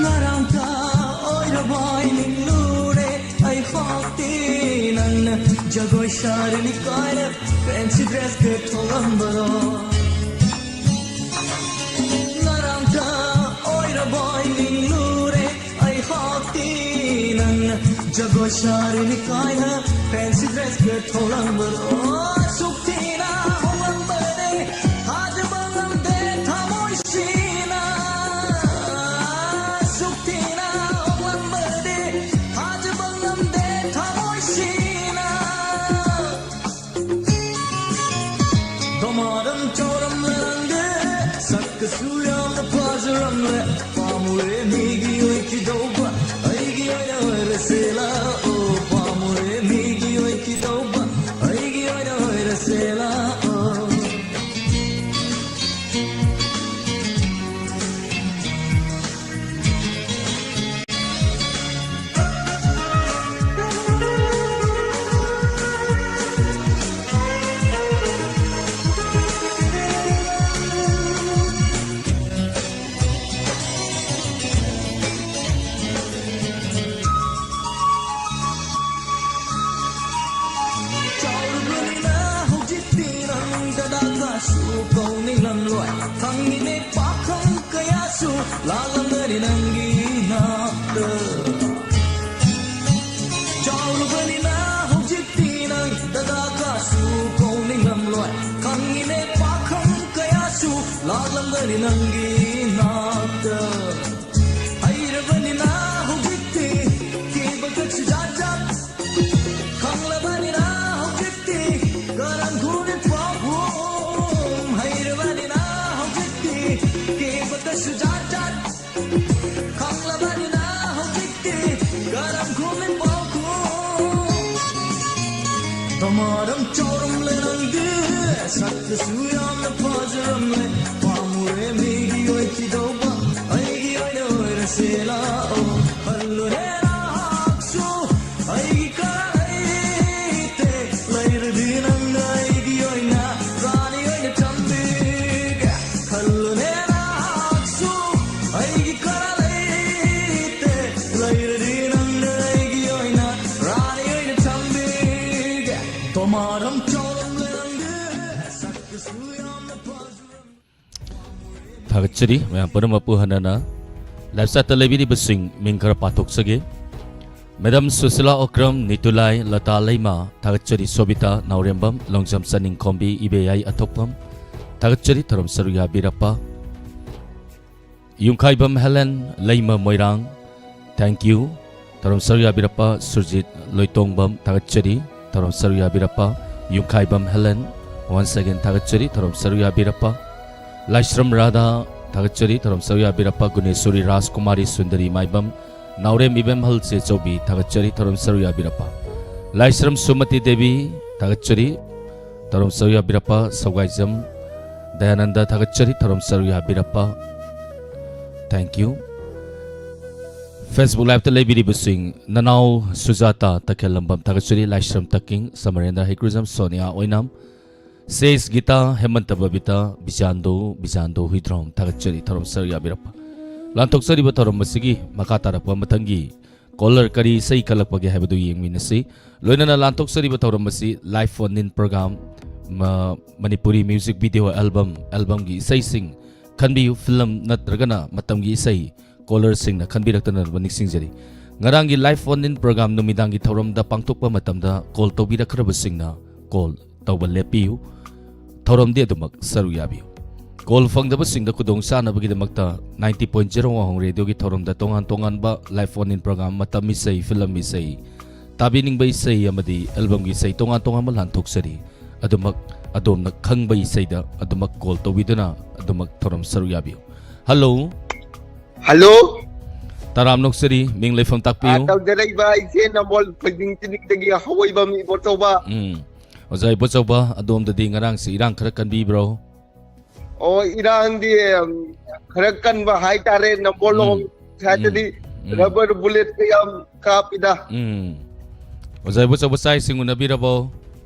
ꯉꯔꯥꯡꯇ ꯑꯣꯏꯔꯕꯣꯏ ꯅꯤꯡꯂꯨꯔꯦ ꯑꯩꯍꯥꯛꯇꯤ ꯅꯪꯅ ꯖꯒꯣꯏ ꯁꯥꯔꯤꯅꯤ ꯀꯥꯏꯅ fancy dressꯀ ꯊꯣꯛꯂꯝꯕꯗꯣ꯫ ꯉꯔꯥꯡꯇ ꯑꯣꯏꯔꯕꯣꯏ ꯅꯤꯡꯂꯨꯔꯦ ꯑꯩꯍꯥꯛꯇꯤ ꯅꯪꯅ ꯖꯒꯣꯏ ꯁꯥꯔꯤꯅꯤ ꯀꯥꯏꯅ fancy dressꯀ ꯊꯣꯛꯂꯝꯕꯗꯣ꯫ ꯁꯨꯛ ꯊꯤꯅ ꯍꯣꯡꯂꯝꯕꯅꯦ ꯊꯥꯖꯕ ꯉꯝꯗꯦ ꯊꯃꯣꯏꯁꯤꯅ꯫ ꯁꯨꯛ ꯊꯤꯅ ꯍꯣꯡꯂꯝꯕꯅꯦ ꯊꯥꯖꯕ ꯉꯝꯗꯦ ꯊꯃꯣꯏꯁꯤꯅ꯫ ꯗꯃꯥꯗꯝ ꯆꯥꯎꯔꯝꯂꯦ ꯅꯪꯗꯤ, ꯁꯛꯀꯁꯨ ꯌꯥꯝꯅ ꯐꯖꯔꯝꯂꯦ꯫ ꯄꯥꯝꯃꯨꯔꯦ ꯃꯤꯒꯤ ꯑꯣꯏꯈꯤꯗꯧꯕ ꯑꯩꯒꯤ ꯑꯣꯏꯅ ꯑꯣꯏꯔꯁꯦ ꯂꯥꯛꯑꯣ꯫ ꯄꯥꯝꯃꯨꯔꯦ ꯃꯤꯒꯤ ꯑꯣꯏꯈꯤꯗꯧꯕ ꯑꯩꯒꯤ ꯑꯣꯏꯅ ꯑꯣꯏꯔꯁꯦ ꯂꯥꯛꯑꯣ꯫ ꯆꯥꯎꯔꯕꯅꯤꯅ ꯍꯧꯖꯤꯛꯇꯤ ꯅꯪ ꯗꯗꯥ ꯀꯥꯁꯨ ꯀꯧꯅꯤꯡꯂꯝꯂꯣꯏ꯫ ꯈꯪꯉꯤꯅꯦ ꯄꯥꯈꯪ ꯀꯌꯥꯁꯨ ꯂꯥꯛꯂꯝꯒꯅꯤ ꯅꯪꯒꯤ ꯅꯥꯛꯇ꯫ ꯆꯥꯎꯔꯕꯅꯤꯅ ꯍꯧꯖꯤꯛꯇꯤ ꯅꯪ ꯗꯗꯥ ꯀꯥꯁꯨ ꯀꯧꯅꯤꯡꯂꯝꯂꯣꯏ꯫ ꯈꯪꯉꯤꯅꯦ ꯄꯥꯈꯪ ꯀꯌꯥꯁꯨ ꯂꯥꯛꯂꯝꯒꯅꯤ ꯅꯪꯒꯤ ꯅꯥꯛꯇ꯫ ꯍꯩꯔꯕꯅꯤꯅ ꯍꯧꯖꯤꯛꯇꯤ ꯊꯤꯕ ꯈꯛꯁꯨ ꯖꯥꯠ ꯖꯥꯠ꯫ ꯈꯪꯂꯕꯅꯤꯅ ꯍꯧꯖꯤꯛꯇꯤ ꯀꯔꯝ ꯈꯨꯔꯤ ꯄꯥꯎꯈꯨꯝ꯫ ꯍꯩꯔꯕꯅꯤꯅ ꯊꯥꯒꯠꯆꯔꯤ꯫ ꯃꯌꯥꯝ ꯄꯨꯝꯅꯃꯛꯄꯨ ꯍꯟꯅꯅ live chatꯇ ꯂꯩꯕꯤꯔꯤꯕꯁꯤꯡ ꯃꯤꯡ ꯈꯔ ꯄꯥꯊꯣꯛꯆꯒꯦ꯫ Madam ꯁꯨꯁꯤꯂꯥ ꯑꯣꯀ꯭ꯔꯝ, ꯅꯤꯇꯨꯂꯥꯏ, ꯂꯇꯥ ꯂꯩꯃ, ꯊꯥꯒꯠꯆꯔꯤ꯫ ꯁꯣꯕꯤꯇꯥ ꯅꯥꯎꯔꯦꯝꯕꯝ, ꯂꯣꯡꯖꯝ ꯆꯅꯤꯡꯈꯣꯝꯕꯤ, ꯏꯕꯦꯌꯥꯏ ꯑꯊꯣꯛꯄꯝ, ꯊꯥꯒꯠꯆꯔꯤ꯫ ꯊꯧꯔꯝ ꯁꯔꯨꯛ ꯌꯥꯕꯤꯔꯛꯄ꯫ Yumkhaibam Helen, Leima Moirang, thank you꯫ ꯊꯧꯔꯝ ꯁꯔꯨꯛ ꯌꯥꯕꯤꯔꯛꯄ ꯁꯨꯔꯖꯤꯠ ꯂꯣꯏꯇꯣꯡꯕꯝ, ꯊꯥꯒꯠꯆꯔꯤ꯫ ꯊꯧꯔꯝ ꯁꯔꯨꯛ ꯌꯥꯕꯤꯔꯛꯄ ꯌꯨꯝꯈꯥꯏꯕꯝ ꯍꯦꯂꯦꯟ, once again ꯊꯥꯒꯠꯆꯔꯤ꯫ ꯊꯧꯔꯝ ꯁꯔꯨꯛ ꯌꯥꯕꯤꯔꯛꯄ ꯂꯥꯏꯁ꯭ꯔꯝ ꯔꯥꯙꯥ, ꯊꯥꯒꯠꯆꯔꯤ꯫ ꯊꯧꯔꯝ ꯁꯔꯨꯛ ꯌꯥꯕꯤꯔꯛꯄ ꯒꯨꯅꯦꯁꯣꯔꯤ ꯔꯥꯖꯀꯨꯃꯥꯔꯤ ꯁꯨꯟꯗꯔꯤ ꯃꯥꯏꯕꯝ, ꯅꯥꯎꯔꯦꯝ ꯏꯕꯦꯝꯍꯜ ꯆꯦꯆꯧꯕꯤ, ꯊꯥꯒꯠꯆꯔꯤ꯫ ꯊꯧꯔꯝ ꯁꯔꯨꯛ ꯌꯥꯕꯤꯔꯛꯄ ꯂꯥꯏꯁ꯭ꯔꯝ ꯁꯨꯃꯇꯤ ꯗꯦꯕꯤ, ꯊꯥꯒꯠꯆꯔꯤ꯫ ꯊꯧꯔꯝ ꯁꯔꯨꯛ ꯌꯥꯕꯤꯔꯛꯄ ꯁꯧꯒꯥꯏꯖꯝ ꯗꯌꯥꯅꯟꯗ, ꯊꯥꯒꯠꯆꯔꯤ꯫ ꯊꯧꯔꯝ ꯁꯔꯨꯛ ꯌꯥꯕꯤꯔꯛꯄ, thank you꯫ Facebook liveꯇ ꯂꯩꯕꯤꯔꯤꯕꯁꯤꯡ, ꯅꯅꯥꯎ ꯁꯨꯖꯥꯇꯥ ꯇꯈꯦꯜꯂꯝꯕꯝ, ꯊꯥꯒꯠꯆꯔꯤ꯫ ꯂꯥꯏꯁ꯭ꯔꯝ ꯇꯛꯀꯤꯡ, ꯁꯃꯔꯦꯟꯗ꯭ꯔ ꯍꯩꯀ꯭ꯔꯨꯖꯝ, ꯁꯣꯅꯤꯌꯥ ꯑꯣꯏꯅꯥꯝ, ꯁꯦꯁ ꯒꯤꯇꯥ, ꯍꯦꯃꯟꯇ ꯕꯕꯤꯇꯥ, ꯕꯤꯖꯥꯟꯗꯣ, ꯕꯤꯖꯥꯟꯗꯣ ꯍꯨꯏꯗ꯭ꯔꯣꯝ, ꯊꯥꯒꯠꯆꯔꯤ꯫ ꯊꯧꯔꯝ ꯁꯔꯨꯛ ꯌꯥꯕꯤꯔꯛꯄ꯫ ꯂꯥꯟꯊꯣꯛꯆꯔꯤꯕ ꯊꯧꯔꯝ ꯑꯁꯤꯒꯤ ꯃꯈꯥ ꯇꯥꯔꯛꯄ ꯃꯊꯪꯒꯤ caller ꯀꯔꯤ ꯏꯁꯩ ꯈꯜꯂꯛꯄꯒꯦ ꯍꯥꯏꯕꯗꯨ ꯌꯦꯡꯃꯤꯟꯅꯁꯤ꯫ ꯂꯣꯏꯅꯅ ꯂꯥꯟꯊꯣꯛꯆꯔꯤꯕ ꯊꯧꯔꯝ ꯑꯁꯤ live phone in program, ꯃ-, ꯃꯅꯤꯄꯨꯔꯤ music video album, albumꯒꯤ ꯏꯁꯩꯁꯤꯡ ꯈꯟꯕꯤꯌꯨ, film ꯅꯠꯇ꯭ꯔꯒꯅ ꯃꯇꯝꯒꯤ ꯏꯁꯩ, callerꯁꯤꯡꯅ ꯈꯟꯕꯤꯔꯛꯇꯅꯕ ꯅꯤꯡꯁꯤꯡꯖꯔꯤ꯫ ꯉꯔꯥꯡꯒꯤ live phone in program ꯅꯨꯃꯤꯗꯥꯡꯒꯤ ꯊꯧꯔꯝꯗ ꯄꯥꯡꯊꯣꯛꯄ ꯃꯇꯝꯗ call ꯇꯧꯕꯤꯔꯛꯈ꯭ꯔꯕꯁꯤꯡꯅ call ꯇꯧꯕ ꯂꯦꯞꯄꯤꯌꯨ꯫ ꯊꯧꯔꯝꯗꯤ ꯑꯗꯨꯃꯛ ꯁꯔꯨꯛ ꯌꯥꯕꯤꯌꯨ꯫ Call ꯐꯪꯗꯕꯁꯤꯡꯗ ꯈꯨꯗꯣꯡ ꯆꯥꯅꯕꯒꯤꯗꯃꯛꯇ ninety point zero ꯋꯥꯍꯣꯡ ꯔꯦꯗꯤꯑꯣꯒꯤ ꯊꯧꯔꯝꯗ ꯇꯣꯉꯥꯟ ꯇꯣꯉꯥꯟꯕ live phone in program, ꯃꯇꯝ ꯏꯁꯩ, film ꯏꯁꯩ, ꯇꯥꯕꯤꯅꯤꯡꯕ ꯏꯁꯩ ꯑꯃꯗꯤ albumꯒꯤ ꯏꯁꯩ ꯇꯣꯉꯥꯟ ꯇꯣꯉꯥꯟꯕ ꯂꯥꯟꯊꯣꯛꯆꯔꯤ꯫ ꯑꯗꯨꯃꯛ ꯑꯗꯣꯝꯅ ꯈꯪꯕ ꯏꯁꯩꯗ ꯑꯗꯨꯃꯛ call ꯇꯧꯕꯤꯗꯨꯅ ꯑꯗꯨꯃꯛ ꯊꯧꯔꯝ ꯁꯔꯨꯛ ꯌꯥꯕꯤꯌꯨ꯫ Hello꯫ Hello꯫ ꯇꯔꯥꯝ ꯅꯣꯛꯆꯔꯤ, ꯃꯤꯡ ꯂꯩꯐꯝ ꯇꯥꯛꯄꯤꯌꯨ꯫ ꯑꯥ, ꯇꯧꯖꯔꯛꯏꯕ ꯑꯩꯁꯦ ꯅꯝꯕꯣꯜ ꯐꯣꯏꯖꯤꯡ ꯆꯤꯅꯤꯡꯗꯒꯤ ꯍꯋꯥꯏꯕꯝ ꯏꯕꯣꯆꯧꯕ꯫ ꯎꯝ꯫ ꯑꯣꯖꯥ ꯏꯕꯣꯆꯧꯕ, ꯑꯗꯣꯝꯗꯗꯤ ꯉꯔꯥꯡꯁꯤ ꯏꯔꯥꯡ ꯈꯔ ꯀꯟꯕꯤꯕ꯭ꯔꯣ? ꯑꯣ, ꯏꯔꯥꯡꯗꯤ, ꯎꯝ, ꯈꯔ ꯀꯟꯕ ꯍꯥꯏꯇꯥꯔꯦ꯫ ꯅꯝꯕꯣꯜ ꯎꯝ꯫ ꯂꯣꯝ ꯁꯥꯏꯠꯇꯗꯤ ꯎꯝ꯫ ꯎꯝ꯫ Rubber bullet ꯀ ꯌꯥꯝ ꯀꯥꯞꯄꯤꯗ꯫ ꯎꯝ꯫ ꯑꯣꯖꯥ ꯏꯕꯣꯆꯧꯕ, ꯆꯥꯛ ꯏꯁꯤꯡ ꯎꯅꯕꯤꯔꯕꯣ?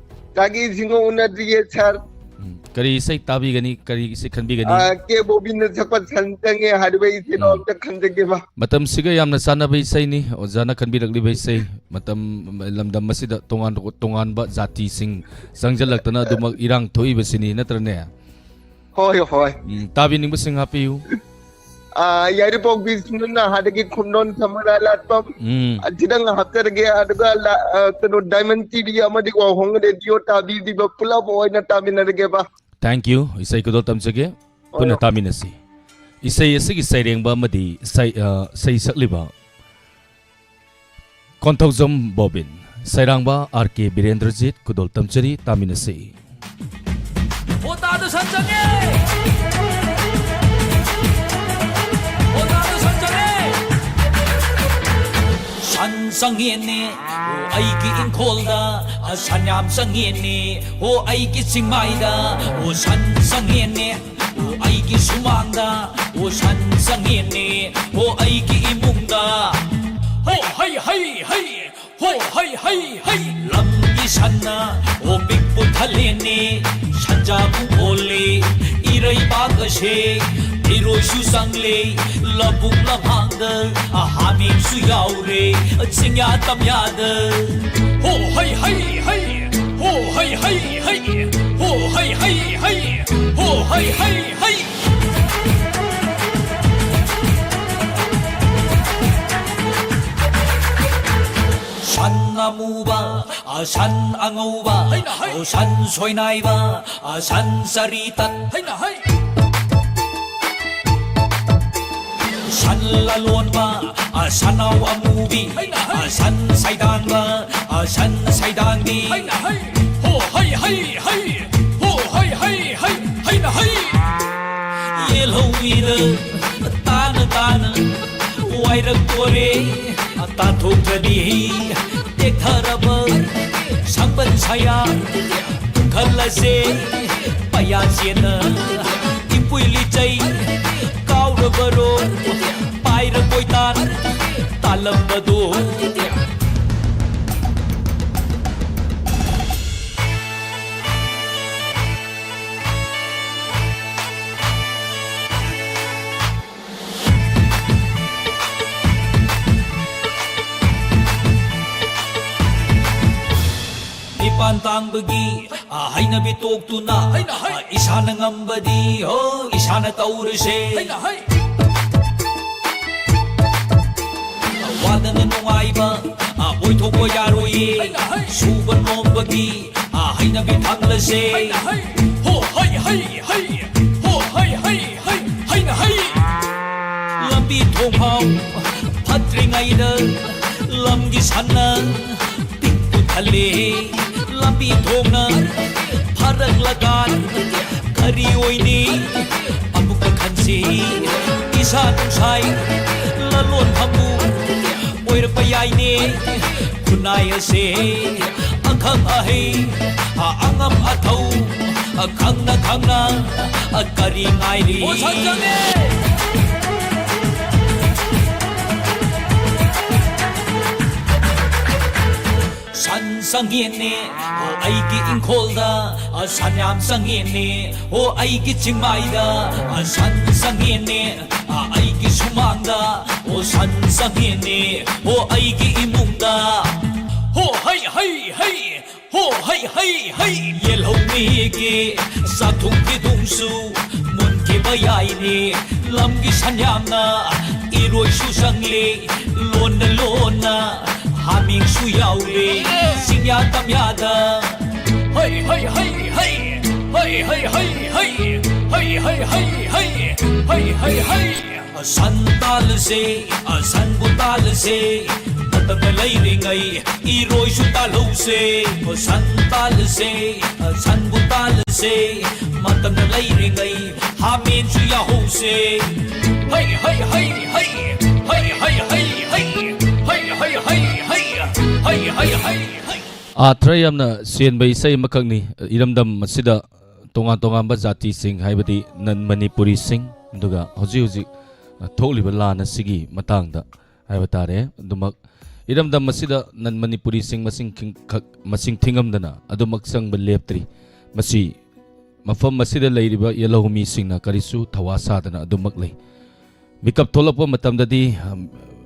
ꯆꯥꯛ ꯏꯁꯤꯡ ꯎꯅꯗ꯭ꯔꯤꯌꯦ, sir꯫ ꯎꯝ꯫ ꯀꯔꯤ ꯏꯁꯩ ꯇꯥꯕꯤꯒꯅꯤ? ꯀꯔꯤ ꯏꯁꯩ ꯈꯟꯕꯤꯒꯅꯤ? ꯑꯥ, ꯀꯦ ꯕꯣꯕꯤꯅ ꯁꯛꯄ ꯁꯟ ꯆꯪꯉꯦ ꯍꯥꯏꯔꯤꯕ ꯏꯁꯩꯗꯣ ꯎꯝ꯫ ꯑꯝꯇ ꯈꯟꯖꯒꯦꯕ꯫ ꯃꯇꯝꯁꯤꯒ ꯌꯥꯝꯅ ꯆꯥꯟꯅꯕ ꯏꯁꯩꯅꯤ꯫ ꯑꯣꯖꯥꯅ ꯈꯟꯕꯤꯔꯛꯂꯤꯕ ꯏꯁꯩ꯫ ꯃꯇꯝ, ꯂꯝꯗꯝ ꯑꯁꯤꯗ ꯇꯣꯉꯥꯟ ꯇꯣꯉꯥꯟꯕ ꯖꯥꯇꯤꯁꯤꯡ ꯆꯪꯁꯤꯜꯂꯛꯇꯅ ꯑꯗꯨꯃꯛ ꯏꯔꯥꯡ ꯊꯣꯛꯏꯕꯁꯤꯅꯤ, ꯅꯠꯇ꯭ꯔꯅꯦ? ꯍꯣꯏ, ꯍꯣꯏ꯫ ꯎꯝ, ꯇꯥꯕꯤꯅꯤꯡꯕꯁꯤꯡ ꯍꯥꯞꯄꯤꯌꯨ꯫ ꯑꯥ, ꯌꯥꯏꯔꯤꯄꯣꯛ ꯕꯤꯁꯅꯨ ꯅꯍꯥꯗꯒꯤ ꯈꯨꯝꯅꯣꯟ ꯁꯃꯔꯥ ꯂꯥꯠꯄꯝ꯫ ꯎꯝ꯫ ꯑꯁꯤꯗꯪ ꯍꯥꯞꯆꯔꯒꯦ꯫ ꯑꯗꯨꯒ ꯂ-, ꯑ, ꯀꯩꯅꯣ, ꯗꯥꯏꯃꯟ ꯇꯤ ꯚꯤ ꯑꯃꯗꯤ ꯋꯥꯍꯣꯡ ꯔꯦꯗꯤꯑꯣ ꯇꯥꯕꯤꯔꯤꯕ ꯄꯨꯂꯞ ꯑꯣꯏꯅ ꯇꯥꯃꯤꯟꯅꯔꯒꯦꯕ꯫ Thank you꯫ ꯏꯁꯩ ꯈꯨꯗꯣꯜ ꯇꯝꯖꯒꯦ꯫ ꯄꯨꯟꯅ ꯍꯣꯏ꯫ ꯇꯥꯃꯤꯟꯅꯁꯤ꯫ ꯏꯁꯩ ꯑꯁꯤꯒꯤ ꯁꯩꯔꯦꯡꯕ ꯑꯃꯗꯤ ꯁꯩ-, ꯑ, ꯁꯩ ꯁꯛꯂꯤꯕ ꯀꯣꯟꯊꯧꯖꯝ ꯕꯣꯕꯤꯟ, ꯁꯩꯔꯥꯡꯕ ꯑꯥꯔ ꯀꯦ ꯕꯤꯔꯦꯟꯗ꯭ꯔꯖꯤꯠ ꯈꯨꯗꯣꯜ ꯇꯝꯖꯔꯤ, ꯇꯥꯃꯤꯟꯅꯁꯤ꯫ ꯍꯣ ꯇꯥꯗ ꯁꯟ ꯆꯪꯉꯦ! ꯍꯣ ꯇꯥꯗ ꯁꯟ ꯆꯪꯉꯦ! ꯁꯟ ꯆꯪꯉꯦꯅꯦ, ꯑꯣ ꯑꯩꯒꯤ ꯏꯪꯈꯣꯜꯗ, ꯑ, ꯁꯟ ꯌꯥꯝ ꯆꯪꯉꯦꯅꯦ, ꯑꯣ ꯑꯩꯒꯤ ꯆꯤꯡꯃꯥꯏꯗ, ꯑꯣ ꯁꯟ ꯆꯪꯉꯦꯅꯦ꯫ ꯑꯣ ꯑꯩꯒꯤ ꯁꯨꯃꯥꯡꯗ, ꯑꯣ ꯁꯟ ꯆꯪꯉꯦꯅꯦ, ꯑꯣ ꯑꯩꯒꯤ ꯏꯃꯨꯡꯗ꯫ ꯍꯣ ꯍꯩ ꯍꯩ ꯍꯩ, ꯍꯣ ꯍꯩ ꯍꯩ ꯍꯩ꯫ ꯂꯝꯒꯤ ꯁꯟꯅ, ꯑꯣ ꯄꯤꯛꯄꯨ ꯊꯜꯂꯦꯅꯦ, ꯁꯟꯖꯥꯕꯨ ꯑꯣꯜꯂꯦ, ꯏꯔꯩꯕꯥꯛ ꯑꯁꯦ ꯏꯔꯣꯏꯁꯨ ꯆꯪꯂꯦ, ꯂꯧꯕꯨꯛ ꯂꯝꯍꯥꯡꯗ ꯍꯥꯃꯦꯡꯁꯨ ꯌꯥꯎꯔꯦ, ꯆꯤꯡꯌꯥ ꯇꯝꯌꯥꯗ꯫ ꯍꯣ ꯍꯩ ꯍꯩ ꯍꯩ, ꯍꯣ ꯍꯩ ꯍꯩ ꯍꯩ, ꯍꯣ ꯍꯩ ꯍꯩ ꯍꯩ, ꯍꯣ ꯍꯩ ꯍꯩ ꯍꯩ꯫ ꯁꯟ ꯑꯃꯨꯕ, ꯑ, ꯁꯟ ꯑꯉꯧꯕ, ꯍꯩꯅ ꯍꯩ꯫ ꯑ, ꯁꯟ ꯁꯣꯏꯅꯥꯏꯕ, ꯑ, ꯁꯟ ꯆꯔꯤ ꯇꯠ꯫ ꯍꯩꯅ ꯍꯩ꯫ ꯁꯟ ꯂꯂꯣꯟꯕ, ꯑ, ꯁꯟꯅꯥꯎ ꯑꯃꯨꯕꯤ, ꯍꯩꯅ ꯍꯩ꯫ ꯑ, ꯁꯟ ꯁꯩꯗꯥꯡꯕ, ꯑ, ꯁꯟ ꯁꯩꯗꯥꯡꯕꯤ꯫ ꯍꯩꯅ ꯍꯩ, ꯍꯣ ꯍꯩ ꯍꯩ ꯍꯩ, ꯍꯣ ꯍꯩ ꯍꯩ ꯍꯩ, ꯍꯩꯅ ꯍꯩ꯫ ꯌꯦꯜꯍꯧꯃꯤꯗ ꯇꯥꯅ ꯇꯥꯅ ꯋꯥꯏꯔꯛꯇꯣꯔꯦ꯫ ꯇꯥꯟꯊꯣꯛꯇ꯭ꯔꯗꯤ ꯇꯦꯛꯊꯔꯕ ꯁꯪꯕꯟ ꯁꯌꯥ ꯈꯜꯂꯁꯦ꯫ ꯄꯌꯥ ꯆꯦꯟꯅ ꯏꯄꯨꯏ ꯂꯤꯆꯩ ꯀꯥꯎꯔꯕꯔꯣ? ꯄꯥꯏꯔ ꯀꯣꯏꯇꯥꯟ ꯇꯥꯜꯂꯝꯕꯗꯣ꯫ ꯅꯤꯄꯥꯟ ꯇꯥꯡꯕꯒꯤ, ꯑ, ꯍꯩꯅꯕꯤ ꯇꯣꯛꯇꯨꯅ, ꯍꯩꯅ ꯍꯩ꯫ ꯑ, ꯏꯁꯥꯅ ꯉꯝꯕꯗꯤ, ꯍꯣ, ꯏꯁꯥꯅ ꯇꯧꯔꯁꯦ꯫ ꯍꯩꯅ ꯍꯩ꯫ ꯑ, ꯋꯥꯗꯅ ꯅꯨꯡꯉꯥꯏꯕ, ꯑ, ꯑꯣꯏꯊꯣꯛꯄ ꯌꯥꯔꯣꯏꯌꯦ꯫ ꯍꯩꯅ ꯍꯩ꯫ ꯁꯨꯕ ꯅꯣꯝꯕꯒꯤ, ꯑ, ꯍꯩꯅꯕꯤ ꯊꯝꯂꯁꯦ꯫ ꯍꯩꯅ ꯍꯩ꯫ ꯍꯣ, ꯍꯩ, ꯍꯩ, ꯍꯩ꯫ ꯍꯣ, ꯍꯩ, ꯍꯩ, ꯍꯩ, ꯍꯩꯅ ꯍꯩ꯫ ꯂꯝꯕꯤ ꯊꯣꯡ ꯐꯥꯎ ꯐꯠꯇ꯭ꯔꯤꯉꯩꯗ ꯂꯝꯒꯤ ꯁꯟꯅ ꯄꯤꯛ ꯄꯨꯊꯜꯂꯦ꯫ ꯂꯝꯕꯤ ꯊꯣꯡꯅ ꯐꯔꯛꯂꯀꯥꯟ ꯀꯔꯤ ꯑꯣꯏꯅꯤ? ꯑꯃꯨꯛꯀ ꯈꯟꯁꯤ꯫ ꯏꯁꯥ ꯅꯨꯡꯁꯥꯏ ꯂꯂꯣꯟ ꯐꯝꯕꯨ ꯑꯣꯏꯔꯛꯄ ꯌꯥꯏꯅꯦ꯫ ꯈꯨꯟꯅꯥꯏ ꯑꯁꯦ ꯑꯈꯪ ꯑꯍꯩ, ꯑꯉꯝ ꯑꯊꯧ, ꯈꯪꯅ ꯈꯪꯅ ꯀꯔꯤ ꯉꯥꯏꯔꯤ? ꯑꯣ, ꯁꯟ ꯆꯪꯉꯦ꯫ ꯁꯟ ꯆꯪꯉꯦꯅꯦ, ꯑꯣ, ꯑꯩꯒꯤ ꯏꯪꯈꯣꯜꯗ, ꯑ, ꯁꯟ ꯌꯥꯝ ꯆꯪꯉꯦꯅꯦ, ꯑꯣ, ꯑꯩꯒꯤ ꯆꯤꯡꯃꯥꯏꯗ, ꯑ, ꯁꯟ ꯆꯪꯉꯦꯅꯦ, ꯑ, ꯑꯩꯒꯤ ꯁꯨꯃꯥꯡꯗ, ꯑꯣ, ꯁꯟ ꯆꯪꯉꯦꯅꯦ, ꯑꯣ, ꯑꯩꯒꯤ ꯏꯃꯨꯡꯗ꯫ ꯍꯣ, ꯍꯩ, ꯍꯩ, ꯍꯩ, ꯍꯣ, ꯍꯩ, ꯍꯩ, ꯍꯩ꯫ ꯌꯦꯜꯍꯧ ꯃꯤꯒꯤ ꯆꯥꯛꯊꯨꯡ ꯐꯤꯗꯨꯡꯁꯨ ꯃꯨꯟꯈꯤꯕ ꯌꯥꯏꯅꯦ꯫ ꯂꯝꯒꯤ ꯁꯟ ꯌꯥꯝꯅ ꯏꯔꯣꯏꯁꯨ ꯆꯪꯂꯤ, ꯂꯣꯟꯅ ꯂꯣꯟꯅ ꯍꯥꯃꯦꯡꯁꯨ ꯌꯥꯎꯔꯤ꯫ ꯆꯤꯡꯌꯥ ꯇꯝꯌꯥꯗ ꯍꯩ, ꯍꯩ, ꯍꯩ, ꯍꯩ꯫ ꯍꯩ, ꯍꯩ, ꯍꯩ, ꯍꯩ꯫ ꯍꯩ, ꯍꯩ, ꯍꯩ, ꯍꯩ꯫ ꯍꯩ, ꯍꯩ, ꯍꯩ꯫ ꯁꯟ ꯇꯥꯜꯂꯁꯦ, ꯁꯟꯕꯨ ꯇꯥꯜꯂꯁꯦ, ꯃꯇꯝꯅ ꯂꯩꯔꯤꯉꯩ ꯏꯔꯣꯏꯁꯨ ꯇꯥꯜꯍꯧꯁꯦ꯫ ꯁꯟ ꯇꯥꯜꯂꯁꯦ, ꯁꯟꯕꯨ ꯇꯥꯜꯂꯁꯦ, ꯃꯇꯝꯅ ꯂꯩꯔꯤꯉꯩ ꯍꯥꯃꯦꯡꯁꯨ ꯌꯥꯍꯧꯁꯦ꯫ ꯍꯩ, ꯍꯩ, ꯍꯩ, ꯍꯩ꯫ ꯍꯩ, ꯍꯩ, ꯍꯩ, ꯍꯩ꯫ ꯍꯩ, ꯍꯩ, ꯍꯩ, ꯍꯩ꯫ ꯍꯩ, ꯍꯩ, ꯍꯩ, ꯍꯩ꯫ ꯑꯥꯔꯊ ꯌꯥꯝꯅ ꯆꯦꯟꯕ ꯏꯁꯩ ꯑꯃꯈꯛꯅꯤ꯫ ꯏꯔꯝꯗꯝ ꯑꯁꯤꯗ ꯇꯣꯉꯥꯟ ꯇꯣꯉꯥꯟꯕ ꯖꯥꯇꯤꯁꯤꯡ, ꯍꯥꯏꯕꯗꯤ ꯅꯟ ꯃꯅꯤꯄꯨꯔꯤꯁꯤꯡ, ꯑꯗꯨꯒ ꯍꯧꯖꯤꯛ ꯍꯧꯖꯤꯛ ꯊꯣꯛꯂꯤꯕ ꯂꯥꯟ ꯑꯁꯤꯒꯤ ꯃꯇꯥꯡꯗ ꯍꯥꯏꯕ ꯇꯥꯔꯦ꯫ ꯑꯗꯨꯃꯛ ꯏꯔꯝꯗꯝ ꯑꯁꯤꯗ ꯅꯟ ꯃꯅꯤꯄꯨꯔꯤꯁꯤꯡ ꯃꯁꯤꯡ ꯈꯤꯡ-, ꯈꯛ-, ꯃꯁꯤꯡ ꯊꯤꯉꯝꯗꯅ ꯑꯗꯨꯃꯛ ꯆꯪꯕ ꯂꯦꯞꯇ꯭ꯔꯤ꯫ ꯃꯁꯤ ꯃꯐꯝ ꯑꯁꯤꯗ ꯂꯩꯔꯤꯕ ꯌꯦꯜꯍꯧ ꯃꯤꯁꯤꯡꯅ ꯀꯔꯤꯁꯨ ꯊꯧꯋꯥ ꯁꯥꯗꯅ ꯑꯗꯨꯃꯛ ꯂꯩ꯫ ꯃꯤꯀꯞ ꯊꯣꯛꯂꯛꯄ ꯃꯇꯝꯗꯗꯤ, ꯑꯝ,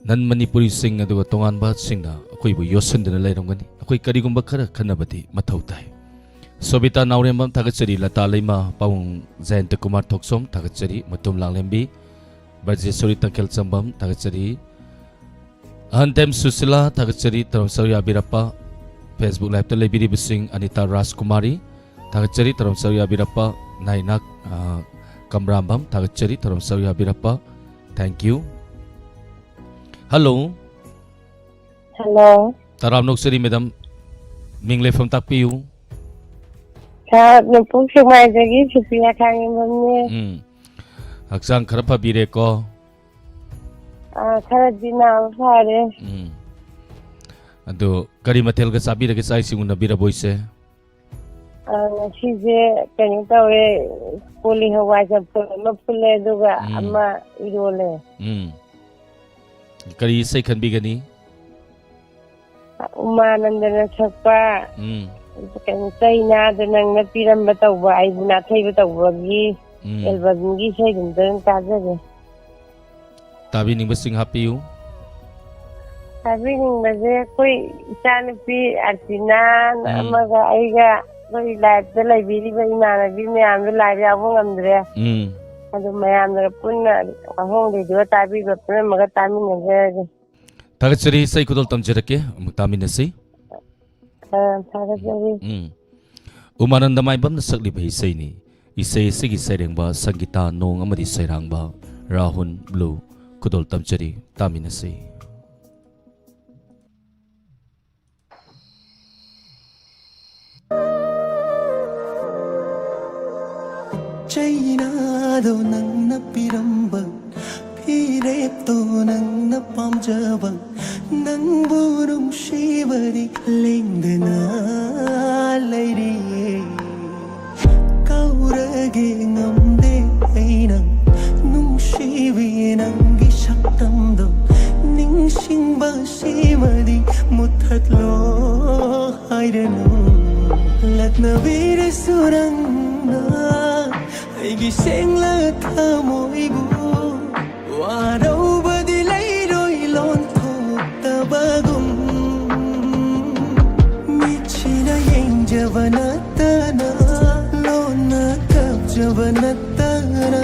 ꯅꯟ ꯃꯅꯤꯄꯨꯔꯤꯁꯤꯡ ꯑꯗꯨꯒ ꯇꯣꯉꯥꯟꯕꯁꯤꯡꯅ ꯑꯩꯈꯣꯏꯕꯨ ꯌꯣꯠꯁꯤꯟꯗꯨꯅ ꯂꯩꯔꯝꯒꯅꯤ꯫ ꯑꯩꯈꯣꯏ ꯀꯔꯤꯒꯨꯝꯕ ꯈꯔ ꯈꯟꯅꯕꯗꯤ ꯃꯊꯧ ꯇꯥꯏ꯫ ꯁꯣꯕꯤꯇꯥ ꯅꯥꯎꯔꯦꯝꯕꯝ ꯊꯥꯒꯠꯆꯔꯤ, ꯂꯇꯥ ꯂꯩꯃ, ꯄꯥꯕꯨꯡ ꯖꯌꯟꯇ ꯀꯨꯃꯥꯔ ꯊꯣꯛꯆꯣꯝ ꯊꯥꯒꯠꯆꯔꯤ, ꯃꯇꯨꯝ ꯂꯥꯡꯂꯦꯝꯕꯤ, ꯕ꯭ꯔꯖꯦꯁꯣꯔꯤ ꯇꯪꯈꯦꯜ ꯆꯝꯕꯝ ꯊꯥꯒꯠꯆꯔꯤ, ꯑꯍꯟꯊꯦꯝ ꯁꯨꯁꯤꯂꯥ ꯊꯥꯒꯠꯆꯔꯤ, ꯇꯧꯔꯝ ꯁꯔꯨꯛ ꯌꯥꯕꯤꯔꯛꯄ, Facebook Liveꯇ ꯂꯩꯕꯤꯔꯤꯕꯁꯤꯡ ꯑꯅꯤꯇꯥ ꯔꯥꯖꯀꯨꯃꯥꯔꯤ ꯊꯥꯒꯠꯆꯔꯤ, ꯇꯧꯔꯝ ꯁꯔꯨꯛ ꯌꯥꯕꯤꯔꯛꯄ, ꯅꯥꯏꯅꯥ, ꯑ, ꯀꯝꯔꯥꯝꯕꯝ ꯊꯥꯒꯠꯆꯔꯤ, ꯇꯧꯔꯝ ꯁꯔꯨꯛ ꯌꯥꯕꯤꯔꯛꯄ, thank you꯫ Hello꯫ Hello꯫ ꯇꯔꯥꯝꯅ ꯑꯣꯛꯆꯔꯤ madam, ꯃꯤꯡ ꯂꯩꯐꯝ ꯇꯥꯛꯄꯤꯌꯨ꯫ ꯁꯥꯔ, ꯅꯣꯡꯄꯣꯛ ꯁꯦꯛꯃꯥꯏꯗꯒꯤ ꯁꯨꯄ꯭ꯔꯤꯌꯥ ꯈꯥꯉꯦꯝꯕꯝꯅꯦ꯫ ꯎꯝ꯫ ꯍꯛꯆꯥꯡ ꯈꯔ ꯐꯕꯤꯔꯦꯀꯣ? ꯑꯥ, ꯈꯔꯗꯤ ꯅꯥꯕ ꯐꯔꯦ꯫ ꯎꯝ꯫ ꯑꯗꯨ ꯀꯔꯤ ꯃꯊꯦꯜꯒ ꯆꯥꯕꯤꯔꯒꯦ, ꯆꯥꯛ ꯏꯁꯤꯡ ꯎꯅꯕꯤꯔꯕꯣ ꯏꯆꯦ? ꯑꯥ, ꯉꯁꯤꯁꯦ ꯀꯩꯅꯣ ꯇꯧꯔꯦ, ꯀꯣꯂꯤ ꯍꯋꯥꯏ ꯆꯝꯐꯨꯠ ꯑꯃ ꯐꯨꯠꯂꯦ, ꯑꯗꯨꯒ ꯎꯝ꯫ ꯑꯃ ꯏꯔꯣꯜꯂꯦ꯫ ꯎꯝ꯫ ꯀꯔꯤ ꯏꯁꯩ ꯈꯟꯕꯤꯒꯅꯤ? ꯎꯃꯥꯅꯟꯗꯅ ꯁꯛꯄ, ꯎꯝ꯫ ꯀꯩꯅꯣ, ꯆꯩꯅꯥꯗ ꯅꯪꯅ ꯄꯤꯔꯝꯕ ꯇꯧꯕ, ꯑꯩꯕꯨ ꯅꯥꯊꯩꯕ ꯇꯧꯕꯒꯤ ꯎꯝ꯫ Albumꯒꯤ ꯏꯁꯩꯗꯨꯝꯇꯪ ꯇꯥꯖꯒꯦ꯫ ꯇꯥꯕꯤꯅꯤꯡꯕꯁꯤꯡ ꯍꯥꯞꯄꯤꯌꯨ꯫ ꯇꯥꯕꯤꯅꯤꯡꯕꯁꯦ ꯑꯩꯈꯣꯏ ꯏꯆꯥꯅꯨꯄꯤ ꯑꯔꯆꯤꯅꯥꯅ ꯎꯝ꯫ ꯑꯃꯒ ꯑꯩꯒ ꯑꯩꯈꯣꯏ liveꯇ ꯂꯩꯕꯤꯔꯤꯕ ꯏꯃꯥꯟꯅꯕꯤ ꯃꯌꯥꯝꯗꯣ live ꯌꯥꯎꯕ ꯉꯝꯗ꯭ꯔꯦ꯫ ꯎꯝ꯫ ꯑꯗꯨ ꯃꯌꯥꯝꯅꯒ ꯄꯨꯟꯅ ꯋꯥꯍꯣꯡꯗꯩꯗꯨꯒ ꯇꯥꯕꯤꯕ ꯄꯨꯝꯅꯃꯛꯀ ꯇꯥꯃꯤꯟꯅꯖꯔꯒꯦ꯫ ꯊꯥꯒꯠꯆꯔꯤ, ꯏꯁꯩ ꯈꯨꯗꯣꯜ ꯇꯝꯖꯔꯛꯀꯦ, ꯑꯃꯨꯛ ꯇꯥꯃꯤꯟꯅꯁꯤ꯫ ꯑ, ꯊꯥꯒꯠꯆꯔꯤ꯫ ꯎꯝ꯫ ꯎꯃꯥꯅꯟꯗ ꯃꯥꯏꯕꯝꯅ ꯁꯛꯂꯤꯕ ꯏꯁꯩꯅꯤ꯫ ꯏꯁꯩ ꯑꯁꯤꯒꯤ ꯁꯩꯔꯦꯡꯕ ꯁꯪꯒꯤꯇꯥ ꯅꯣꯡ ꯑꯃꯗꯤ ꯁꯩꯔꯥꯡꯕ ꯔꯥꯍꯨꯜ ꯕ꯭ꯂꯨ꯫ ꯈꯨꯗꯣꯜ ꯇꯝꯖꯔꯤ, ꯇꯥꯃꯤꯟꯅꯁꯤ꯫ ꯆꯩꯅꯥꯗꯣ ꯅꯪꯅ ꯄꯤꯔꯝꯕ, ꯐꯤꯔꯦꯞꯇꯣ ꯅꯪꯅ ꯄꯥꯝꯖꯕ, ꯅꯪꯕꯨ ꯅꯨꯡꯁꯤꯕꯗꯤ ꯂꯦꯡꯗꯅ ꯂꯩꯔꯤꯌꯦ꯫ ꯀꯥꯎꯔꯒꯦ ꯉꯝꯗꯦ ꯑꯩꯅ ꯅꯨꯡꯁꯤꯕꯤ ꯅꯪꯒꯤ ꯁꯛꯇꯝꯗꯣ, ꯅꯤꯡꯁꯤꯡꯕ ꯁꯤꯃꯗꯤ ꯃꯨꯠꯊꯠꯂꯣ ꯍꯥꯏꯔꯅꯨ꯫ ꯂꯛꯅꯕꯤꯔꯁꯨ ꯅꯪꯅ ꯑꯩꯒꯤ ꯁꯦꯡꯂ ꯊꯃꯣꯏꯕꯨ, ꯋꯥꯔꯧꯕꯗꯤ ꯂꯩꯔꯣꯏ ꯂꯣ꯫ ꯅꯠꯇꯅ, ꯂꯣꯟꯅ ꯀꯞꯆꯕ ꯅꯠꯇꯅ.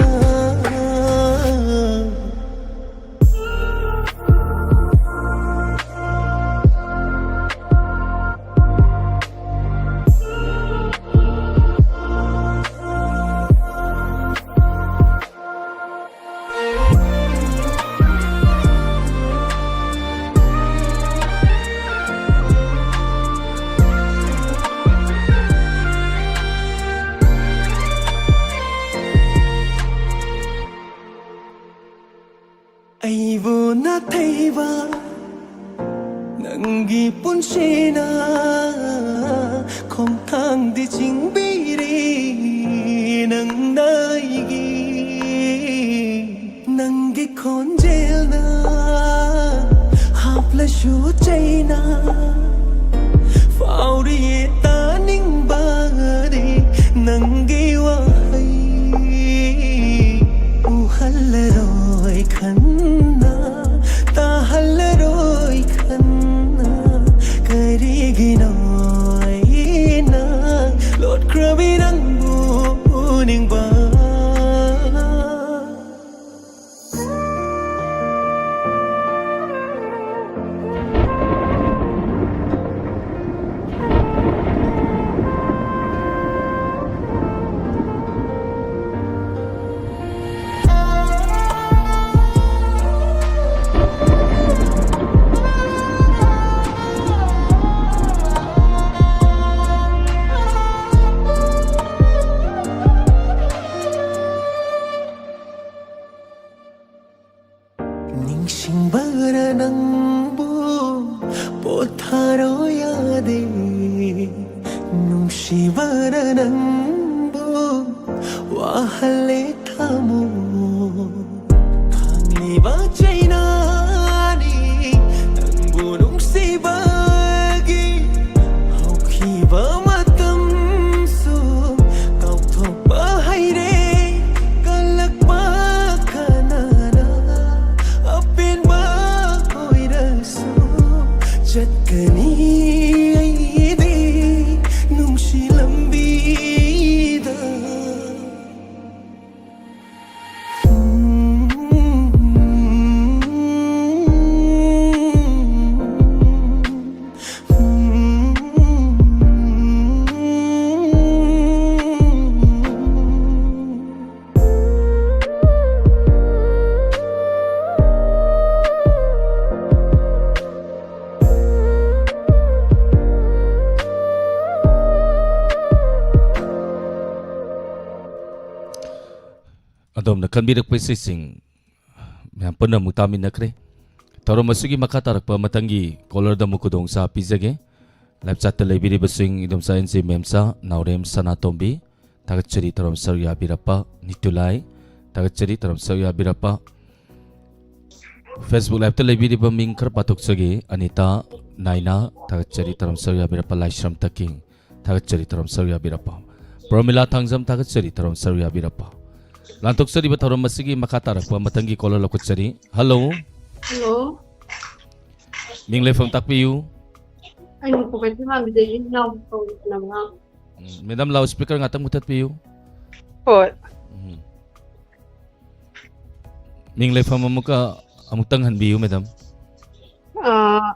ꯑꯩꯕꯨ ꯅꯥꯊꯩꯕ ꯅꯪꯒꯤ ꯄꯨꯟꯁꯤꯅ ꯈꯣꯡꯊꯥꯡꯗꯤ ꯆꯤꯡꯕꯤꯔꯤ ꯅꯪꯅ ꯑꯩꯒꯤ꯫ ꯅꯪꯒꯤ ꯈꯣꯟꯖꯦꯜꯅ ꯍꯥꯞꯂꯁꯨ ꯆꯩꯅ ꯐꯥꯎꯔꯤꯌꯦ ꯇꯥꯅꯤꯡꯕꯗꯤ ꯅꯪꯒꯤ ꯋꯥꯍꯩ꯫ ꯎꯍꯜꯂꯔꯣꯏ ꯈꯟꯅ, ꯇꯥꯍꯜꯂꯔꯣꯏ ꯈꯟꯅ, ꯀꯔꯤꯒꯤꯅꯣ ꯑꯩꯅ ꯂꯣꯠꯈ꯭ꯔꯕꯤ ꯅꯪꯕꯨ ꯎꯅꯤꯡꯕ? ꯅꯤꯡꯁꯤꯡꯕꯅ ꯅꯪꯕꯨ ꯄꯣꯊꯥꯔꯣ ꯌꯥꯗꯦ꯫ ꯅꯨꯡꯁꯤꯕꯅ ꯅꯪꯕꯨ ꯋꯥꯍꯜꯂꯦ ꯊꯃꯣꯏ꯫ ꯈꯪꯂꯤꯕ ꯆꯩꯅꯥꯅꯤ ꯅꯪꯕꯨ ꯅꯨꯡꯁꯤꯕꯒꯤ꯫ ꯍꯧꯈꯤꯕ ꯃꯇꯝꯁꯨ ꯀꯥꯎꯊꯣꯛꯄ ꯍꯩꯔꯦ꯫ ꯀꯜꯂꯛꯄ ꯀꯅꯥꯅ ꯑꯄꯦꯟꯕ ꯑꯣꯏꯔꯁꯨ ꯆꯠꯀꯅꯤ ꯑꯩꯗꯤ ꯅꯨꯡꯁꯤ ꯑꯗꯣꯝꯅ ꯈꯟꯕꯤꯔꯛꯄ ꯏꯁꯩꯁꯤꯡ ꯃꯌꯥꯝ ꯄꯨꯟꯅ ꯑꯃꯨꯛ ꯇꯥꯃꯤꯟꯅꯈ꯭ꯔꯦ꯫ ꯊꯧꯔꯝ ꯑꯁꯤꯒꯤ ꯃꯈꯥ ꯇꯥꯔꯛꯄ ꯃꯊꯪꯒꯤ caller ꯗ ꯑꯃꯨꯛ ꯈꯨꯗꯣꯡ ꯆꯥꯕ ꯄꯤꯖꯒꯦ꯫ Live chat ꯇ ꯂꯩꯕꯤꯔꯤꯕꯁꯤꯡ ꯏꯗꯣꯝꯆꯥ ꯑꯦꯟ ꯖꯦ ꯃꯦꯝꯆꯥ, ꯅꯥꯎꯔꯦꯝ ꯁꯅꯥꯇꯣꯝꯕꯤ, ꯊꯥꯒꯠꯆꯔꯤ ꯊꯧꯔꯝ ꯁꯔꯨꯛ ꯌꯥꯕꯤꯔꯛꯄ꯫ ꯅꯤꯇꯨꯂꯥꯏ, ꯊꯥꯒꯠꯆꯔꯤ ꯊꯧꯔꯝ ꯁꯔꯨꯛ ꯌꯥꯕꯤꯔꯛꯄ꯫ Facebook Live ꯇ ꯂꯩꯕꯤꯔꯤꯕ ꯃꯤꯡ ꯈꯔ ꯄꯥꯊꯣꯛꯆꯒꯦ꯫ ꯑꯅꯤꯇꯥ ꯅꯥꯏꯅꯥ, ꯊꯥꯒꯠꯆꯔꯤ ꯊꯧꯔꯝ ꯁꯔꯨꯛ ꯌꯥꯕꯤꯔꯛꯄ꯫ ꯂꯥꯏꯁ꯭ꯔꯝ ꯇꯀꯤꯡ, ꯊꯥꯒꯠꯆꯔꯤ ꯊꯧꯔꯝ ꯁꯔꯨꯛ ꯌꯥꯕꯤꯔꯛꯄ꯫ ꯄ꯭ꯔꯃꯤꯂꯥ ꯊꯥꯡꯖꯝ, ꯊꯥꯒꯠꯆꯔꯤ ꯊꯧꯔꯝ ꯁꯔꯨꯛ ꯌꯥꯕꯤꯔꯛꯄ꯫ ꯂꯥꯟꯊꯣꯛꯆꯔꯤꯕ ꯊꯧꯔꯝ ꯑꯁꯤꯒꯤ ꯃꯈꯥ ꯇꯥꯔꯛꯄ ꯃꯊꯪꯒꯤ caller ꯂꯧꯈꯠꯆꯔꯤ꯫ Hello꯫ Hello꯫ ꯃꯤꯡ ꯂꯩꯐꯝ ꯇꯥꯛꯄꯤꯌꯨ꯫ ꯑꯩ ꯃꯨꯀꯨ ꯀꯩꯊꯦꯜꯃꯥꯟꯕꯤꯗꯒꯤ ꯏꯅꯥꯎ ꯀꯧꯕ꯫ ꯎꯝ, madam, loudspeaker ꯉꯥꯛꯇꯪ ꯃꯨꯊꯠꯄꯤꯌꯨ꯫ ꯍꯣꯏ꯫ ꯎꯝ꯫ ꯃꯤꯡ ꯂꯩꯐꯝ ꯑꯃꯨꯛꯀ, ꯑꯃꯨꯛꯇꯪ ꯍꯟꯕꯤꯌꯨ, madam꯫ ꯑꯥ,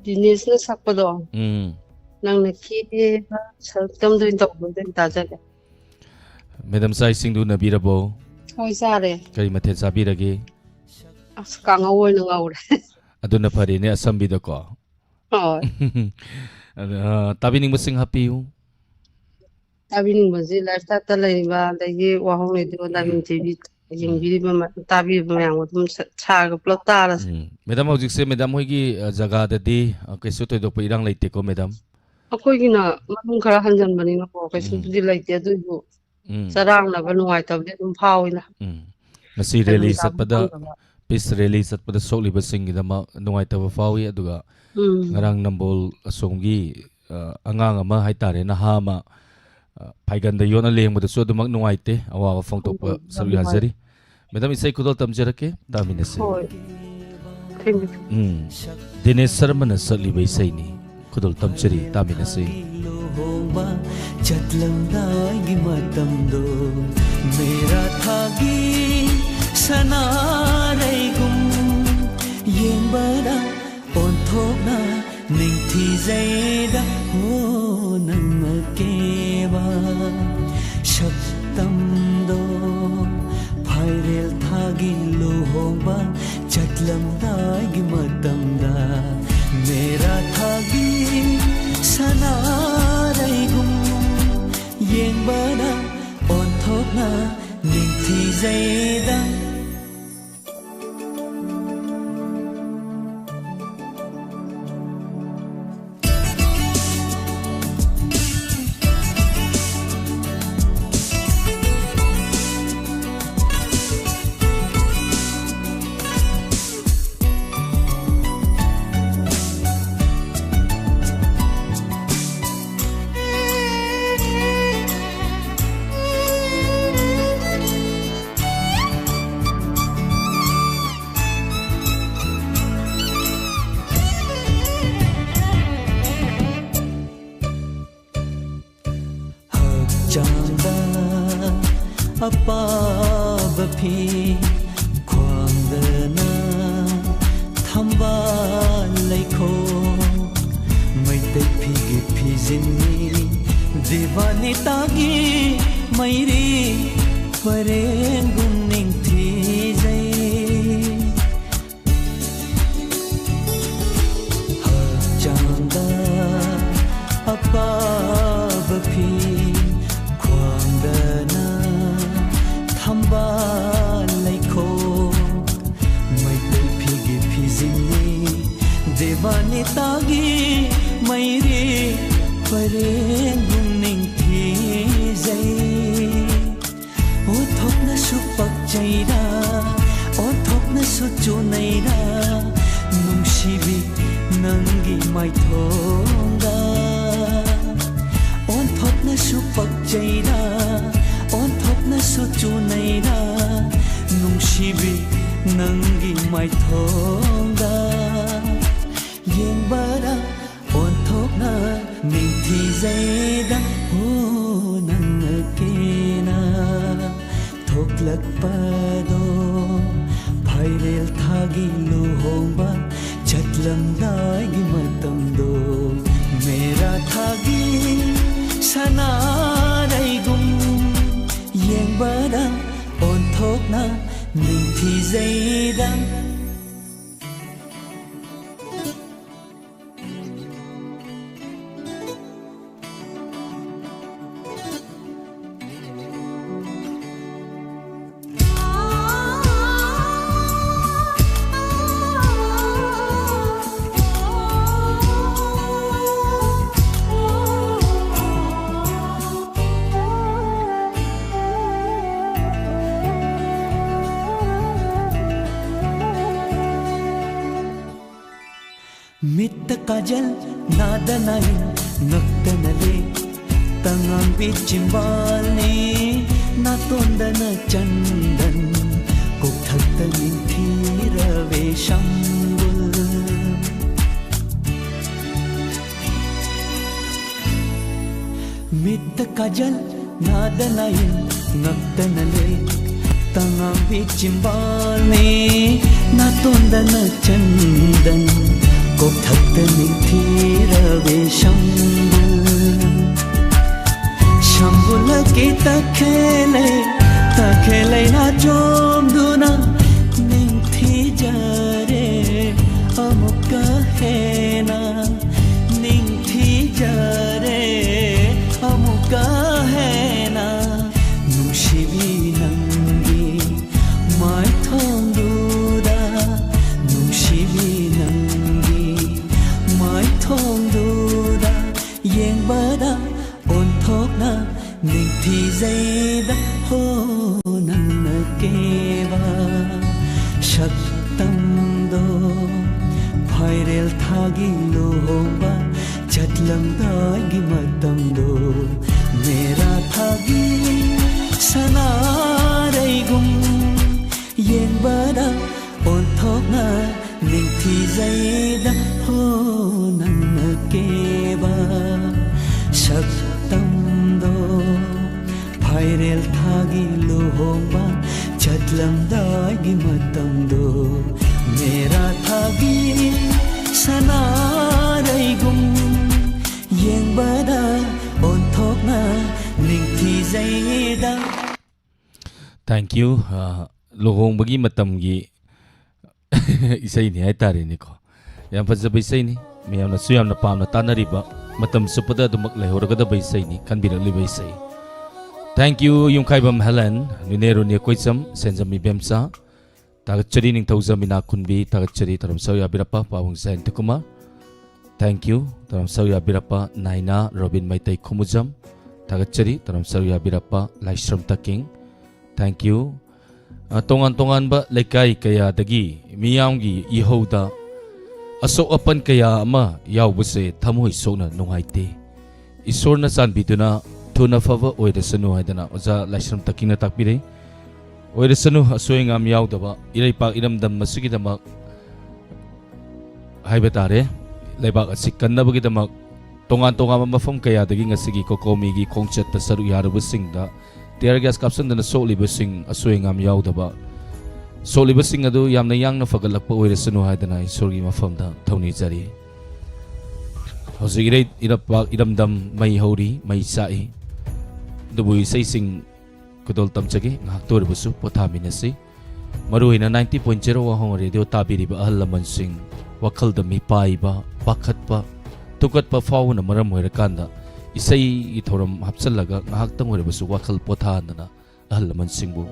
ꯗꯤꯅꯦꯁꯅ ꯁꯛꯄꯗꯣ꯫ ꯎꯝ꯫ ꯅꯪꯅ ꯀꯦꯕ ꯁꯛꯇꯝꯗꯣ ꯑꯣꯏꯅ ꯇꯧꯕꯗꯣ ꯑꯣꯏꯅ ꯇꯥꯖꯒꯦ꯫ Madam, ꯆꯥꯛ ꯏꯁꯤꯡꯗꯨ ꯎꯅꯕꯤꯔꯕꯣ? ꯍꯣꯏ, ꯆꯥꯔꯦ꯫ ꯀꯔꯤ ꯃꯊꯦꯜ ꯆꯥꯕꯤꯔꯒꯦ? ꯑꯁ, ꯀꯥꯡꯉꯧ ꯑꯣꯏꯅ ꯉꯧꯔꯦ꯫ ꯑꯗꯨꯅ ꯐꯔꯦꯅꯦ, ꯑꯁꯝꯕꯤꯗꯀꯣ꯫ ꯍꯣꯏ꯫ ꯑꯗ, ꯑ, ꯇꯥꯕꯤꯅꯤꯡꯕꯁꯤꯡ ꯍꯥꯞꯄꯤꯌꯨ꯫ ꯇꯥꯕꯤꯅꯤꯡꯕꯁꯤ live chat ꯇ ꯂꯩꯔꯤꯕ, ꯑꯗꯒꯤ ꯋꯥꯍꯧ ꯂꯩꯗꯨꯕ ꯗꯥꯏꯃꯟ ꯎꯝ꯫ ꯇꯤ ꯚꯤ ꯎꯝ꯫ ꯌꯦꯡꯕꯤꯔꯤꯕ ꯃ-, ꯇꯥꯕꯤꯔꯤꯕ ꯃꯌꯥꯝꯒ ꯑꯗꯨꯝ ꯁ-, ꯁꯥꯔꯒ ꯄꯨꯂꯞ ꯇꯥꯔꯁꯦ꯫ ꯎꯝ꯫ Madam, ꯍꯧꯖꯤꯛꯁꯦ madam ꯍꯣꯏꯒꯤ, ꯑ, ꯖꯒꯥꯗꯗꯤ, ꯑ, ꯀꯩꯁꯨ ꯊꯣꯏꯗꯣꯛꯄ ꯏꯔꯥꯡ ꯂꯩꯇꯦꯀꯣ, madam? ꯑꯩꯈꯣꯏꯒꯤꯅ ꯃꯅꯨꯡ ꯈꯔ ꯍꯟꯖꯟꯕꯅꯤꯅꯀꯣ, ꯎꯝ꯫ ꯀꯩꯁꯨꯕꯨꯗꯤ ꯂꯩꯇꯦ, ꯑꯗꯨꯏꯁꯨ ꯎꯝ꯫ ꯆꯔꯥꯡꯅꯕ ꯅꯨꯡꯉꯥꯏꯇꯕꯗꯤ ꯑꯗꯨꯝ ꯐꯥꯎꯏꯗ꯫ ꯎꯝ꯫ ꯉꯁꯤ ꯀꯩꯅꯣ rally ꯆꯥꯐꯝ ꯆꯠꯄꯗ, ꯈꯪꯗꯕ꯫ Peace rally ꯆꯠꯄꯗ ꯁꯣꯛꯂꯤꯕꯁꯤꯡꯒꯤꯗꯃꯛ ꯅꯨꯡꯉꯥꯏꯇꯕ ꯐꯥꯎꯏ, ꯑꯗꯨꯒ ꯎꯝ꯫ ꯉꯔꯥꯡ ꯅꯝꯕꯣꯜ ꯑꯁꯣꯝꯒꯤ, ꯑ, ꯑꯉꯥꯡ ꯑꯃ ꯍꯥꯏꯇꯥꯔꯦ, ꯅꯍꯥ ꯑꯃ, ꯑ, ꯐꯥꯏꯒꯟꯗ ꯌꯣꯠꯅ ꯂꯦꯡꯕꯗꯁꯨ ꯑꯗꯨꯃꯛ ꯅꯨꯡꯉꯥꯏꯇꯦ, ꯑꯋꯥꯕ ꯐꯣꯡꯗꯣꯛꯄ ꯎꯝ, ꯌꯥꯝ ꯁꯔꯨꯛ ꯅꯨꯡꯉꯥꯏ꯫ ꯌꯥꯖꯔꯤ꯫ Madam, ꯏꯁꯩ ꯈꯨꯗꯣꯜ ꯇꯝꯖꯔꯛꯀꯦ, ꯇꯥꯃꯤꯟꯅꯁꯤ꯫ ꯍꯣꯏ꯫ Thank you꯫ ꯎꯝ, ꯗꯤꯅꯦꯁ ꯁꯔꯃꯅ ꯁꯛꯂꯤꯕ ꯏꯁꯩꯅꯤ꯫ ꯈꯨꯗꯣꯜ ꯇꯝꯖꯔꯤ, ꯇꯥꯃꯤꯟꯅꯁꯤ꯫ ꯂꯨꯍꯣꯡꯕ ꯆꯠꯂꯝꯗꯥꯏꯒꯤ ꯃꯇꯝꯗꯣ, ꯃꯦꯔꯥ ꯊꯥꯒꯤ ꯁꯅꯥꯔꯩꯒꯨꯝ ꯌꯦꯡꯕꯗ ꯑꯣꯟꯊꯣꯛꯅ ꯅꯤꯡꯊꯤꯖꯩꯗ꯫ ꯑꯣ, ꯅꯪꯅ ꯀꯦꯕ ꯁꯛꯇꯝꯗꯣ, ꯐꯥꯏꯔꯦꯜ ꯊꯥꯒꯤ ꯂꯨꯍꯣꯡꯕ ꯆꯠꯂꯝꯗꯥꯏꯒꯤ ꯃꯇꯝꯗ, ꯃꯦꯔꯥ ꯊꯥꯒꯤ ꯁꯅꯥꯔꯩꯒꯨꯝ ꯌꯦꯡꯕꯗ ꯑꯣꯟꯊꯣꯛꯅ ꯂꯩꯗ꯫ ꯍꯛꯆꯥꯡꯗ ꯑꯄꯥꯕ ꯐꯤ, ꯈ꯭ꯋꯥꯡꯗꯅ ꯊꯝꯕꯥꯜ ꯂꯩꯈꯣꯛ, ꯃꯩꯇꯩ ꯐꯤꯒꯤ ꯐꯤꯖꯤꯟꯅꯤ, ꯗꯤꯋꯥꯅꯤꯇꯥꯒꯤ ꯃꯩꯔꯤ ꯄꯔꯦꯡꯒꯨꯝ ꯅꯤꯡꯊꯤꯖꯩ꯫ ꯍꯛꯆꯥꯡꯗ ꯑꯄꯥꯕ ꯐꯤ, ꯈ꯭ꯋꯥꯡꯗꯅ ꯊꯝꯕꯥꯜ ꯂꯩꯈꯣꯛ, ꯃꯩꯇꯩ ꯐꯤꯒꯤ ꯐꯤꯖꯤꯟꯅꯤ, ꯗꯦꯕꯥꯅꯤꯇꯥꯒꯤ ꯃꯩꯔꯤ ꯄꯔꯦꯡꯒꯨꯝ ꯅꯤꯡꯊꯤꯖꯩ꯫ ꯑꯣꯟꯊꯣꯛꯅꯁꯨ ꯄꯛꯆꯩꯔꯥ, ꯑꯣꯟꯊꯣꯛꯅꯁꯨ ꯆꯨꯅꯩꯔꯥ, ꯅꯨꯡꯁꯤꯕꯤ ꯅꯪꯒꯤ ꯃꯥꯏꯊꯣꯡꯗ꯫ ꯑꯣꯟꯊꯣꯛꯅꯁꯨ ꯄꯛꯆꯩꯔꯥ, ꯑꯣꯟꯊꯣꯛꯅꯁꯨ ꯆꯨꯅꯩꯔꯥ, ꯅꯨꯡꯁꯤꯕꯤ ꯅꯪꯒꯤ ꯃꯥꯏꯊꯣꯡꯗ꯫ ꯌꯦꯡꯕꯗ ꯑꯣꯟꯊꯣꯛꯅ ꯅꯤꯡꯊꯤꯖꯩꯗ꯫ ꯍꯣ, ꯅꯪꯅ ꯀꯦꯅ ꯊꯣꯛꯂꯛꯄꯗꯣ, ꯐꯥꯏꯔꯦꯜ ꯊꯥꯒꯤ ꯂꯨꯍꯣꯡꯕ ꯆꯠꯂꯝꯗꯥꯏꯒꯤ ꯃꯇꯝꯗꯣ, ꯃꯦꯔꯥ ꯊꯥꯒꯤ ꯁꯅꯥꯔꯩꯒꯨꯝ, ꯌꯦꯡꯕꯗ ꯑꯣꯟꯊꯣꯛꯅ ꯅꯤꯡꯊꯤꯖꯩꯗ꯫ ꯃꯤꯠꯇ ꯀꯥꯖꯜ ꯅꯥꯗꯅ ꯏꯪ ꯉꯛꯇꯅ ꯂꯦꯛ ꯇꯉꯥꯡꯕꯤ ꯆꯤꯝꯕꯥꯜꯅꯤ ꯅꯥꯇꯣꯟꯗꯅ ꯆꯟꯗꯟ ꯀꯣꯛꯊꯛꯇ ꯅꯤꯡꯊꯤꯔꯕꯦ ꯁꯝꯕꯨꯜ ꯃꯤꯠꯇ ꯀꯥꯖꯜ ꯅꯥꯗꯅ ꯏꯪ ꯉꯛꯇꯅ ꯂꯦꯛ ꯇꯉꯥꯡꯕꯤ ꯆꯤꯝꯕꯥꯜꯅꯤ ꯅꯥꯇꯣꯟꯗꯅ ꯆꯟꯗꯟ ꯀꯣꯛꯊꯛꯇ ꯅꯤꯡꯊꯤꯔꯕꯦ ꯁꯝꯕꯨꯜ ꯁꯝꯕꯨꯜꯂꯛꯀꯤ ꯇꯈꯦꯜꯂꯩ ꯇꯈꯦꯜꯂꯩ ꯅꯥꯆꯣꯝꯗꯨꯅ ꯅꯤꯡꯊꯤꯖꯔꯦ ꯑꯃꯨꯛꯀ ꯍꯦꯟꯅ ꯅꯤꯡꯊꯤꯖꯔꯦ ꯑꯃꯨꯛꯀ ꯍꯦꯟꯅ ꯅꯨꯡꯁꯤꯕꯤ ꯅꯪꯒꯤ ꯃꯥꯏꯊꯣꯡꯗꯨꯗ ꯅꯨꯡꯁꯤꯕꯤ ꯅꯪꯒꯤ ꯃꯥꯏꯊꯣꯡꯗꯨꯗ ꯌꯦꯡꯕꯗ ꯑꯣꯟꯊꯣꯛꯅ ꯅꯤꯡꯊꯤꯖꯩꯗ ꯍꯣ ꯅꯪꯅ ꯀꯦꯕ ꯁꯛꯇꯝꯗꯣ ꯐꯥꯏꯔꯦꯜ ꯊꯥꯒꯤ ꯂꯨꯍꯣꯡꯕ ꯆꯠꯂꯝꯗꯥꯏꯒꯤ ꯃꯇꯝꯗꯣ ꯃꯦꯔꯥ ꯊꯥꯒꯤ ꯁꯅꯥꯔꯩꯒꯨꯝ ꯌꯦꯡꯕꯗ ꯑꯣꯟꯊꯣꯛꯅ ꯅꯤꯡꯊꯤꯖꯩꯗ ꯍꯣ ꯅꯪꯅ ꯀꯦꯕ ꯁꯛꯇꯝꯗꯣ ꯐꯥꯏꯔꯦꯜ ꯊꯥꯒꯤ ꯂꯨꯍꯣꯡꯕ ꯆꯠꯂꯝꯗꯥꯏꯒꯤ ꯃꯇꯝꯗꯣ ꯃꯦꯔꯥ ꯊꯥꯒꯤ ꯁꯅꯥꯔꯩꯒꯨꯝ ꯌꯦꯡꯕꯗ ꯑꯣꯟꯊꯣꯛꯅ ꯅꯤꯡꯊꯤꯖꯩꯗ Thank you. ꯑ, ꯂꯨꯍꯣꯡꯕꯒꯤ ꯃꯇꯝꯒꯤ ꯏꯁꯩꯅꯤ ꯍꯥꯏꯇꯥꯔꯦꯅꯦꯀꯣ꯫ ꯌꯥꯝ ꯐꯖꯕ ꯏꯁꯩꯅꯤ, ꯃꯌꯥꯝꯅꯁꯨ ꯌꯥꯝꯅ ꯄꯥꯝꯅ ꯇꯥꯅꯔꯤꯕ, ꯃꯇꯝ ꯆꯨꯞꯄꯗ ꯑꯗꯨꯃꯛ ꯂꯩꯍꯧꯔꯒꯗꯕ ꯏꯁꯩꯅꯤ ꯈꯟꯕꯤꯔꯛꯂꯤꯕ ꯏꯁꯩ꯫ Thank you, ꯌꯨꯝꯈꯥꯏꯕꯝ ꯍꯦꯂꯦꯟ, ꯅꯤꯅꯦ ꯔꯣꯅꯤ ꯀꯣꯏꯆꯝ, ꯁꯦꯟꯖꯝ ꯏꯕꯦꯝꯆꯥ, ꯊꯥꯒꯠꯆꯔꯤ꯫ ꯅꯤꯡꯊꯧꯖꯝ ꯏꯅꯥꯛꯈꯨꯟꯕꯤ, ꯊꯥꯒꯠꯆꯔꯤ꯫ ꯊꯧꯔꯝ ꯁꯔꯨꯛ ꯌꯥꯕꯤꯔꯛꯄ ꯄꯥꯕꯨꯡ ꯖꯌꯟꯇ ꯀꯨꯃꯥꯔ, Thank you. ꯊꯧꯔꯝ ꯁꯔꯨꯛ ꯌꯥꯕꯤꯔꯛꯄ ꯅꯥꯏꯅꯥ ꯔꯣꯕꯤꯟ ꯃꯩꯇꯩ ꯈꯨꯃꯨꯖꯝ, ꯊꯥꯒꯠꯆꯔꯤ꯫ ꯊꯧꯔꯝ ꯁꯔꯨꯛ ꯌꯥꯕꯤꯔꯛꯄ ꯂꯥꯏꯁ꯭ꯔꯝ ꯇꯀꯤꯡ, Thank you. ꯑ, ꯇꯣꯉꯥꯟ ꯇꯣꯉꯥꯟꯕ ꯂꯩꯀꯥꯏ ꯀꯌꯥꯗꯒꯤ ꯃꯤꯌꯥꯝꯒꯤ ꯏꯍꯧꯗ ꯑꯁꯣꯛ ꯑꯄꯟ ꯀꯌꯥ ꯑꯃ ꯌꯥꯎꯕꯁꯦ ꯊꯃꯣꯏ ꯁꯣꯛꯅ ꯅꯨꯡꯉꯥꯏꯇꯦ꯫ ꯏꯁꯣꯔꯅ ꯆꯥꯟꯕꯤꯗꯨꯅ ꯊꯨꯅ ꯐꯕ ꯑꯣꯏꯔꯁꯅꯨ ꯍꯥꯏꯗꯅ ꯑꯣꯖꯥ ꯂꯥꯏꯁ꯭ꯔꯝ ꯇꯥꯀꯤꯡꯅ ꯇꯥꯛꯄꯤꯔꯦ꯫ ꯑꯣꯏꯔꯁꯅꯨ, ꯑꯁꯣꯏ ꯑꯉꯥꯝ ꯌꯥꯎꯗꯕ ꯏꯔꯩꯄꯥꯛ ꯏꯔꯝꯗꯝ ꯑꯁꯤꯒꯤꯗꯃꯛ ꯍꯥꯏꯕ ꯇꯥꯔꯦ, ꯂꯩꯕꯥꯛ ꯑꯁꯤ ꯀꯟꯅꯕꯒꯤꯗꯃꯛ ꯇꯣꯉꯥꯟ ꯇꯣꯉꯥꯟꯕ ꯃꯐꯝ ꯀꯌꯥꯗꯒꯤ ꯉꯁꯤꯒꯤ ꯀꯣꯀꯣꯃꯤꯒꯤ ꯈꯣꯡꯆꯠꯇ ꯁꯔꯨꯛ ꯌꯥꯔꯨꯕꯁꯤꯡꯗ tear gas ꯀꯥꯞꯁꯤꯟꯗꯅ ꯁꯣꯛꯂꯤꯕꯁꯤꯡ ꯑꯁꯣꯏ ꯑꯉꯥꯝ ꯌꯥꯎꯗꯕ ꯁꯣꯛꯂꯤꯕꯁꯤꯡ ꯑꯗꯨ ꯌꯥꯝꯅ ꯌꯥꯡꯅ ꯐꯒꯠꯂꯛꯄ ꯑꯣꯏꯔꯁꯅꯨ ꯍꯥꯏꯗꯅ ꯏꯁꯣꯔꯒꯤ ꯃꯐꯝꯗ ꯊꯧꯅꯤꯖꯔꯤ꯫ ꯍꯧꯖꯤꯛ ꯏꯔꯩ-, ꯏꯔꯩꯄꯥꯛ ꯏꯔꯝꯗꯝ ꯃꯩ ꯍꯧꯔꯤ, ꯃꯩ ꯆꯥꯛꯏ꯫ ꯑꯗꯨꯕꯨ ꯏꯁꯩꯁꯤꯡ ꯈꯨꯗꯣꯜ ꯇꯝꯖꯒꯦ, ꯉꯥꯏꯍꯥꯛꯇ ꯑꯣꯏꯔꯕꯁꯨ ꯄꯣꯊꯥꯃꯤꯟꯅꯁꯤ꯫ ꯃꯔꯨꯑꯣꯏꯅ ninety point zero ꯋꯥꯍꯣꯡ ꯔꯦꯗꯤꯑꯣ ꯇꯥꯕꯤꯔꯤꯕ ꯑꯍꯜ ꯂꯃꯟꯁꯤꯡ, ꯋꯥꯈꯜꯗ ꯃꯤꯄꯥꯏꯕ, ꯄꯥꯈꯠꯄ, ꯊꯨꯀꯠꯄ ꯐꯥꯎꯕꯅ ꯃꯔꯝ ꯑꯣꯏꯔꯀꯥꯟꯗ ꯏꯁꯩꯒꯤ ꯊꯧꯔꯝ ꯍꯥꯞꯆꯤꯜꯂꯒ ꯉꯥꯏꯍꯥꯛꯇꯪ ꯑꯣꯏꯔꯕꯁꯨ ꯋꯥꯈꯜ ꯄꯣꯊꯥꯍꯟꯗꯅ ꯑꯍꯜ ꯂꯃꯟꯁꯤꯡꯕꯨ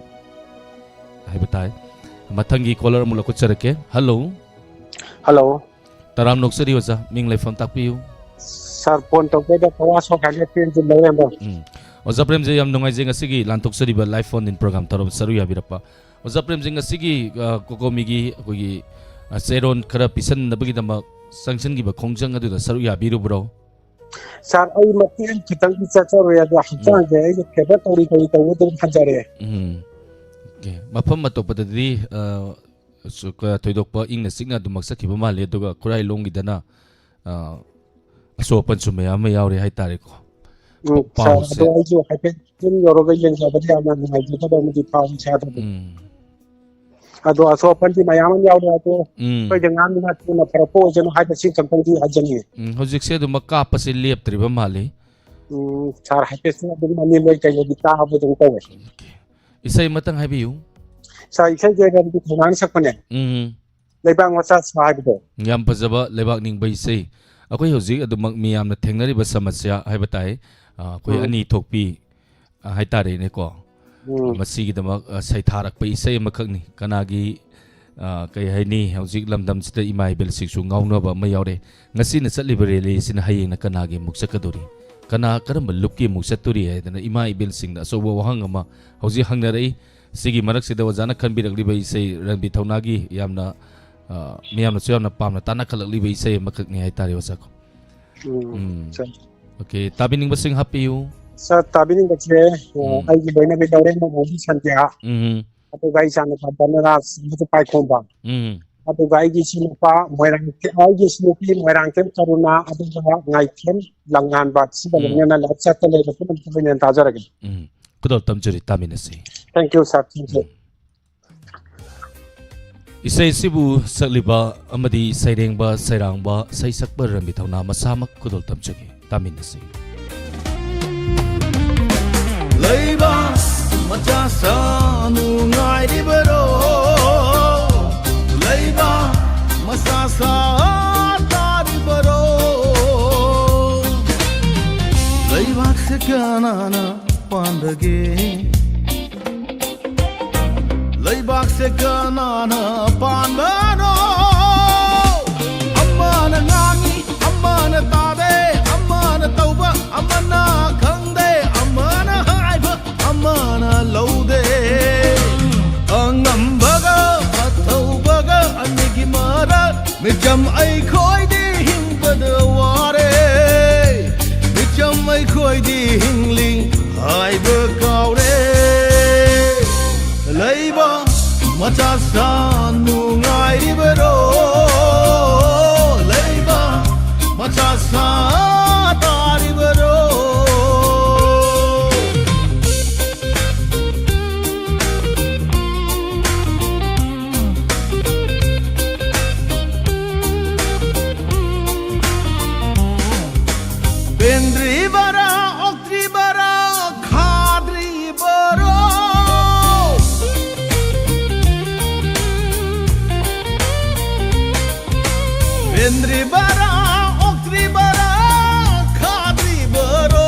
ꯍꯥꯏꯕ ꯇꯥꯏ꯫ ꯃꯊꯪꯒꯤ caller ꯑꯃꯨꯛ ꯂꯧꯈꯠꯆꯔꯛꯀꯦ꯫ Hello꯫ Hello꯫ ꯇꯔꯥꯝꯅ ꯑꯣꯛꯆꯔꯤ ꯑꯣꯖꯥ, ꯃꯤꯡ ꯂꯩꯐꯝ ꯇꯥꯛꯄꯤꯌꯨ꯫ Sir, phone ꯇꯧꯕꯗ ꯊꯋꯥ ꯁꯣꯛꯍꯜꯂꯦ, ꯄ꯭ꯔꯦꯝꯖꯤꯠ ꯂꯩꯔꯦꯝꯕ꯫ ꯎꯝ꯫ ꯑꯣꯖꯥ ꯄ꯭ꯔꯦꯝꯖꯤꯠ, ꯌꯥꯝ ꯅꯨꯡꯉꯥꯏꯖꯩ ꯉꯁꯤꯒꯤ ꯂꯥꯟꯊꯣꯛꯆꯔꯤꯕ live phone in program ꯊꯧꯔꯝ ꯁꯔꯨꯛ ꯌꯥꯕꯤꯔꯛꯄ꯫ ꯑꯣꯖꯥ ꯄ꯭ꯔꯦꯝꯖꯤꯠ, ꯉꯁꯤꯒꯤ, ꯑ, ꯀꯣꯀꯣꯃꯤꯒꯤ ꯑꯩꯈꯣꯏꯒꯤ, ꯑ, ꯆꯦꯔꯣꯟ ꯈꯔ ꯄꯤꯁꯟꯅꯕꯒꯤꯗꯃꯛ ꯆꯪꯁꯤꯟꯈꯤꯕ ꯈꯣꯡꯖꯪ ꯑꯗꯨꯗ ꯁꯔꯨꯛ ꯌꯥꯕꯤꯔꯨꯕ꯭ꯔꯣ? Sir, ꯑꯩ ꯃꯇꯦꯛ ꯈꯤꯇꯪꯗꯤ ꯆꯠꯆꯔꯨꯔꯦ, ꯑꯗꯣ ꯎꯝ꯫ ꯍꯛꯆꯥꯡꯁꯦ ꯑꯩꯅ ꯐꯦꯕꯔ ꯇꯧꯔꯤ ꯇꯧꯔꯤ ꯇꯧꯕ ꯑꯗꯨꯝ ꯍꯟꯖꯔꯛꯑꯦ꯫ ꯎꯝ꯫ Okay꯫ ꯃꯐꯝ ꯑꯇꯣꯞꯄꯗꯗꯤ, ꯑ, ꯁꯨ-, ꯀ-, ꯊꯣꯏꯗꯣꯛꯄ ꯏꯪꯅ ꯆꯤꯛꯅ ꯑꯗꯨꯃꯛ ꯆꯠꯈꯤꯕ ꯃꯥꯜꯂꯤ, ꯑꯗꯨꯒ ꯈꯨꯔꯥꯏ ꯂꯣꯝꯒꯤꯗꯅ, ꯑ, ꯑꯁꯣꯛ ꯑꯄꯟꯁꯨ ꯃꯌꯥꯝ ꯑꯃ ꯌꯥꯎꯔꯦ ꯍꯥꯏꯇꯥꯔꯦꯀꯣ꯫ ꯎꯝ, ꯄꯥꯎꯁꯦ꯫ Sir, ꯑꯗꯣ ꯑꯩꯁꯨ ꯍꯥꯏꯐꯦꯠ ꯌꯨꯝ ꯌꯧꯔꯒ ꯌꯦꯡꯖꯕꯗ ꯌꯥꯝꯅ ꯅꯨꯡꯉꯥꯏꯖꯗꯕ ꯑꯃꯗꯤ ꯐꯥꯎꯏ ꯏꯁꯥꯗ꯫ ꯎꯝ꯫ ꯑꯗꯣ ꯑꯁꯣꯛ ꯑꯄꯟꯗꯤ ꯃꯌꯥꯝ ꯑꯃ ꯌꯥꯎꯔꯦ꯫ ꯑꯗꯣ ꯎꯝ꯫ ꯑꯩꯈꯣꯏꯗꯤ ꯑꯉꯥꯡꯅꯤꯅ ꯊꯨꯅ ꯐꯔꯛꯄ ꯑꯣꯏꯖꯅꯨ ꯍꯥꯏꯕꯁꯤ ꯈꯛꯇꯪꯗꯤ ꯍꯥꯏꯖꯅꯤꯡꯉꯤ꯫ ꯎꯝ, ꯍꯧꯖꯤꯛꯁꯦ ꯑꯗꯨꯃꯛ ꯀꯥꯞꯄꯁꯦ ꯂꯦꯞꯇ꯭ꯔꯤꯕ ꯃꯥꯜꯂꯤ꯫ ꯎꯝ, sir, ꯍꯥꯏꯐꯦꯠꯁꯨ ꯑꯗꯨꯝ ꯃꯅꯤꯡꯂꯣꯏ ꯀꯩꯂꯣꯏꯗꯤ ꯇꯥꯕꯗꯧ ꯇꯧꯋꯦ꯫ Okay꯫ ꯏꯁꯩ ꯑꯃꯇꯪ ꯍꯥꯏꯕꯤꯌꯨ꯫ Sir, ꯏꯁꯩꯁꯦ ꯔꯟꯕꯤꯔ ꯊꯧꯅꯥꯅ ꯁꯛꯄꯅꯦ꯫ ꯎꯝ꯫ ꯂꯩꯕꯥꯛ ꯃꯆꯥ ꯁꯥ ꯍꯥꯏꯕꯗꯣ꯫ ꯌꯥꯝ ꯐꯖꯕ ꯂꯩꯕꯥꯛ ꯅꯤꯡꯕ ꯏꯁꯩ꯫ ꯑꯩꯈꯣꯏ ꯍꯧꯖꯤꯛ ꯑꯗꯨꯃꯛ ꯃꯤꯌꯥꯝꯅ ꯊꯦꯡꯅꯔꯤꯕ ꯁꯃꯁ꯭ꯌꯥ ꯍꯥꯏꯕ ꯇꯥꯏ, ꯑ, ꯑꯩꯈꯣꯏ ꯎꯝ꯫ ꯑꯅꯤ ꯊꯣꯛꯄꯤ, ꯑ, ꯍꯥꯏꯇꯥꯔꯦꯅꯦꯀꯣ꯫ ꯎꯝ꯫ ꯃꯁꯤꯒꯤꯗꯃꯛ, ꯑ, ꯁꯩꯊꯥꯔꯛꯄ ꯏꯁꯩ ꯑꯃꯈꯛꯅꯤ꯫ ꯀꯅꯥꯒꯤ, ꯑ, ꯀꯩ ꯍꯥꯏꯅꯤ, ꯍꯧꯖꯤꯛ ꯂꯝꯗꯝꯁꯤꯗ ꯏꯃꯥ ꯏꯕꯦꯜꯁꯤꯡꯁꯨ ꯉꯥꯎꯅꯕ ꯑꯃ ꯌꯥꯎꯔꯦ꯫ ꯉꯁꯤꯅ ꯆꯠꯂꯤꯕ rally ꯑꯁꯤꯅ ꯍꯌꯦꯡꯅ ꯀꯅꯥꯒꯤ ꯑꯃꯨꯛ ꯆꯠꯀꯗꯧꯔꯤ? ꯀꯅꯥ, ꯀꯔꯝꯕ ꯂꯨꯞꯀꯤ ꯑꯃꯨꯛ ꯆꯠꯇꯣꯔꯤ ꯍꯥꯏꯗꯅ ꯏꯃꯥ ꯏꯕꯦꯜꯁꯤꯡꯗ ꯑꯆꯧꯕ ꯋꯥꯍꯪ ꯑꯃ ꯍꯧꯖꯤꯛ ꯍꯪꯅꯔꯛꯏ꯫ ꯁꯤꯒꯤ ꯃꯔꯛꯁꯤꯗ ꯑꯣꯖꯥꯅ ꯈꯟꯕꯤꯔꯛꯂꯤꯕ ꯏꯁꯩ ꯔꯟꯕꯤꯔ ꯊꯧꯅꯥꯒꯤ ꯌꯥꯝꯅ, ꯑ, ꯃꯤꯌꯥꯝꯅꯁꯨ ꯌꯥꯝꯅ ꯄꯥꯝꯅ ꯇꯥꯟꯅꯈꯠꯂꯛꯂꯤꯕ ꯏꯁꯩ ꯑꯃꯈꯛꯅꯤ ꯍꯥꯏꯇꯥꯔꯦ, ꯑꯣꯖꯥ ꯀꯣ꯫ ꯎꯝ, ꯎꯝ꯫ ꯁꯥꯔ꯫ ꯑꯣꯀꯦ, ꯇꯥꯕꯤꯅꯤꯡꯕꯁꯤꯡ ꯍꯥꯞꯄꯤꯌꯨ꯫ ꯁꯥꯔ, ꯇꯥꯕꯤꯅꯤꯡꯕꯁꯦ, ꯑ, ꯎꯝ꯫ ꯑꯩꯒꯤ ꯂꯣꯏꯅꯕꯤ ꯂꯧꯔꯦꯝ ꯃꯃꯣꯟꯕꯤ ꯁꯟꯙ꯭ꯌꯥ, ꯎꯝ꯫ ꯑꯗꯨꯒ ꯑꯩ ꯏꯆꯥꯅꯨꯄꯥ ꯙꯅꯔꯥꯖ, ꯑꯃꯁꯨ ꯄꯥꯏꯈꯣꯝꯕ꯫ ꯎꯝ꯫ ꯑꯗꯨꯒ ꯑꯩꯒꯤ ꯏꯆꯤꯟꯅꯨꯄꯥ ꯃꯣꯏꯔꯥꯡ, ꯑꯩꯒꯤ ꯏꯆꯤꯟꯅꯨꯄꯤ ꯃꯣꯏꯔꯥꯡꯊꯦꯝ ꯀꯔꯨꯅꯥ, ꯑꯗꯨꯒ ꯉꯥꯏꯊꯦꯝ ꯂꯝꯉꯥꯟꯕ, ꯁꯤꯒ ꯎꯝ꯫ ꯂꯣꯏꯅꯅ ꯂꯥꯏꯞ ꯆꯠꯇ ꯂꯩꯕ ꯄꯨꯝꯅꯃꯛꯇ ꯂꯣꯏꯅꯅ ꯇꯥꯖꯔꯒꯦ꯫ ꯎꯝ꯫ ꯈꯨꯗꯣꯜ ꯇꯝꯖꯔꯤ, ꯇꯥꯃꯤꯟꯅꯁꯤ꯫ Thank you, sir. Thank you. ꯎꯝ꯫ ꯏꯁꯩ ꯑꯁꯤꯕꯨ ꯁꯛꯂꯤꯕ ꯑꯃꯗꯤ ꯁꯩꯔꯦꯡꯕ, ꯁꯩꯔꯥꯡꯕ, ꯁꯩꯁꯛꯄ ꯔꯟꯕꯤꯊꯧꯅꯥ ꯃꯁꯥꯃꯛ ꯈꯨꯗꯣꯜ ꯇꯝꯖꯒꯦ꯫ ꯇꯥꯃꯤꯟꯅꯁꯤ꯫ ꯂꯩꯕꯥꯛ ꯃꯆꯥ ꯁꯥ ꯅꯨꯡꯉꯥꯏꯔꯤꯕꯔꯣ? ꯂꯩꯕꯥꯛ ꯃꯆꯥ ꯁꯥ ꯇꯥꯔꯤꯕꯔꯣ? ꯂꯩꯕꯥꯛꯁꯦ ꯀꯅꯥꯅ ꯄꯥꯟꯕꯒꯦ? ꯂꯩꯕꯥꯛꯁꯦ ꯀꯅꯥꯅ ꯄꯥꯟꯕꯅꯣ? ꯑꯃꯅ ꯉꯥꯡꯉꯤ, ꯑꯃꯅ ꯇꯥꯗꯦ, ꯑꯃꯅ ꯇꯧꯕ, ꯑꯃꯅ ꯈꯪꯗꯦ, ꯑꯃꯅ ꯍꯥꯏꯕ, ꯑꯃꯅ ꯂꯧꯗꯦ꯫ ꯑꯉꯝꯕꯒ ꯑꯊꯧꯕꯒ ꯑꯅꯤꯒꯤ ꯃꯔꯛ ꯃꯤꯆꯝ ꯑꯩꯈꯣꯏꯗꯤ ꯍꯤꯡꯕꯗ ꯋꯥꯔꯦ꯫ ꯃꯤꯆꯝ ꯑꯩꯈꯣꯏꯗꯤ ꯍꯤꯡꯂꯤ ꯍꯥꯏꯕ ꯀꯥꯎꯔꯦ꯫ ꯂꯩꯕꯥꯛ ꯃꯆꯥ ꯁꯥ ꯅꯨꯡꯉꯥꯏꯔꯤꯕꯔꯣ? ꯂꯩꯕꯥꯛ ꯃꯆꯥ ꯁꯥ ꯇꯥꯔꯤꯕꯔꯣ? ꯄꯦꯟꯗ꯭ꯔꯤꯕꯔꯥ, ꯑꯣꯛꯇ꯭ꯔꯤꯕꯔꯥ, ꯈꯥꯗ꯭ꯔꯤꯕꯔꯣ? ꯄꯦꯟꯗ꯭ꯔꯤꯕꯔꯥ, ꯑꯣꯛꯇ꯭ꯔꯤꯕꯔꯥ, ꯈꯥꯗ꯭ꯔꯤꯕꯔꯣ?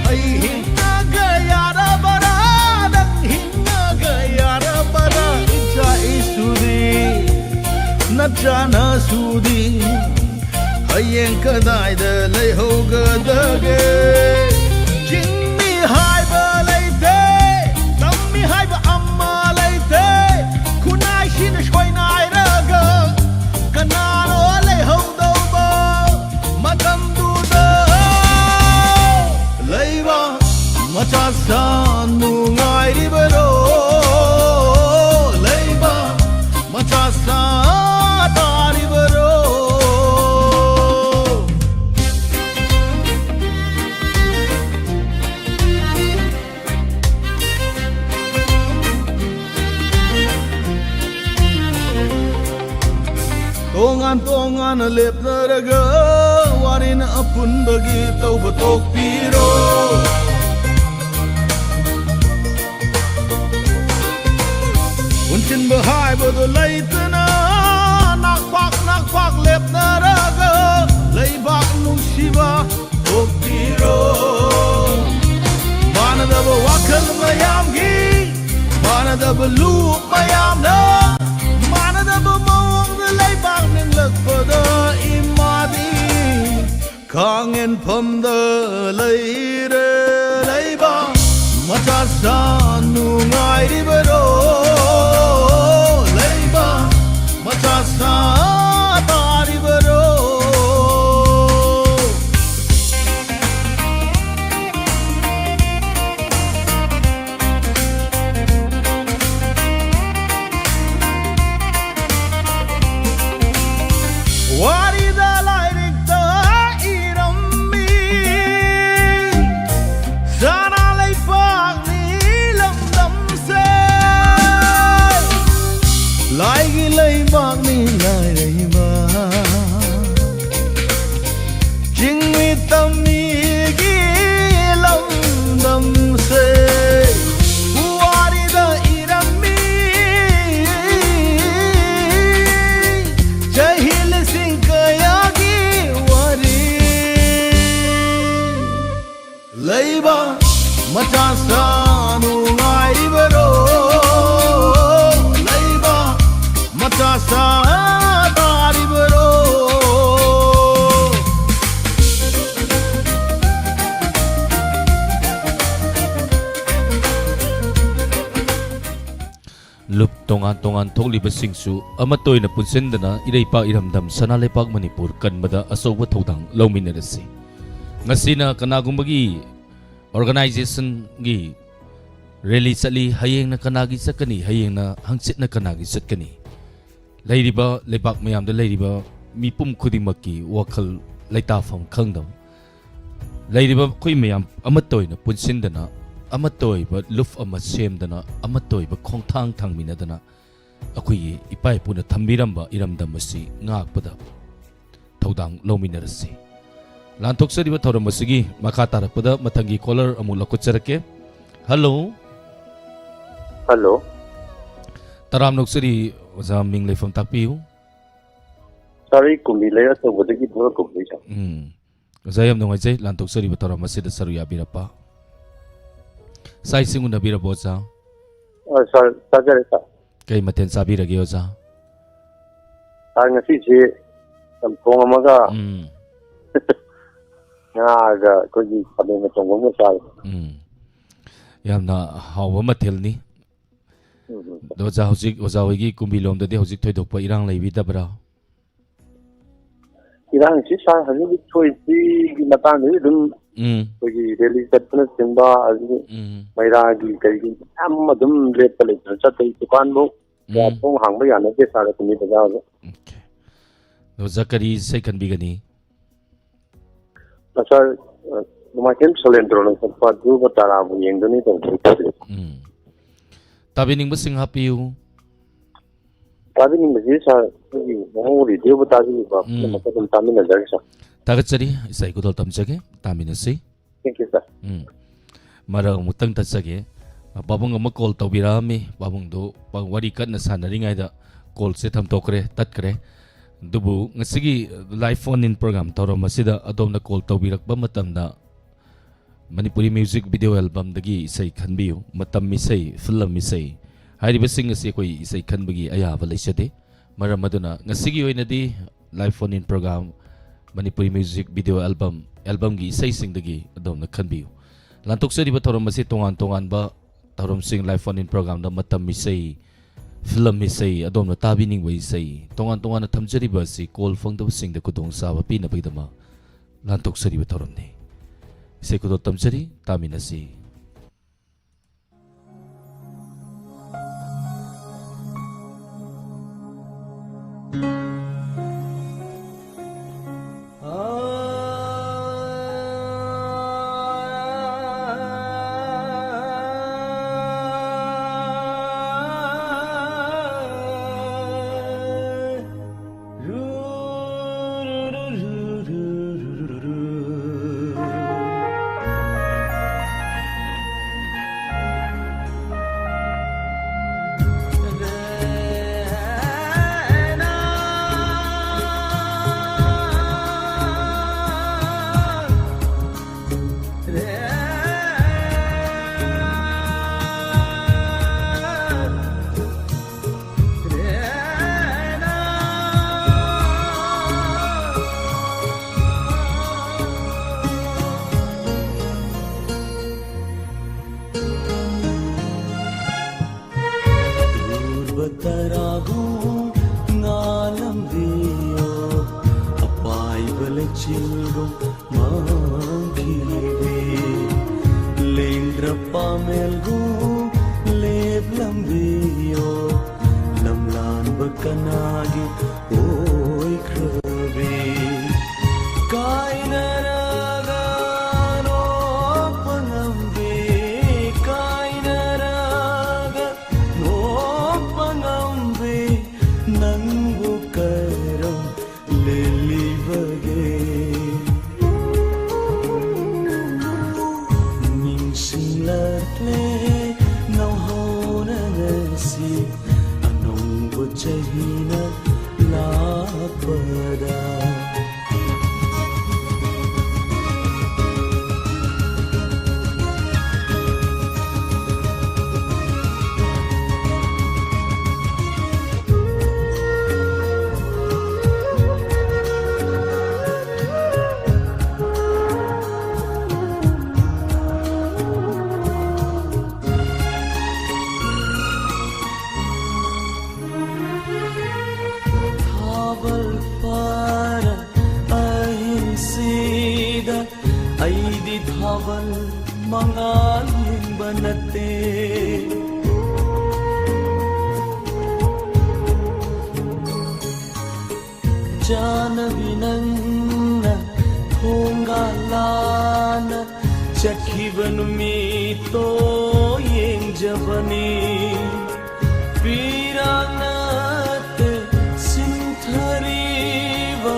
ꯑꯩ ꯍꯤꯡꯅꯒ ꯌꯥꯔꯕꯔꯥ, ꯅꯪ ꯍꯤꯡꯅꯒ ꯌꯥꯔꯕꯔꯥ? ꯏꯆꯥ ꯏꯁꯨꯗꯤ, ꯅꯆꯥꯅꯁꯨꯗꯤ, ꯍꯌꯦꯡ ꯀꯗꯥꯏꯗ ꯂꯩꯍꯧꯒꯗꯒꯦ? ꯆꯤꯡꯃꯤ ꯍꯥꯏꯕ ꯂꯩꯇꯦ, ꯇꯝꯃꯤ ꯍꯥꯏꯕ ꯑꯃ ꯂꯩꯇꯦ, ꯈꯨꯟꯅꯥꯏꯁꯤꯅ ꯁꯣꯏꯅꯥꯏꯔ ꯇꯣꯉꯥꯟꯅ ꯂꯦꯞꯅꯔꯒ ꯋꯥꯔꯤꯅ ꯑꯄꯨꯟꯕꯒꯤ ꯇꯧꯕ ꯇꯣꯛꯄꯤꯔꯣ꯫ ꯄꯨꯟꯁꯤꯟꯕ ꯍꯥꯏꯕꯗꯨ ꯂꯩꯇꯅ ꯅꯥꯛꯄꯥꯛ ꯅꯥꯛꯄꯥꯛ ꯂꯦꯞꯅꯔꯒ ꯂꯩꯕꯥꯛ ꯅꯨꯡꯁꯤꯕ ꯊꯣꯛꯄꯤꯔꯣ꯫ ꯃꯥꯟꯅꯗꯕ ꯋꯥꯈꯜ ꯃꯌꯥꯝꯒꯤ ꯃꯥꯟꯅꯗꯕ ꯂꯨꯞ ꯃꯌꯥꯝꯅ ꯃꯥꯟꯅꯗꯕ ꯃꯑꯣꯡꯗ ꯂꯩꯕꯥꯛ ꯅꯤꯡꯂꯛꯄꯗ ꯏꯃꯥꯗꯤ ꯀꯥꯡꯉꯦꯟꯐꯝꯗ ꯂꯩꯔꯦ꯫ ꯂꯩꯕꯥꯛ ꯃꯆꯥ ꯁꯥ ꯅꯨꯡꯉꯥꯏꯔꯤꯕꯔꯣ? ꯂꯩꯕꯥꯛ ꯃꯆꯥ ꯁꯥ ꯇꯥꯔꯤꯕꯔꯣ? ꯋꯥꯔꯤꯗ ꯂꯥꯏꯔꯤꯛꯇ ꯏꯔꯝꯃꯤ, ꯁꯅꯥ ꯂꯩꯕꯥꯛꯅꯤ ꯂꯝꯗꯝꯁꯦ, ꯂꯥꯏꯒꯤ ꯂꯩꯕꯥꯛꯅꯤ ꯂꯥꯏꯔꯩꯕ꯫ ꯆꯤꯡꯃꯤ ꯇꯝꯃꯤꯒꯤ ꯂꯝꯗꯝꯁꯦ ꯄꯨꯋꯥꯔꯤꯗ ꯏꯔꯝꯃꯤ꯫ ꯆꯍꯤ ꯂꯤꯁꯤꯡ ꯀꯌꯥꯒꯤ ꯋꯥꯔꯤ꯫ ꯂꯩꯕꯥꯛ ꯃꯆꯥ ꯁꯥ ꯅꯨꯡꯉꯥꯏꯔꯤꯕꯔꯣ? ꯂꯩꯕꯥꯛ ꯃꯆꯥ ꯁꯥ ꯇꯥꯔꯤꯕꯔꯣ? ꯂꯨꯞ ꯇꯣꯉꯥꯟ ꯇꯣꯉꯥꯟ ꯊꯣꯛꯂꯤꯕꯁꯤꯡꯁꯨ ꯑꯃꯠꯇ ꯑꯣꯏꯅ ꯄꯨꯟꯁꯤꯟꯗꯅ ꯏꯔꯩꯄꯥꯛ ꯏꯔꯝꯗꯝ ꯁꯅꯥ ꯂꯩꯄꯥꯛ ꯃꯅꯤꯄꯨꯔ ꯀꯟꯕꯗ ꯑꯆꯧꯕ ꯊꯧꯗꯥꯡ ꯂꯧꯃꯤꯟꯅꯔꯁꯤ꯫ ꯉꯁꯤꯅ ꯀꯅꯥꯒꯨꯝꯕꯒꯤ organizationꯒꯤ rally ꯆꯠꯂꯤ, ꯍꯌꯦꯡꯅ ꯀꯅꯥꯒꯤ ꯆꯠꯀꯅꯤ, ꯍꯌꯦꯡꯅ ꯍꯪꯆꯤꯠꯅ ꯀꯅꯥꯒꯤ ꯆꯠꯀꯅꯤ? ꯂꯩꯔꯤꯕ ꯂꯩꯕꯥꯛ ꯃꯌꯥꯝꯗ ꯂꯩꯔꯤꯕ ꯃꯤꯄꯨꯝ ꯈꯨꯗꯤꯡꯃꯛꯀꯤ ꯋꯥꯈꯜ ꯂꯩꯇꯥꯐꯝ ꯈꯪꯗꯕ, ꯂꯩꯔꯤꯕ ꯑꯩꯈꯣꯏ ꯃꯌꯥꯝ ꯑꯃꯠꯇ ꯑꯣꯏꯅ ꯄꯨꯟꯁꯤꯟꯗꯅ, ꯑꯃꯠꯇ ꯑꯣꯏꯕ ꯂꯨꯞ ꯑꯃ ꯁꯦꯝꯗꯅ, ꯑꯃꯠꯇ ꯑꯣꯏꯕ ꯈꯣꯡꯊꯥꯡ ꯊꯥꯡꯃꯤꯟꯅꯗꯅ, ꯑꯩꯈꯣꯏꯒꯤ ꯏꯄꯥ ꯏꯄꯨꯅ ꯊꯝꯕꯤꯔꯝꯕ ꯏꯔꯝꯗꯝ ꯑꯁꯤ ꯉꯥꯛꯄꯗ ꯊꯧꯗꯥꯡ ꯂꯧꯃꯤꯟꯅꯔꯁꯤ꯫ ꯂꯥꯟꯊꯣꯛꯆꯔꯤꯕ ꯊꯧꯔꯝ ꯑꯁꯤꯒꯤ ꯃꯈꯥ ꯇꯥꯔꯛꯄꯗ ꯃꯊꯪꯒꯤ ꯀꯣꯂꯔ ꯑꯃꯨꯛ ꯂꯧꯈꯠꯆꯔꯛꯀꯦ꯫ ꯍꯜꯂꯣ꯫ ꯍꯜꯂꯣ꯫ ꯇꯔꯥꯝꯅ ꯑꯣꯛꯆꯔꯤ ꯑꯣꯖꯥ, ꯃꯤꯡ ꯂꯩꯐꯝ ꯇꯥꯛꯄꯤꯌꯨ꯫ ꯁꯥꯔ, ꯑꯩ ꯀꯨꯝꯕꯤ ꯂꯩꯔꯛ ꯑꯆꯧꯕꯗꯒꯤ ꯚꯣꯔ ꯀꯧꯖꯩ, ꯁꯥꯔ꯫ ꯎꯝ꯫ ꯑꯣꯖꯥ, ꯌꯥꯝ ꯅꯨꯡꯉꯥꯏꯖꯩ ꯂꯥꯟꯊꯣꯛꯆꯔꯤꯕ ꯊꯧꯔꯝ ꯑꯁꯤꯗ ꯁꯔꯨꯛ ꯌꯥꯕꯤꯔꯛꯄ꯫ ꯆꯥꯛ ꯏꯁꯤꯡ ꯎꯅꯕꯤꯔꯕꯣ, ꯑꯣꯖꯥ? ꯑ, ꯁꯥꯔ, ꯆꯥꯖꯔꯦ, ꯁꯥꯔ꯫ ꯀꯩ ꯃꯊꯦꯜ ꯆꯥꯕꯤꯔꯒꯦ, ꯑꯣꯖꯥ? ꯁꯥꯔ, ꯉꯁꯤꯁꯦ ꯆꯝꯊꯣꯡ ꯑꯃꯒ ꯎꯝ꯫ ꯉꯥꯒ ꯑꯩꯈꯣꯏꯒꯤ ꯈꯥꯃꯦꯟꯒ ꯊꯣꯡꯕ ꯑꯃꯒ ꯆꯥꯔꯦ꯫ ꯎꯝ꯫ ꯌꯥꯝꯅ ꯍꯥꯎꯕ ꯃꯊꯦꯜꯅꯤ꯫ ꯎꯝ, ꯎꯝ꯫ ꯑꯗꯣ ꯑꯣꯖꯥ, ꯍꯧꯖꯤꯛ ꯑꯣꯖꯥ ꯍꯣꯏꯒꯤ ꯀꯨꯝꯕꯤ ꯂꯣꯝꯗꯗꯤ ꯍꯧꯖꯤꯛ ꯊꯣꯏꯗꯣꯛꯄ ꯏꯔꯥꯡ ꯂꯩꯕꯤꯗꯕ꯭ꯔꯥ? ꯏꯔꯥꯡꯁꯤ, ꯁꯥꯔ, ꯍꯧꯖꯤꯛ ꯍꯧꯖꯤꯛ ꯊꯣꯛꯏꯁꯤꯒꯤ ꯃꯇꯥꯡꯗꯗꯤ ꯑꯗꯨꯝ ꯎꯝ꯫ ꯑꯩꯈꯣꯏꯒꯤ ꯔꯦꯂꯤ ꯆꯠꯄꯅꯆꯤꯡꯕ, ꯑꯗꯒꯤ ꯎꯝ꯫ ꯃꯩꯔꯥꯒꯤ ꯀꯩꯒꯤ ꯃꯌꯥꯝ ꯑꯃ ꯑꯗꯨꯝ ꯂꯦꯞꯄ ꯂꯩꯇꯅ ꯆꯠꯄꯒꯤ ꯗꯨꯀꯥꯟꯕꯨ ꯀꯌꯥ ꯎꯝ꯫ ꯊꯣꯡ ꯍꯥꯡꯕ ꯌꯥꯅꯗꯦ, ꯁꯥꯔ, ꯀꯨꯝꯕꯤ ꯕꯖꯥꯔꯗ꯫ ꯑꯣꯀꯦ꯫ ꯑꯗꯣ ꯑꯣꯖꯥ, ꯀꯔꯤ ꯏꯁꯩ ꯈꯟꯕꯤꯒꯅꯤ? ꯑ, ꯁꯥꯔ, ꯑ, ꯅꯣꯡꯃꯥꯏꯊꯦꯝ ꯁꯣꯂꯦꯟꯗ꯭ꯔꯣꯅ ꯁꯛꯄ ꯙ꯭ꯔꯨꯕ ꯇꯥꯔꯥꯕꯨ ꯌꯦꯡꯗꯨꯅꯤ ꯇꯧꯕꯗꯨ ꯇꯧꯔꯤ꯫ ꯎꯝ꯫ ꯇꯥꯕꯤꯅꯤꯡꯕꯁꯤꯡ ꯍꯥꯞꯄꯤꯌꯨ꯫ ꯇꯥꯕꯤꯅꯤꯡꯕꯁꯤ, ꯁꯥꯔ, ꯑꯩꯈꯣꯏꯒꯤ ꯃꯍꯣꯡ ꯔꯦꯗꯤꯑꯣꯕꯨ ꯇꯥꯕꯤꯕ ꯎꯝ꯫ ꯄꯨꯝꯅꯃꯛꯇ ꯑꯗꯨꯝ ꯇꯥꯃꯤꯟꯅꯖꯔꯒꯦ, ꯁꯥꯔ꯫ ꯊꯥꯒꯠꯆꯔꯤ꯫ ꯏꯁꯩ ꯈꯨꯗꯣꯜ ꯇꯝꯖꯒꯦ꯫ ꯇꯥꯃꯤꯟꯅꯁꯤ꯫ Thank you, sir꯫ ꯎꯝ꯫ ꯃꯔꯛ ꯑꯃꯨꯛꯇꯪ ꯇꯠꯆꯒꯦ꯫ ꯄꯥꯕꯨꯡ ꯑꯃ ꯀꯣꯜ ꯇꯧꯕꯤꯔꯛꯑꯝꯃꯤ꯫ ꯄꯥꯕꯨꯡꯗꯨ ꯄ-, ꯋꯥꯔꯤ ꯀꯟꯅ ꯁꯥꯟꯅꯔꯤꯉꯩꯗ ꯀꯣꯜꯁꯦ ꯊꯝꯗꯣꯛꯈ꯭ꯔꯦ, ꯇꯠꯈ꯭ꯔꯦ꯫ ꯑꯗꯨꯕꯨ ꯉꯁꯤꯒꯤ ꯂꯥꯏꯚ ꯐꯣꯟ ꯏꯟ ꯄ꯭ꯔꯣꯒ꯭ꯔꯥꯝ ꯊꯧꯔꯝ ꯑꯁꯤꯗ ꯑꯗꯣꯝꯅ ꯀꯣꯜ ꯇꯧꯕꯤꯔꯛꯄ ꯃꯇꯝꯗ ꯃꯅꯤꯄꯨꯔꯤ ꯃ꯭ꯌꯨꯖꯤꯛ ꯚꯤꯗꯤꯑꯣ ꯑꯦꯜꯕꯝꯗꯒꯤ ꯏꯁꯩ ꯈꯟꯕꯤꯌꯨ꯫ ꯃꯇꯝ ꯏꯁꯩ, ꯐꯤꯂꯝ ꯏꯁꯩ ꯍꯥꯏꯔꯤꯕꯁꯤꯡ ꯑꯁꯤ ꯑꯩꯈꯣꯏ ꯏꯁꯩ ꯈꯟꯕꯒꯤ ꯑꯌꯥꯕ ꯂꯩꯖꯗꯦ꯫ ꯃꯔꯝ ꯑꯗꯨꯅ ꯉꯁꯤꯒꯤ ꯑꯣꯏꯅꯗꯤ live phone in program Manipuri music video album, ꯑꯦꯜꯕꯝꯒꯤ ꯏꯁꯩꯁꯤꯡꯗꯒꯤ ꯑꯗꯣꯝꯅ ꯈꯟꯕꯤꯌꯨ꯫ ꯂꯥꯟꯊꯣꯛꯆꯔꯤꯕ ꯊꯧꯔꯝ ꯑꯁꯤ ꯇꯣꯉꯥꯟ ꯇꯣꯉꯥꯟꯕ ꯊꯧꯔꯝꯁꯤꯡ, ꯂꯥꯏꯚ ꯐꯣꯟ ꯏꯟ ꯄ꯭ꯔꯣꯒ꯭ꯔꯥꯝꯗ ꯃꯇꯝ ꯏꯁꯩ, ꯐꯤꯂꯝ ꯏꯁꯩ, ꯑꯗꯣꯝꯅ ꯇꯥꯕꯤꯅꯤꯡꯕ ꯏꯁꯩ ꯇꯣꯉꯥꯟ ꯇꯣꯉꯥꯟꯅ ꯊꯝꯖꯔꯤꯕ ꯑꯁꯤ ꯀꯣꯜ ꯐꯪꯗꯕꯁꯤꯡꯗ ꯈꯨꯗꯣꯡꯆꯥꯕ ꯄꯤꯅꯕꯒꯤꯗꯃꯛ ꯂꯥꯟꯊꯣꯛꯆꯔꯤꯕ ꯊꯧꯔꯝꯅꯤ꯫ ꯏꯁꯩ ꯈꯨꯗꯣꯜ ꯇꯝꯖꯔꯤ, ꯇꯥꯃꯤꯟꯅꯁꯤ꯫ ꯇꯔꯥꯍꯨꯝ ꯉꯥꯜꯂꯝꯕꯤꯌꯣ, ꯑꯄꯥꯏꯕ ꯂꯩꯆꯤꯜꯒꯨꯝ ꯃꯥꯡꯈꯤꯕꯤ꯫ ꯂꯦꯡꯗ꯭ꯔ ꯄꯥꯃꯦꯜꯒꯨꯝ ꯂꯦꯞꯂꯝꯕꯤꯌꯣ, ꯂꯝꯂꯥꯟꯕ ꯀꯅꯥꯒꯤ ꯑꯣꯏꯈ꯭ꯔꯕꯤ? ꯀꯥꯏꯅꯔꯒ ꯅꯣꯛꯄ ꯉꯝꯕꯤ, ꯀꯥꯏꯅꯔꯒ ꯅꯣꯛꯄ ꯉꯝꯕꯤ, ꯅꯪꯕꯨ ꯀꯔꯝ ꯂꯦꯜꯂꯤꯕꯒꯦ? ꯅꯤꯡꯁꯤꯡꯂꯛꯂꯦ ꯅꯧꯍꯧꯅ ꯉꯁꯤ, ꯑꯅꯧꯕ ꯆꯍꯤꯅ ꯂꯥꯛꯄꯗ꯫ ꯊꯥꯕꯜ ꯄꯥꯔ ꯑꯍꯤꯡꯁꯤꯗ ꯑꯩꯗꯤ ꯊꯥꯕꯜ ꯃꯉꯥꯜ ꯌꯦꯡꯕ ꯅꯠꯇꯦ꯫ ꯆꯥꯅꯕꯤ ꯅꯪꯅ ꯊꯣꯡꯒꯥꯜ ꯂꯥꯟꯅ ꯆꯠꯈꯤꯕ ꯅꯨꯃꯤꯠꯇꯣ ꯌꯦꯡꯖꯕꯅꯤ꯫ ꯄꯤꯔꯥꯡ ꯅꯠꯇꯦ ꯁꯤꯟꯊꯔꯤꯕ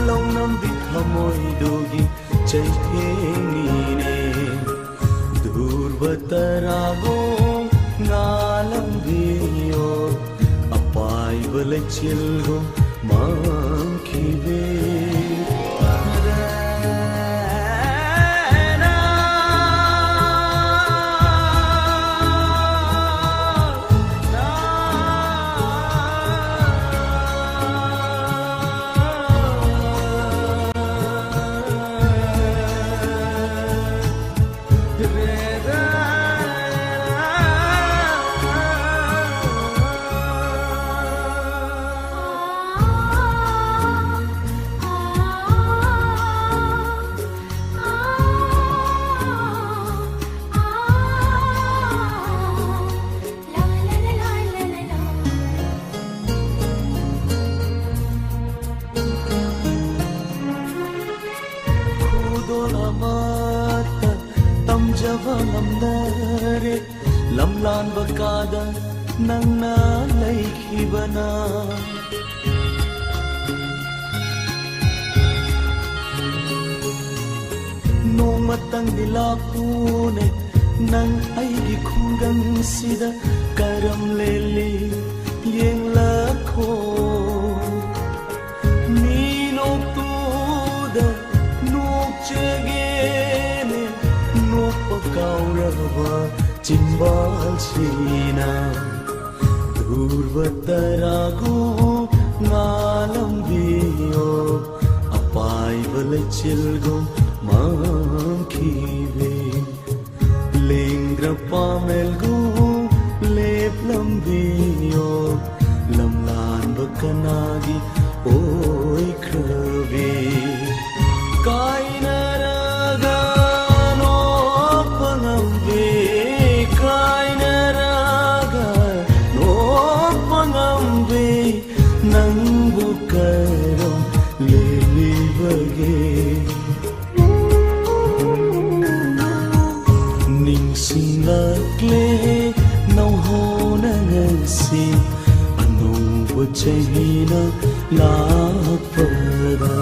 ꯂꯧꯅꯝꯕꯤ ꯊꯃꯣꯏꯗꯨꯒꯤ ꯆꯩꯊꯦꯡꯅꯤꯅꯦ꯫ ꯙ꯭ꯔꯨꯕ ꯇꯔꯥꯒꯨꯝ ꯉꯥꯜꯂꯝꯕꯤꯌꯣ, ꯑꯄꯥꯏꯕ ꯂꯩꯆꯤꯜꯒꯨꯝ ꯃꯥꯡꯈꯤꯕꯤ꯫ ꯑꯍꯥꯟꯕ ꯀꯥꯗ ꯅꯪꯅ ꯂꯩꯈꯤꯕꯅ꯫ ꯅꯣꯡꯃꯇꯪꯗꯤ ꯂꯥꯛꯎꯅꯦ, ꯅꯪ ꯑꯩꯒꯤ ꯈꯨꯡꯒꯪꯁꯤꯗ ꯀꯔꯝ ꯂꯦꯜꯂꯤ ꯌꯦꯡꯂꯛꯈꯣ꯫ ꯃꯤ ꯅꯣꯛꯇꯨꯗ ꯅꯣꯛꯆꯒꯦꯅꯦ, ꯅꯣꯛꯄ ꯀꯥꯎꯔꯕ ꯆꯤꯝꯕꯥꯜꯁꯤꯅ꯫ ꯙ꯭ꯔꯨꯕ ꯇꯔꯥꯒꯨꯝ ꯉꯥꯜꯂꯝꯕꯤꯌꯣ, ꯑꯄꯥꯏꯕ ꯂꯩꯆꯤꯜꯒꯨꯝ ꯃꯝꯈꯤꯕꯤ꯫ ꯂꯦꯡꯗ꯭ꯔ ꯄꯥꯃꯦꯜꯒꯨꯝ ꯂꯦꯞꯂꯝꯕꯤꯌꯣ, ꯂꯝꯂꯥꯟꯕ ꯀꯅꯥꯒꯤ ꯑꯣꯏꯈ꯭ꯔꯕꯤ? ꯀꯥꯏꯅꯔꯒ ꯅꯣꯛꯄ ꯉꯝꯕꯤ, ꯀꯥꯏꯅꯔꯒ ꯅꯣꯛꯄ ꯉꯝꯕꯤ, ꯅꯪꯕꯨ ꯀꯔꯝ ꯂꯦꯜꯂꯤꯕꯒꯦ? ꯅꯤꯡꯁꯤꯡꯂꯛꯂꯦ ꯅꯧꯍꯧꯅ ꯉꯁꯤ, ꯑꯅꯧꯕ ꯆꯍꯤꯅ ꯂꯥꯛꯄꯗ꯫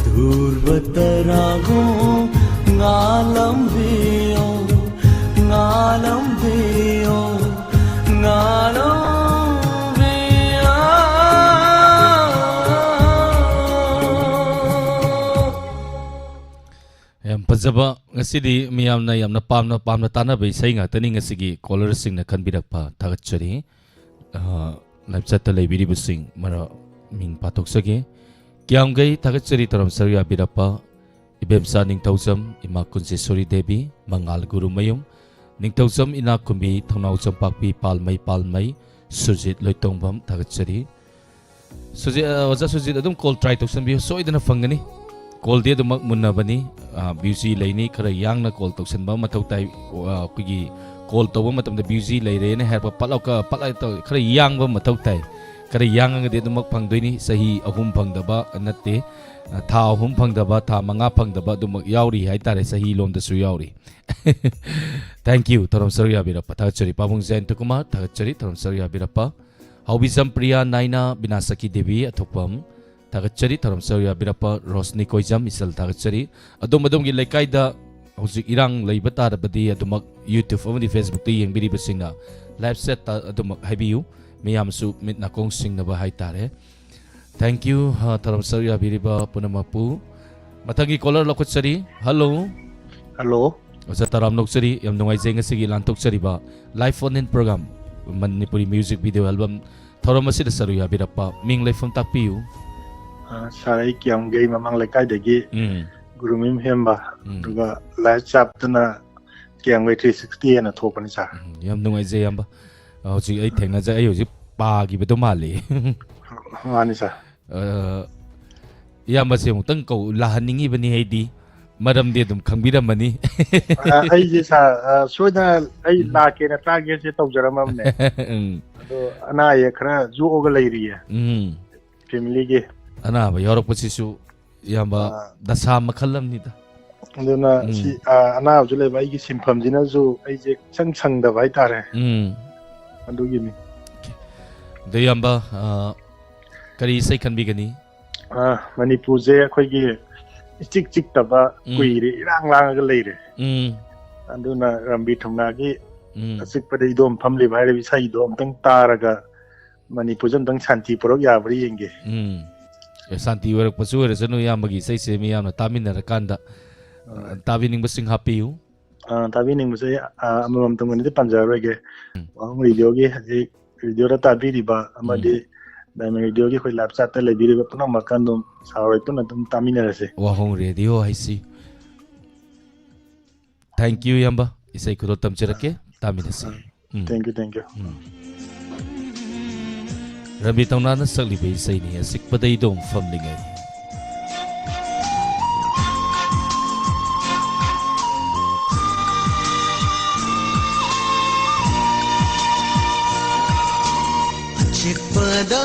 ꯙ꯭ꯔꯨꯕ ꯇꯔꯥꯒꯨꯝ ꯉꯥꯜꯂꯝꯕꯤꯌꯣ, ꯉꯥꯜꯂꯝꯕꯤꯌꯣ, ꯉꯥꯜꯂꯝꯕꯤꯌꯣ꯫ ꯌꯥꯝ ꯐꯖꯕ, ꯉꯁꯤꯗꯤ ꯃꯤꯌꯥꯝꯅ ꯌꯥꯝꯅ ꯄꯥꯝꯅ, ꯄꯥꯝꯅ ꯇꯥꯅꯕ ꯏꯁꯩ ꯉꯥꯛꯇꯅꯤ ꯉꯁꯤꯒꯤ ꯀꯣꯂꯔꯁꯤꯡꯅ ꯈꯟꯕꯤꯔꯛꯄ꯫ ꯊꯥꯒꯠꯆꯔꯤ꯫ ꯑ, ꯂꯥꯏꯞ ꯆꯠꯇ ꯂꯩꯕꯤꯔꯤꯕꯁꯤꯡ ꯃꯔ-, ꯃꯤꯡ ꯄꯥꯊꯣꯛꯆꯒꯦ꯫ ꯀꯌꯥꯝꯒꯩ ꯊꯥꯒꯠꯆꯔꯤ ꯇꯧꯔꯝ ꯁꯔꯨꯛ ꯌꯥꯕꯤꯔꯛꯄ ꯏꯕꯦꯝꯆꯥ ꯅꯤꯡꯊꯧꯖꯝ, ꯏꯃꯥ ꯀꯨꯟꯖꯦꯁꯣꯔꯤ ꯗꯦꯕꯤ, ꯃꯉꯥꯜ ꯒꯨꯔꯨꯃꯌꯨꯝ, ꯅꯤꯡꯊꯧꯖꯝ ꯏꯅꯥꯛꯈꯨꯝꯕꯤ, ꯊꯧꯅꯥꯎꯖꯝ ꯄꯥꯛꯄꯤ, ꯄꯥꯜꯃꯩ, ꯄꯥꯜꯃꯩ, ꯁꯨꯔꯖꯤꯠ ꯂꯣꯏꯇꯣꯡꯕꯝ, ꯊꯥꯒꯠꯆꯔꯤ꯫ ꯁꯨꯔꯖꯤꯠ, ꯑ, ꯑꯣꯖꯥ ꯁꯨꯔꯖꯤꯠ, ꯑꯗꯨꯝ ꯀꯣꯜ ꯇ꯭ꯔꯥꯏ ꯇꯧꯁꯟꯕꯤꯌꯨ, ꯁꯣꯏꯗꯅ ꯐꯪꯒꯅꯤ꯫ ꯀꯣꯜꯗꯤ ꯑꯗꯨꯃꯛ ꯃꯨꯟꯅꯕꯅꯤ꯫ ꯑ, ꯕ꯭ꯌꯨꯖꯤ ꯂꯩꯅꯤ, ꯈꯔ ꯌꯥꯡꯅ ꯀꯣꯜ ꯇꯧꯁꯟꯕ ꯃꯊꯧ ꯇꯥꯏ꯫ ꯑ, ꯑꯩꯈꯣꯏꯒꯤ ꯀꯣꯜ ꯇꯧꯕ ꯃꯇꯝꯗ ꯕ꯭ꯌꯨꯖꯤ ꯂꯩꯔꯦꯅ ꯍꯥꯏꯔꯛꯄ ꯄꯠꯂꯥꯎ ꯀ-, ꯄꯠꯂꯥꯎ ꯇꯧ-, ꯈꯔ ꯌꯥꯡꯕ ꯃꯊꯧ ꯇꯥꯏ꯫ ꯈꯔ ꯌꯥꯡꯉꯒꯗꯤ ꯑꯗꯨꯃꯛ ꯐꯪꯗꯣꯏꯅꯤ꯫ ꯆꯍꯤ ꯑꯍꯨꯝ ꯐꯪꯗꯕ ꯅꯠꯇꯦ, ꯊꯥ ꯑꯍꯨꯝ ꯐꯪꯗꯕ, ꯊꯥ ꯃꯉꯥ ꯐꯪꯗꯕ ꯑꯗꯨꯃꯛ ꯌꯥꯎꯔꯤ ꯍꯥꯏꯇꯥꯔꯦ, ꯆꯍꯤ ꯂꯣꯝꯗꯁꯨ ꯌꯥꯎꯔꯤ꯫ Thank you, ꯊꯧꯔꯝ ꯁꯔꯨꯛ ꯌꯥꯕꯤꯔꯛꯄ ꯊꯥꯒꯠꯆꯔꯤ꯫ ꯄꯥꯕꯨꯡ ꯖꯌꯟꯇ ꯀꯨꯃꯥꯔ, ꯊꯥꯒꯠꯆꯔꯤ ꯊꯧꯔꯝ ꯁꯔꯨꯛ ꯌꯥꯕꯤꯔꯛꯄ꯫ ꯍꯥꯎꯕꯤꯖꯝ ꯄ꯭ꯔꯤꯌꯥ ꯅꯥꯏꯅ, ꯕꯤꯅꯥꯁꯀꯤ ꯗꯦꯕꯤ ꯑꯊꯣꯛꯄꯝ, ꯊꯥꯒꯠꯆꯔꯤ ꯊꯧꯔꯝ ꯁꯔꯨꯛ ꯌꯥꯕꯤꯔꯛꯄ꯫ ꯔꯣꯁꯅꯤ ꯀꯣꯏꯖꯝ, ꯏꯆꯜ ꯊꯥꯒꯠꯆꯔꯤ꯫ ꯑꯗꯣꯝ ꯑꯗꯣꯝꯒꯤ ꯂꯩꯀꯥꯏꯗ ꯍꯧꯖꯤꯛ ꯏꯔꯥꯡ ꯂꯩꯕ ꯇꯥꯔꯕꯗꯤ ꯑꯗꯨꯃꯛ YouTube ꯑꯃꯗꯤ Facebook ꯌꯦꯡꯕꯤꯔꯤꯕꯁꯤꯡꯅ live chat ꯑꯗꯨꯃꯛ ꯍꯥꯏꯕꯤꯌꯨ꯫ ꯃꯤꯌꯥꯝꯁꯨ ꯃꯤꯠ ꯅꯥꯀꯣꯡ ꯁꯤꯡꯅꯕ ꯍꯥꯏꯇꯥꯔꯦ꯫ Thank you, ꯑ, ꯊꯧꯔꯝ ꯁꯔꯨꯛ ꯌꯥꯕꯤꯔꯤꯕ ꯄꯨꯝꯅꯃꯛꯄꯨ꯫ ꯃꯊꯪꯒꯤ caller ꯂꯧꯈꯠꯆꯔꯤ꯫ Hello꯫ Hello꯫ ꯑꯣꯖꯥ ꯇꯔꯥꯝ ꯅꯣꯛꯆꯔꯤ꯫ ꯌꯥꯝ ꯅꯨꯡꯉꯥꯏꯖꯩ ꯉꯁꯤꯒꯤ ꯂꯥꯟꯊꯣꯛꯆꯔꯤꯕ live phone in program, Manipuri music video album ꯊꯧꯔꯝ ꯑꯁꯤꯗ ꯁꯔꯨꯛ ꯌꯥꯕꯤꯔꯛꯄ꯫ ꯃꯤꯡ ꯂꯩꯐꯝ ꯇꯥꯛꯄꯤꯌꯨ꯫ ꯑ, sir, ꯑꯩ ꯀꯤꯌꯥꯝꯒꯩ ꯃꯃꯥꯡ ꯂꯩꯀꯥꯏꯗꯒꯤ ꯎꯝ꯫ ꯒꯨꯔꯨꯃꯌꯨꯝ ꯍꯦꯝꯕ, ꯎꯝ꯫ ꯑꯗꯨꯒ live chat ꯇꯅ ꯀꯤꯌꯥꯝꯒꯩ three sixty ꯍꯥꯏꯅ ꯊꯣꯛꯄꯅꯤ, sir꯫ ꯎꯝ, ꯌꯥꯝ ꯅꯨꯡꯉꯥꯏꯖꯩ, ꯏꯌꯥꯝꯕ꯫ ꯑ, ꯍꯧꯖꯤꯛ ꯑꯩ ꯊꯦꯡꯅꯖꯩ, ꯑꯩ ꯍꯧꯖꯤꯛ ꯄꯥꯈꯤꯕꯗꯣ ꯃꯥꯜꯂꯤ꯫ ꯃꯥꯅꯤ, sir꯫ ꯑ, ꯏꯌꯥꯝꯕꯁꯦ ꯑꯃꯨꯛꯇꯪ ꯀꯧ-, ꯂꯥꯛꯍꯟꯅꯤꯡꯉꯤꯕꯅꯤ ꯑꯩꯗꯤ, ꯃꯔꯝꯗꯤ ꯑꯗꯨꯝ ꯈꯪꯕꯤꯔꯝꯃꯅꯤ꯫ ꯑ, ꯑꯩꯁꯦ, sir, ꯑ, ꯁꯣꯏꯗꯅ ꯑꯩ ꯎꯝ꯫ ꯂꯥꯛꯀꯦꯅ ꯇꯥꯒꯦꯁꯦ ꯇꯧꯖꯔꯝꯃꯕꯅꯦ꯫ ꯎꯝ꯫ ꯑꯗꯣ ꯑꯅꯥ ꯑꯌꯦꯛ ꯈꯔ ꯌꯣꯛꯑꯒ ꯂꯩꯔꯤꯌꯦ꯫ ꯎꯝ꯫ Family ꯒꯤ꯫ ꯑꯅꯥꯕ ꯌꯥꯎꯔꯛꯄꯁꯤꯁꯨ ꯏꯌꯥꯝꯕ ꯑꯥ꯫ ꯗꯁꯥ ꯃꯈꯜ ꯑꯃꯅꯤꯗ꯫ ꯑꯗꯨꯅ ꯎꯝ꯫ ꯁꯤ, ꯑꯥ, ꯑꯅꯥꯕꯁꯨ ꯂꯩꯕ, ꯑꯩꯒꯤ ꯁꯤꯟꯐꯝꯁꯤꯅꯁꯨ ꯑꯩꯁꯦ ꯏꯁꯪ ꯁꯪꯗꯕ ꯍꯥꯏꯇꯥꯔꯦ꯫ ꯎꯝ꯫ ꯑꯗꯨꯒꯤꯅꯤ꯫ ꯑꯗꯣ ꯏꯌꯥꯝꯕ, ꯑꯥ, ꯀꯔꯤ ꯏꯁꯩ ꯈꯟꯕꯤꯒꯅꯤ? ꯑꯥ, ꯃꯅꯤꯄꯨꯔꯁꯦ ꯑꯩꯈꯣꯏꯒꯤ ꯏꯆꯤꯛ ꯆꯤꯛꯇꯕ ꯎꯝ꯫ ꯀꯨꯏꯔꯦ, ꯏꯔꯥꯡ ꯂꯥꯡꯉꯒ ꯂꯩꯔꯦ꯫ ꯎꯝ꯫ ꯑꯗꯨꯅ ꯔꯝꯕꯤ ꯊꯧꯅꯥꯒꯤ ꯎꯝ꯫ ꯑꯆꯤꯛꯄꯗ ꯏꯗꯣꯝ ꯐꯝꯂꯤꯕ ꯍꯥꯏꯔꯤꯕ ꯏꯁꯩꯗꯣ ꯑꯝꯇꯪ ꯇꯥꯔꯒ ꯃꯅꯤꯄꯨꯔꯁꯦ ꯑꯝꯇꯪ ꯁꯥꯟꯇꯤ ꯄꯨꯔꯛ ꯌꯥꯕ꯭ꯔꯥ ꯌꯦꯡꯒꯦ꯫ ꯎꯝ꯫ ꯑꯦ, ꯁꯥꯟꯇꯤ ꯑꯣꯏꯔꯛꯄꯁꯨ ꯑꯣꯏꯔꯁꯅꯨ, ꯏꯌꯥꯝꯕꯒꯤ ꯏꯁꯩꯁꯦ ꯃꯤꯌꯥꯝꯅ ꯇꯥꯃꯤꯟꯅꯔꯀꯥꯟꯗ, ꯍꯣꯏ꯫ ꯑ, ꯇꯥꯕꯤꯅꯤꯡꯕꯁꯤꯡ ꯍꯥꯞꯄꯤꯌꯨ꯫ ꯑ, ꯇꯥꯕꯤꯅꯤꯡꯕꯁꯦ, ꯑ, ꯑꯃꯃꯝꯇꯪ ꯑꯣꯏꯅꯗꯤ ꯄꯟꯖꯔꯔꯣꯏꯒꯦ꯫ ꯎꯝ꯫ ꯋꯥꯍꯣꯡ ꯔꯦꯗꯤꯑꯣꯒꯤ ꯍꯧꯖꯤꯛ ꯔꯦꯗꯤꯑꯣꯗ ꯇꯥꯕꯤꯔꯤꯕ ꯑꯃꯗꯤ ꯎꯝ꯫ ꯗꯥꯏꯃꯟ ꯔꯦꯗꯤꯑꯣꯒꯤ ꯑꯩꯈꯣꯏ live chat ꯇ ꯂꯩꯕꯤꯔꯤꯕ ꯄꯨꯝꯅꯃꯛꯀ ꯑꯗꯨꯝ sir ꯍꯣꯏ ꯄꯨꯟꯅ ꯑꯗꯨꯝ ꯇꯥꯃꯤꯟꯅꯔꯁꯦ꯫ ꯋꯥꯍꯣꯡ ꯔꯦꯗꯤꯑꯣ ꯍꯥꯏꯁꯤ꯫ Thank you, ꯏꯌꯥꯝꯕ꯫ ꯏꯁꯩ ꯈꯨꯗꯣꯜ ꯇꯝꯖꯔꯛꯀꯦ, ꯇꯥꯃꯤꯟꯅꯁꯤ꯫ ꯎꯝ꯫ ꯎꯝ꯫ Thank you, thank you꯫ ꯎꯝ꯫ ꯔꯕꯤ ꯇꯧꯅꯥꯅ ꯁꯛꯂꯤꯕ ꯏꯁꯩꯅꯤ, ꯑꯆꯤꯛꯄꯗ ꯏꯗꯣꯝ ꯐꯝꯂꯤꯉꯩ꯫ ꯆꯤꯛꯄꯗ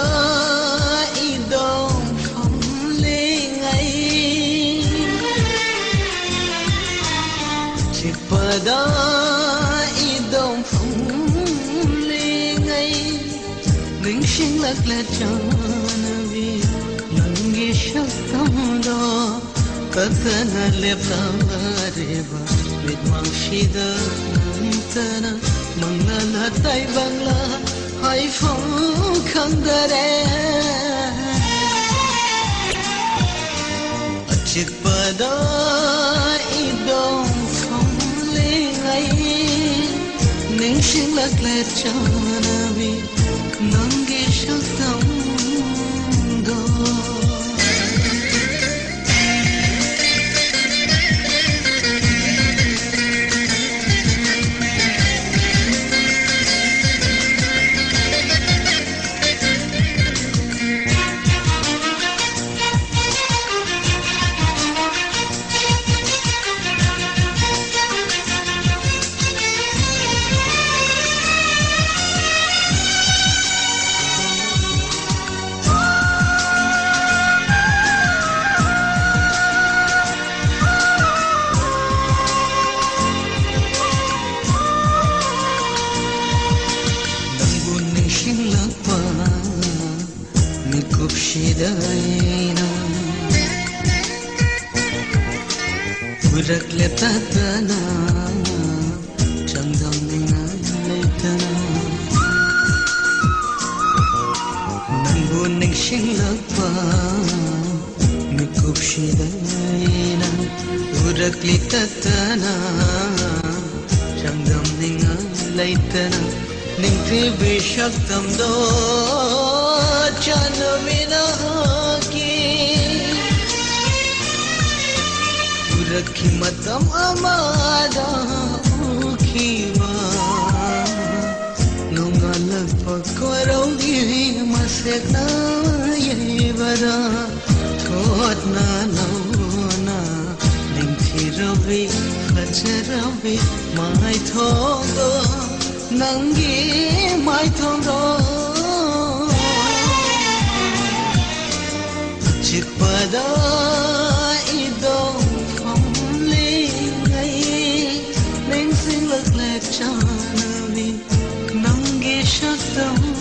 ꯏꯗꯣꯝ ꯐꯝꯂꯤꯉꯩ, ꯆꯤꯛꯄꯗ ꯏꯗꯣꯝ ꯐꯝꯂꯤꯉꯩ, ꯅꯤꯡꯁꯤꯡꯂꯛꯂꯦ ꯆꯥꯟꯅꯕꯤ ꯅꯪꯒꯤ ꯁꯛꯇꯝꯗꯣ꯫ ꯀꯛꯇꯅ ꯂꯦꯞꯂꯔꯤꯕ ꯃꯤꯠꯃꯥꯡꯁꯤꯗ ꯅꯪꯇꯅ ꯃꯪꯂꯥꯂ ꯇꯥꯏꯕꯪꯂ ꯍꯥꯏꯐꯝ ꯈꯪꯗꯔꯦ꯫ ꯑꯆꯤꯛꯄꯗ ꯏꯗꯣꯝ ꯐꯝꯂꯤꯉꯩ, ꯅꯤꯡꯁꯤꯡꯂꯛꯂꯦ ꯆꯥꯟꯅꯕꯤ ꯅꯪꯒꯤ ꯁꯛꯇꯝꯗꯣ꯫ ꯅꯪꯕꯨ ꯅꯤꯡꯁꯤꯡꯂꯛꯄ ꯃꯤꯀꯨꯞꯁꯤꯗ ꯑꯩꯅ ꯎꯔꯛꯂꯦ ꯇꯠꯇꯅ ꯆꯥꯡꯗꯝꯅꯤꯡꯉꯥꯏ ꯂꯩꯇꯅ꯫ ꯅꯪꯕꯨ ꯅꯤꯡꯁꯤꯡꯂꯛꯄ ꯃꯤꯀꯨꯞꯁꯤꯗ ꯑꯩꯅ ꯎꯔꯛꯂꯤ ꯇꯠꯇꯅ ꯆꯥꯡꯗꯝꯅꯤꯡꯉꯥꯏ ꯂꯩꯇꯅ꯫ ꯅꯤꯡꯊꯤꯕꯤ ꯁꯛꯇꯝꯗꯣ ꯆꯥꯟꯅꯕꯤ ꯅꯍꯥꯛꯀꯤ ꯎꯔꯛꯈꯤ ꯃꯇꯝ ꯑꯃꯗ ꯎꯈꯤꯕ ꯅꯣꯡꯉꯥꯜꯂꯛꯄ ꯀꯣꯏꯔꯧꯒꯤ ꯃꯁꯦꯛꯅ ꯌꯩꯕꯗ ꯊꯣꯠꯅ ꯅꯧꯅ ꯅꯤꯡꯊꯤꯔꯕꯤ ꯐꯖꯔꯕꯤ ꯃꯥꯏꯊꯣꯡꯗꯣ ꯅꯪꯒꯤ ꯃꯥꯏꯊꯣꯡꯗꯣ ꯄꯗ ꯏꯗꯣ ꯐꯝꯂꯤꯉꯩ ꯅꯤꯡꯁꯤꯡꯂꯛꯂꯦ ꯆꯥꯅꯕꯤ ꯅꯪꯒꯤ ꯁꯛꯇꯝꯗꯣ꯫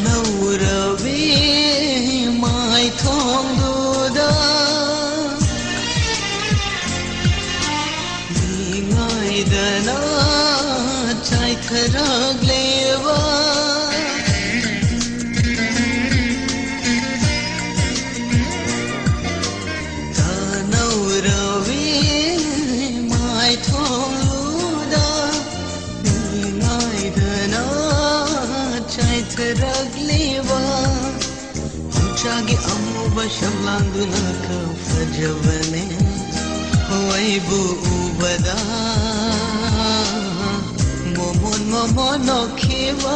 ꯅꯧꯔꯕꯤ ꯃꯥꯏꯊꯣꯡꯗꯨꯗ ꯃꯤ ꯉꯥꯏꯗꯅ ꯆꯥꯏꯊꯔꯛꯂꯦꯕ꯫ ꯇꯥꯅꯧꯔꯕꯤ ꯃꯥꯏꯊꯣꯡꯗꯨꯗ ꯃꯤ ꯉꯥꯏꯗꯅ ꯆꯥꯏꯊꯔꯛꯂꯤꯕ ꯅꯨꯡꯁꯥꯒꯤ ꯑꯃꯨꯕ ꯁꯝꯂꯥꯡꯗꯨꯅ ꯈꯔ ꯐꯖꯕꯅꯦ꯫ ꯍꯣ ꯑꯩꯕꯨ ꯎꯕꯗ ꯃꯣꯃꯣꯟ ꯃꯣꯃꯣꯟ ꯅꯣꯛꯈꯤꯕ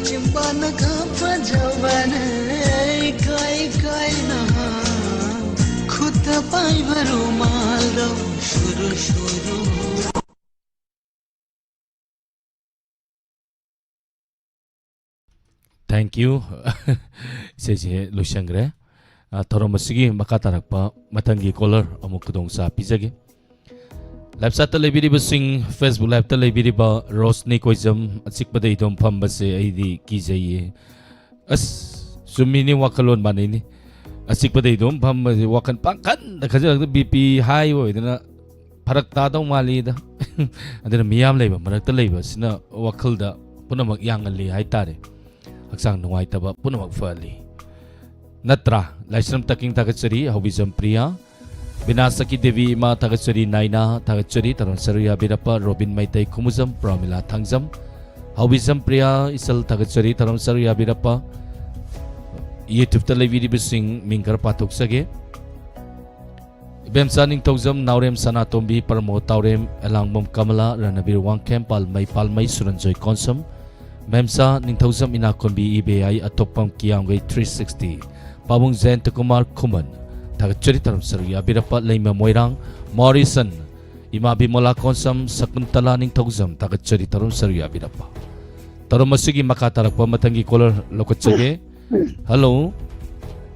ꯆꯤꯝꯕꯥꯟꯅ ꯈꯔ ꯐꯖꯕꯅꯦ꯫ ꯏꯀꯥꯏ ꯏꯀꯥꯏꯅ ꯈꯨꯠꯇ ꯄꯥꯏꯕ ꯔꯨꯃꯥꯜꯗꯣ ꯁꯨꯔꯨ ꯁꯨꯔꯨ꯫ Thank you. ꯏꯁꯩꯁꯦ ꯂꯣꯏꯁꯟꯈ꯭ꯔꯦ꯫ ꯑ, ꯊꯧꯔꯝ ꯑꯁꯤꯒꯤ ꯃꯈꯥ ꯇꯥꯔꯛꯄ ꯃꯊꯪꯒꯤ ꯀꯣꯂꯔ ꯑꯃꯨꯛ ꯈꯨꯗꯣꯡꯆꯥ ꯄꯤꯖꯒꯦ꯫ ꯂꯥꯏꯚ ꯆꯥꯠꯇ ꯂꯩꯕꯤꯔꯤꯕꯁꯤꯡ, Facebook ꯂꯥꯏꯚꯇ ꯂꯩꯕꯤꯔꯤꯕ ꯔꯣꯁꯅꯤ ꯀꯣꯏꯖꯝ, ꯑꯆꯤꯛꯄꯗ ꯏꯗꯣꯝ ꯐꯝꯕꯁꯦ ꯑꯩꯗꯤ ꯀꯤꯖꯩꯌꯦ꯫ ꯑꯁ, ꯆꯨꯝꯃꯤꯅꯤ, ꯋꯥꯈꯜꯂꯣꯟ ꯃꯥꯟꯅꯩꯅꯤ꯫ ꯑꯆꯤꯛꯄꯗ ꯏꯗꯣꯝ ꯐꯝꯕꯁꯦ ꯋꯥꯈꯜ ꯄꯥꯡꯈꯟꯗ ꯈꯟꯖꯤꯜꯂꯛꯇ ꯕꯤ ꯄꯤ ꯍꯥꯏ ꯑꯣꯏꯗꯅ ꯐꯔꯛ ꯇꯥꯗꯧ ꯃꯥꯜꯂꯤꯗ꯫ ꯑꯗꯨꯅ ꯃꯤꯌꯥꯝ ꯂꯩꯕ ꯃꯔꯛꯇ ꯂꯩꯕ ꯑꯁꯤꯅ ꯋꯥꯈꯜꯗ ꯄꯨꯝꯅꯃꯛ ꯌꯥꯡꯍꯜꯂꯤ ꯍꯥꯏꯇꯥꯔꯦ꯫ ꯍꯛꯆꯥꯡ ꯅꯨꯡꯉꯥꯏꯇꯕ ꯄꯨꯝꯅꯃꯛ ꯐꯍꯜꯂꯤ꯫ ꯅꯠꯇ꯭ꯔꯥ? ꯂꯥꯏꯁ꯭ꯔꯝ ꯇꯛꯀꯤꯡ ꯊꯥꯒꯠꯆꯔꯤ, ꯍꯧꯕꯤꯖꯝ ꯄ꯭ꯔꯤꯌꯥ, ꯕꯤꯅꯥ ꯁꯈꯤ ꯗꯦꯕꯤ ꯏꯃꯥ ꯊꯥꯒꯠꯆꯔꯤ, ꯅꯥꯏꯅꯥ ꯊꯥꯒꯠꯆꯔꯤ, ꯇꯔꯣꯟ ꯁꯔꯨ ꯌꯥꯕꯤꯔꯛꯄ, ꯔꯣꯕꯤꯟ ꯃꯩꯇꯩ, ꯈꯨꯃꯨꯖꯝ, ꯄ꯭ꯔꯃꯤꯂꯥ ꯊꯥꯡꯖꯝ, ꯑꯧꯕꯤꯖꯝ ꯄ꯭ꯔꯤꯌꯥ ꯏꯆꯜ ꯊꯥꯒꯠꯆꯔꯤ, ꯊꯧꯔꯝ ꯁꯔꯨꯛ ꯌꯥꯕꯤꯔꯛꯄ꯫ YouTube-ꯇ ꯂꯩꯕꯤꯔꯤꯕꯁꯤꯡ ꯃꯤꯡ ꯈꯔ ꯄꯥꯊꯣꯛꯆꯒꯦ꯫ ꯏꯕꯦꯝꯆꯥ ꯅꯤꯡꯊꯧꯖꯝ, ꯅꯥꯎꯔꯦꯝ ꯁꯅꯥꯇꯣꯝꯕꯤ, ꯄ꯭ꯔꯃꯣꯗ ꯇꯥꯎꯔꯦꯝ, ꯑꯦꯂꯥꯡꯕꯝ ꯀꯃꯂꯥ, ꯔꯅꯕꯤꯔ ꯋꯥꯡꯈꯦꯝ, ꯄꯥꯜꯃꯩ ꯄꯥꯜꯃꯩ, ꯁꯨꯔꯟꯖꯣꯏ ꯀꯣꯟꯁꯝ, ꯃꯦꯝꯆꯥ ꯅꯤꯡꯊꯧꯖꯝ, ꯏꯅꯥꯛꯈꯨꯟꯕꯤ ꯏꯕꯦꯌꯥꯏ, ꯑꯇꯣꯞꯄꯝ ꯀꯤꯌꯥꯝꯒꯩ, three sixty, ꯄꯥꯕꯨꯡ ꯖꯌꯟꯇ ꯀꯨꯃꯥꯔ ꯈꯨꯃꯟ, ꯊꯥꯒꯠꯆꯔꯤ ꯊꯧꯔꯝ ꯁꯔꯨꯛ ꯌꯥꯕꯤꯔꯛꯄ꯫ ꯂꯩꯃ ꯃꯣꯏꯔꯥꯡ, ꯃꯣꯔꯤꯁꯟ, ꯏꯃꯥ ꯕꯤꯃꯣꯂꯥ ꯀꯣꯟꯁꯝ, ꯁꯀꯨꯟꯇꯂꯥ ꯅꯤꯡꯊꯧꯖꯝ, ꯊꯥꯒꯠꯆꯔꯤ ꯊꯧꯔꯝ ꯁꯔꯨꯛ ꯌꯥꯕꯤꯔꯛꯄ꯫ ꯊꯧꯔꯝ ꯑꯁꯤꯒꯤ ꯃꯈꯥ ꯇꯥꯔꯛꯄ ꯃꯊꯪꯒꯤ caller ꯂꯧꯈꯠꯆꯒꯦ꯫ Hello꯫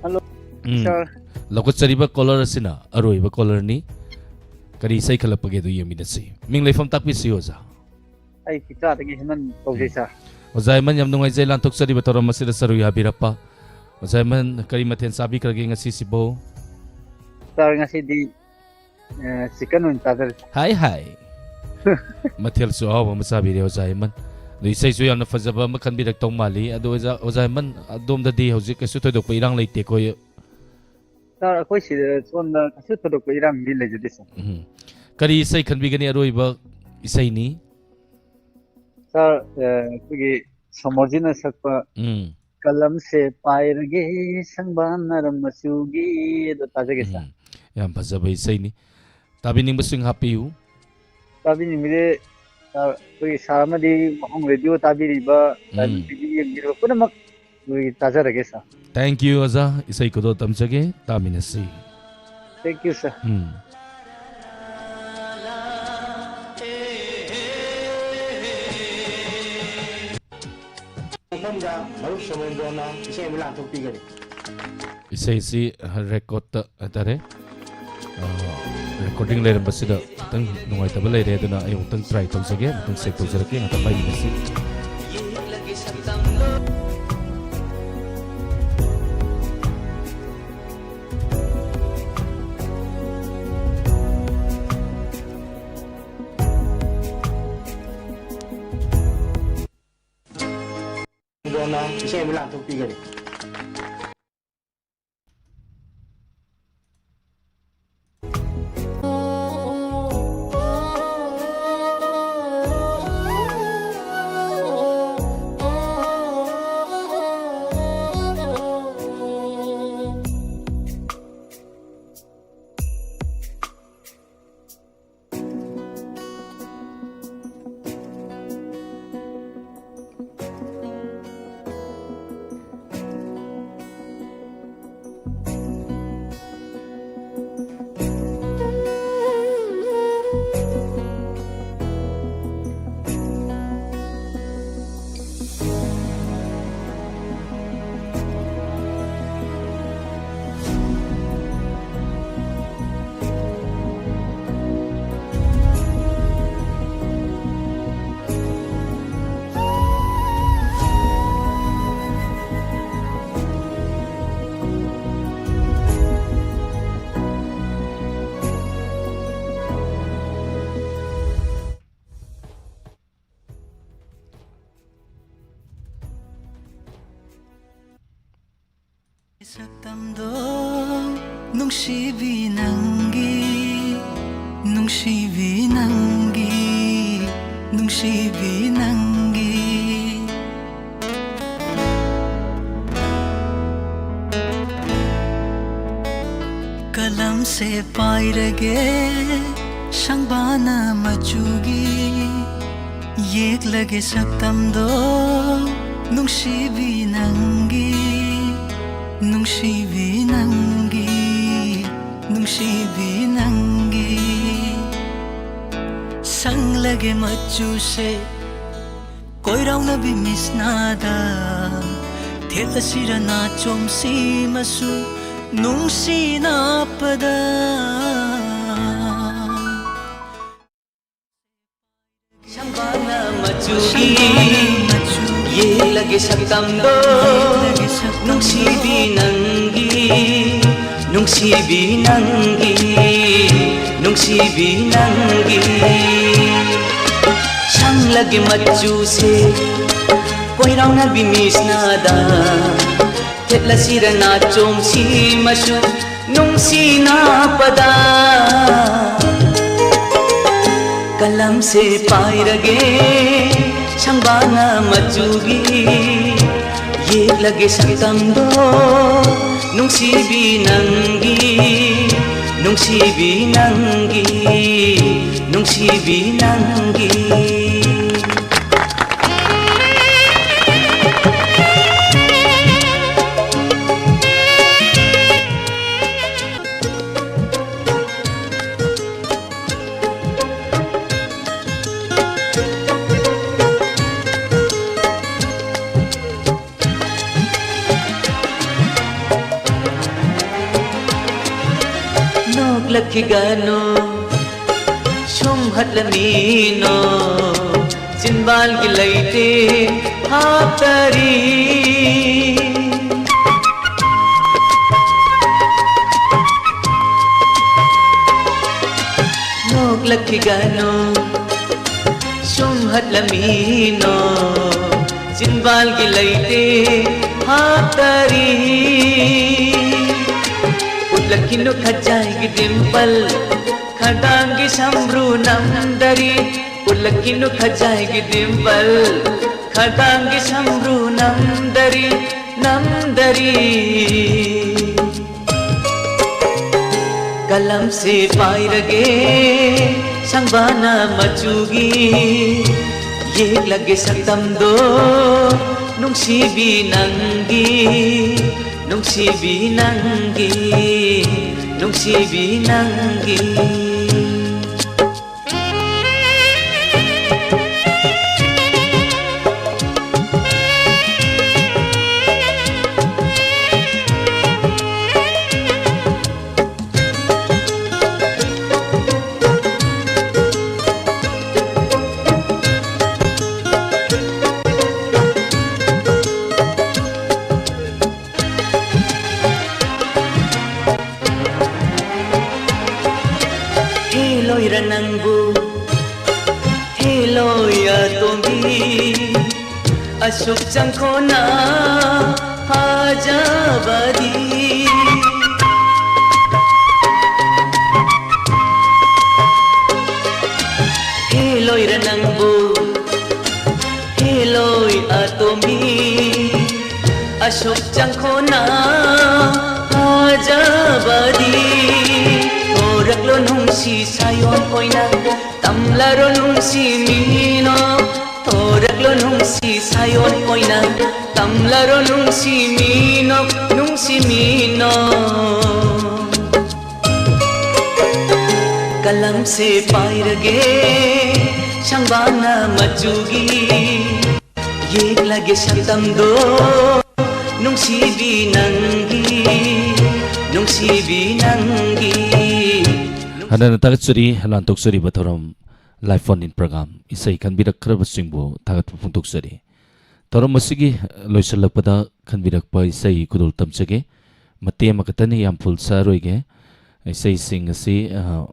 Hello, ꯎꯝ꯫ Sir꯫ ꯂꯧꯈꯠꯆꯔꯤꯕ caller ꯑꯁꯤꯅ ꯑꯔꯣꯏꯕ caller-ꯅꯤ꯫ ꯀꯔꯤ ꯏꯁꯩ ꯈꯜꯂꯛꯄꯒꯦ ꯑꯗꯨ ꯌꯦꯡꯃꯤꯟꯅꯁꯤ꯫ ꯃꯤꯡ ꯂꯩꯐꯝ ꯇꯥꯛꯄꯤꯁꯤ, ꯑꯣꯖꯥ꯫ ꯑꯩ ꯀꯤꯆꯥꯗꯒꯤ ꯍꯦꯃꯟ ꯀꯧꯖꯩ, ꯎꯝ꯫ Sir꯫ ꯑꯣꯖꯥ ꯍꯦꯃꯟ, ꯌꯥꯝ ꯅꯨꯡꯉꯥꯏꯖꯩ ꯂꯥꯟꯊꯣꯛꯆꯔꯤꯕ ꯊꯧꯔꯝ ꯑꯁꯤꯗ ꯁꯔꯨꯛ ꯌꯥꯕꯤꯔꯛꯄ꯫ ꯑꯣꯖꯥ ꯍꯦꯃꯟ, ꯀꯔꯤ ꯃꯊꯦꯜ ꯆꯥꯕꯤꯈ꯭ꯔꯒꯦ ꯉꯁꯤꯁꯤꯕꯨ? Sir, ꯉꯁꯤꯗꯤ ꯑꯦ, chicken ꯑꯣꯏꯅ ꯆꯥꯖꯔꯦ꯫ ꯍꯥꯏ, ꯍꯥꯏ꯫ ꯃꯊꯦꯜꯁꯨ ꯑꯍꯥꯎꯕ ꯑꯃ ꯆꯥꯕꯤꯔꯦ, ꯑꯣꯖꯥ ꯍꯦꯃꯟ꯫ ꯑꯗꯨ ꯏꯁꯩꯁꯨ ꯌꯥꯝꯅ ꯐꯖꯕ ꯑꯃ ꯈꯟꯕꯤꯔꯛꯇꯧ ꯃꯥꯜꯂꯤ꯫ ꯑꯗꯨ ꯑꯣꯖꯥ, ꯑꯣꯖꯥ ꯍꯦꯃꯟ, ꯑꯗꯣꯝꯗꯗꯤ ꯍꯧꯖꯤꯛ ꯀꯩꯁꯨ ꯊꯣꯏꯗꯣꯛꯄ ꯏꯔꯥꯡ ꯂꯩꯇꯦꯀꯣ? Sir, ꯑꯩꯈꯣꯏ ꯁꯤꯗ ꯁꯣꯝꯗ ꯀꯩꯁꯨ ꯊꯣꯏꯗꯣꯛꯄ ꯏꯔꯥꯡꯗꯤ ꯂꯩꯖꯗꯦ, sir꯫ ꯎꯝ꯫ ꯀꯔꯤ ꯏꯁꯩ ꯈꯟꯕꯤꯒꯅꯤ? ꯑꯔꯣꯏꯕ ꯏꯁꯩꯅꯤ꯫ Sir, ꯑꯦ, ꯑꯩꯈꯣꯏꯒꯤ ꯁꯣꯃꯣꯔꯖꯤꯠꯅ ꯁꯛꯄ ꯎꯝ꯫ "ꯀꯂꯝꯁꯦ ꯄꯥꯏꯔꯒꯦ ꯁꯪꯕꯥꯟ ꯅꯥꯔꯝ ꯃꯆꯨꯒꯤ" ꯑꯗꯣ ꯇꯥꯖꯒꯦ, sir꯫ ꯎꯝ꯫ ꯌꯥꯝ ꯐꯖꯕ ꯏꯁꯩꯅꯤ꯫ ꯇꯥꯕꯤꯅꯤꯡꯕꯁꯤꯡ ꯍꯥꯞꯄꯤꯌꯨ꯫ ꯇꯥꯕꯤꯅꯤꯡꯕꯁꯦ, sir, ꯑꯩꯈꯣꯏꯒꯤ sir ꯑꯃꯗꯤ ꯋꯥꯍꯣꯡ radio ꯇꯥꯕꯤꯔꯤꯕ, ꯎꯝ꯫ Diamond T V ꯌꯦꯡꯕꯤꯔꯤꯕ ꯄꯨꯝꯅꯃꯛ ꯑꯩꯈꯣꯏꯒꯤ ꯇꯥꯖꯔꯒꯦ, sir꯫ Thank you, ꯑꯣꯖꯥ꯫ ꯏꯁꯩ ꯈꯨꯗꯣꯜ ꯇꯝꯖꯒꯦ꯫ ꯇꯥꯃꯤꯟꯅꯁꯤ꯫ Thank you, sir꯫ ꯎꯝ꯫ ꯃꯐꯝꯗ ꯃꯔꯨꯞ ꯁꯣꯃꯦꯟꯗ꯭ꯔꯣꯅ ꯏꯁꯩ ꯑꯃ ꯂꯥꯟꯊꯣꯛꯄꯤꯒꯅꯤ꯫ ꯏꯁꯩꯁꯤ record-ꯇ ꯍꯥꯏꯇꯥꯔꯦ, ꯑ, recording ꯂꯩꯔꯝꯕꯁꯤꯗ ꯈꯤꯇꯪ ꯅꯨꯡꯉꯥꯏꯇꯕ ꯂꯩꯔꯦ, ꯑꯗꯨꯅ ꯑꯩ ꯑꯃꯨꯛꯇꯪ try ꯇꯧꯖꯒꯦ, ꯑꯃꯨꯛꯇꯪ check ꯇꯧꯖꯔꯛꯀꯦ, ꯉꯥꯛꯇꯪ ꯄꯥꯏꯕꯤꯔꯁꯤ꯫ ꯕ꯭ꯔꯣꯅ ꯏꯁꯩ ꯑꯃ ꯂꯥꯟꯊꯣꯛꯄꯤꯒꯅꯤ꯫ ꯁꯛꯇꯝꯗꯣ ꯅꯨꯡꯁꯤꯕꯤ ꯅꯪꯒꯤ, ꯅꯨꯡꯁꯤꯕꯤ ꯅꯪꯒꯤ, ꯅꯨꯡꯁꯤꯕꯤ ꯅꯪꯒꯤ꯫ ꯀꯂꯝꯁꯦ ꯄꯥꯏꯔꯒꯦ ꯁꯪꯕꯥꯅ ꯃꯆꯨꯒꯤ, ꯌꯦꯛꯂꯒꯦ ꯁꯛꯇꯝꯗꯣ ꯅꯨꯡꯁꯤꯕꯤ ꯅꯪꯒꯤ, ꯅꯨꯡꯁꯤꯕꯤ ꯅꯪꯒꯤ, ꯅꯨꯡꯁꯤꯕꯤ ꯅꯪꯒꯤ꯫ ꯁꯪꯂꯒꯦ ꯃꯆꯨꯁꯦ ꯀꯣꯏꯔꯥꯎꯅꯕꯤ ꯃꯤꯁꯅꯥꯗ, ꯊꯦꯠꯂꯁꯤꯔ ꯅꯥꯆꯣꯝꯁꯤ ꯃꯆꯨ ꯅꯨꯡꯁꯤꯅꯄꯗ꯫ ꯁꯪꯕꯥꯅ ꯃꯆꯨꯒꯤ ꯌꯦꯛꯂꯒꯦ ꯁꯛꯇꯝꯗꯣ ꯅꯨꯡꯁꯤꯕꯤ ꯅꯪꯒꯤ, ꯅꯨꯡꯁꯤꯕꯤ ꯅꯪꯒꯤ, ꯅꯨꯡꯁꯤꯕꯤ ꯅꯪꯒꯤ꯫ ꯁꯪꯂꯒꯦ ꯃꯆꯨꯁꯦ ꯀꯣꯏꯔꯥꯎꯅꯕꯤ ꯃꯤꯁꯅꯥꯗ, ꯊꯦꯠꯂꯁꯤꯔ ꯅꯥꯆꯣꯝꯁꯤ ꯃꯆꯨ ꯅꯨꯡꯁꯤꯅꯄꯗ꯫ ꯀꯂꯝꯁꯦ ꯄꯥꯏꯔꯒꯦ ꯁꯪꯕꯥꯅ ꯃꯆꯨꯒꯤ, ꯌꯦꯛꯂꯒꯦ ꯁꯛꯇꯝꯗꯣ ꯅꯨꯡꯁꯤꯕꯤ ꯅꯪꯒꯤ, ꯅꯨꯡꯁꯤꯕꯤ ꯅꯪꯒꯤ, ꯅꯨꯡꯁꯤꯕꯤ ꯅꯪꯒꯤ꯫ ꯅꯣꯛꯂꯛꯈꯤꯒꯅꯨ, ꯁꯨꯝ ꯍꯠꯂꯝꯃꯤꯅꯣ, ꯆꯤꯟꯕꯥꯜꯒꯤ ꯂꯩꯇꯦ ꯍꯥꯞꯇꯔꯤ꯫ ꯅꯣꯛꯂꯛꯈꯤꯒꯅꯨ, ꯁꯨꯝ ꯍꯠꯂꯝꯃꯤꯅꯣ, ꯆꯤꯟꯕꯥꯜꯒꯤ ꯂꯩꯇꯦ ꯍꯥꯞꯇꯔꯤ꯫ ꯎꯠꯂꯛꯈꯤꯅꯨ ꯈꯖꯥꯏꯒꯤ ꯗꯤꯝꯄꯜ, ꯈꯗꯥꯡꯒꯤ ꯁꯝꯕ꯭ꯔꯨ ꯅꯝꯗꯔꯤ꯫ ꯎꯠꯂꯛꯈꯤꯅꯨ ꯈꯖꯥꯏꯒꯤ ꯗꯤꯝꯄꯜ, ꯈꯗꯥꯡꯒꯤ ꯁꯝꯕ꯭ꯔꯨ ꯅꯝꯗꯔꯤ, ꯅꯝꯗꯔꯤ꯫ ꯀꯂꯝꯁꯦ ꯄꯥꯏꯔꯒꯦ ꯁꯪꯕꯥꯅ ꯃꯆꯨꯒꯤ, ꯌꯦꯛꯂꯒꯦ ꯁꯛꯇꯝꯗꯣ ꯅꯨꯡꯁꯤꯕꯤ ꯅꯪꯒꯤ, ꯅꯨꯡꯁꯤꯕꯤ ꯅꯪꯒꯤ, ꯅꯨꯡꯁꯤꯕꯤ ꯅꯪꯒꯤ꯫ ꯍꯦ ꯂꯣꯏꯔ ꯅꯪꯕꯨ, ꯍꯦ ꯂꯣꯏ ꯑꯇꯣꯝꯕꯤ, ꯑꯁꯨꯛ ꯆꯪꯈꯣꯅ ꯐꯖꯕꯗꯤ꯫ ꯍꯦ ꯂꯣꯏꯔ ꯅꯪꯕꯨ, ꯍꯦ ꯂꯣꯏ ꯑꯇꯣꯝꯕꯤ, ꯑꯁꯨꯛ ꯆꯪꯈꯣꯅ ꯐꯖꯕꯗꯤ꯫ ꯊꯣꯔꯛꯂꯣ ꯅꯨꯡꯁꯤ ꯁꯥꯌꯣꯟ ꯑꯣꯏꯅ, ꯇꯝꯂꯔꯣ ꯅꯨꯡꯁꯤ ꯃꯤꯅꯣ꯫ ꯊꯣꯔꯛꯂꯣ ꯅꯨꯡꯁꯤ ꯁꯥꯌꯣꯟ ꯑꯣꯏꯅ, ꯇꯝꯂꯔꯣ ꯅꯨꯡꯁꯤ ꯃꯤꯅꯣ, ꯅꯨꯡꯁꯤ ꯃꯤꯅꯣ꯫ ꯀꯂꯝꯁꯦ ꯄꯥꯏꯔꯒꯦ ꯁꯪꯕꯥꯅ ꯃꯆꯨꯒꯤ, ꯌꯦꯛꯂꯒꯦ ꯁꯛꯇꯝꯗꯣ ꯅꯨꯡꯁꯤꯕꯤ ꯅꯪꯒꯤ, ꯅꯨꯡꯁꯤꯕꯤ ꯅꯪꯒꯤ꯫ ꯍꯟꯅ ꯍꯟꯅ ꯊꯥꯒꯠꯆꯔꯤ ꯂꯥꯟꯊꯣꯛꯆꯔꯤꯕ ꯊꯧꯔꯝ Live Phone In Program ꯏꯁꯩ ꯈꯟꯕꯤꯔꯛꯈ꯭ꯔꯕꯁꯤꯡꯕꯨ ꯊꯥꯒꯠꯄ ꯐꯣꯡꯗꯣꯛꯆꯔꯤ꯫ ꯊꯧꯔꯝ ꯑꯁꯤꯒꯤ ꯂꯣꯏꯁꯤꯜꯂꯛꯄꯗ ꯈꯟꯕꯤꯔꯛꯄ ꯏꯁꯩ ꯈꯨꯗꯣꯜ ꯇꯝꯖꯒꯦ꯫ ꯃꯇꯦꯛ ꯑꯃꯈꯛꯇꯅꯤ, ꯌꯥꯝ ꯐꯨꯜ ꯁꯥꯔꯣꯏꯒꯦ꯫ ꯏꯁꯩꯁꯤꯡ ꯑꯁꯤ, ꯑ,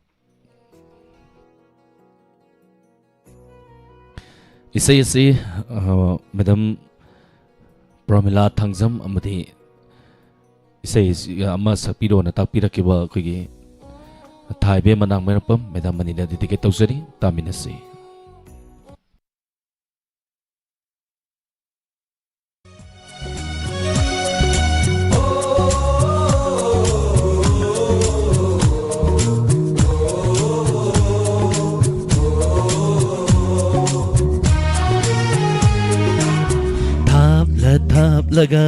ꯏꯁꯩ ꯑꯁꯤ, ꯑ, ꯃꯦꯗꯥꯝ ꯄ꯭ꯔꯃꯤꯂꯥ ꯊꯥꯡꯖꯝ ꯑꯃꯗꯤ ꯏꯁꯩ ꯑꯁꯤ ꯑꯃ ꯁꯛꯄꯤꯔꯣꯅ ꯇꯥꯛꯄꯤꯔꯛꯈꯤꯕ ꯑꯩꯈꯣꯏꯒꯤ ꯊꯥꯏꯕꯦꯝ ꯃꯅꯥꯛ ꯃꯩꯔꯥꯛꯄꯝ ꯃꯦꯗꯥꯝ ꯑꯅꯤꯅ dedicate ꯇꯧꯖꯔꯤ꯫ ꯇꯥꯃꯤꯟꯅꯁꯤ꯫ ꯊꯥꯞꯂ ꯊꯥꯞꯂꯒ,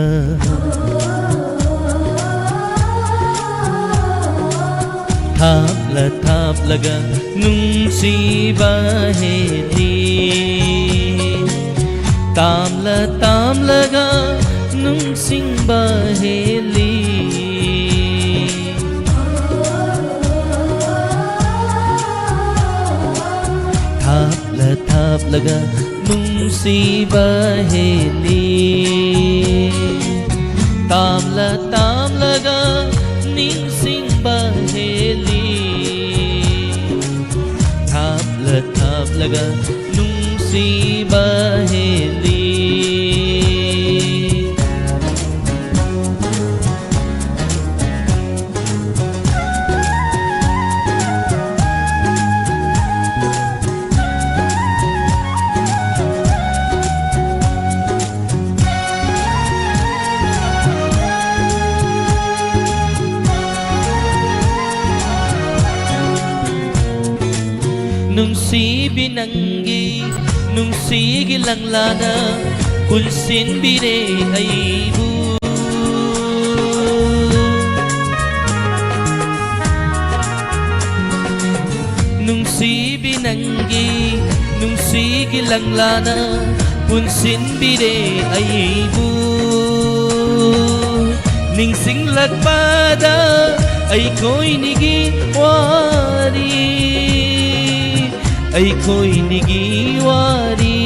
ꯊꯥꯞꯂ ꯊꯥꯞꯂꯒ ꯅꯨꯡꯁꯤꯕ ꯍꯦꯜꯂꯤ꯫ ꯇꯥꯝꯂ ꯇꯥꯝꯂꯒ ꯅꯨꯡꯁꯤꯡꯕ ꯍꯦꯜꯂꯤ꯫ ꯊꯥꯞꯂ ꯊꯥꯞꯂꯒ ꯅꯨꯡꯁꯤꯕ ꯍꯦꯜꯂꯤ꯫ ꯇꯥꯝꯂ ꯇꯥꯝꯂꯒ ꯅꯤꯡꯁꯤꯡꯕ ꯍꯦꯜꯂꯤ꯫ ꯊꯥꯞꯂ ꯊꯥꯞꯂꯒ ꯅꯨꯡꯁꯤꯕ ꯍꯦꯜꯂꯤ꯫ ꯅꯨꯡꯁꯤꯕꯤ ꯅꯪꯒꯤ ꯅꯨꯡꯁꯤꯒꯤ ꯂꯪꯂꯥꯅ ꯄꯨꯟꯁꯤꯟꯕꯤꯔꯦ ꯑꯩꯕꯨ꯫ ꯅꯨꯡꯁꯤꯕꯤ ꯅꯪꯒꯤ ꯅꯨꯡꯁꯤꯒꯤ ꯂꯪꯂꯥꯅ ꯄꯨꯟꯁꯤꯟꯕꯤꯔꯦ ꯑꯩꯕꯨ꯫ ꯅꯤꯡꯁꯤꯡꯂꯛꯄꯗ ꯑꯩꯈꯣꯏꯅꯤꯒꯤ ꯋꯥꯔꯤ, ꯑꯩꯈꯣꯏꯅꯤꯒꯤ ꯋꯥꯔꯤ꯫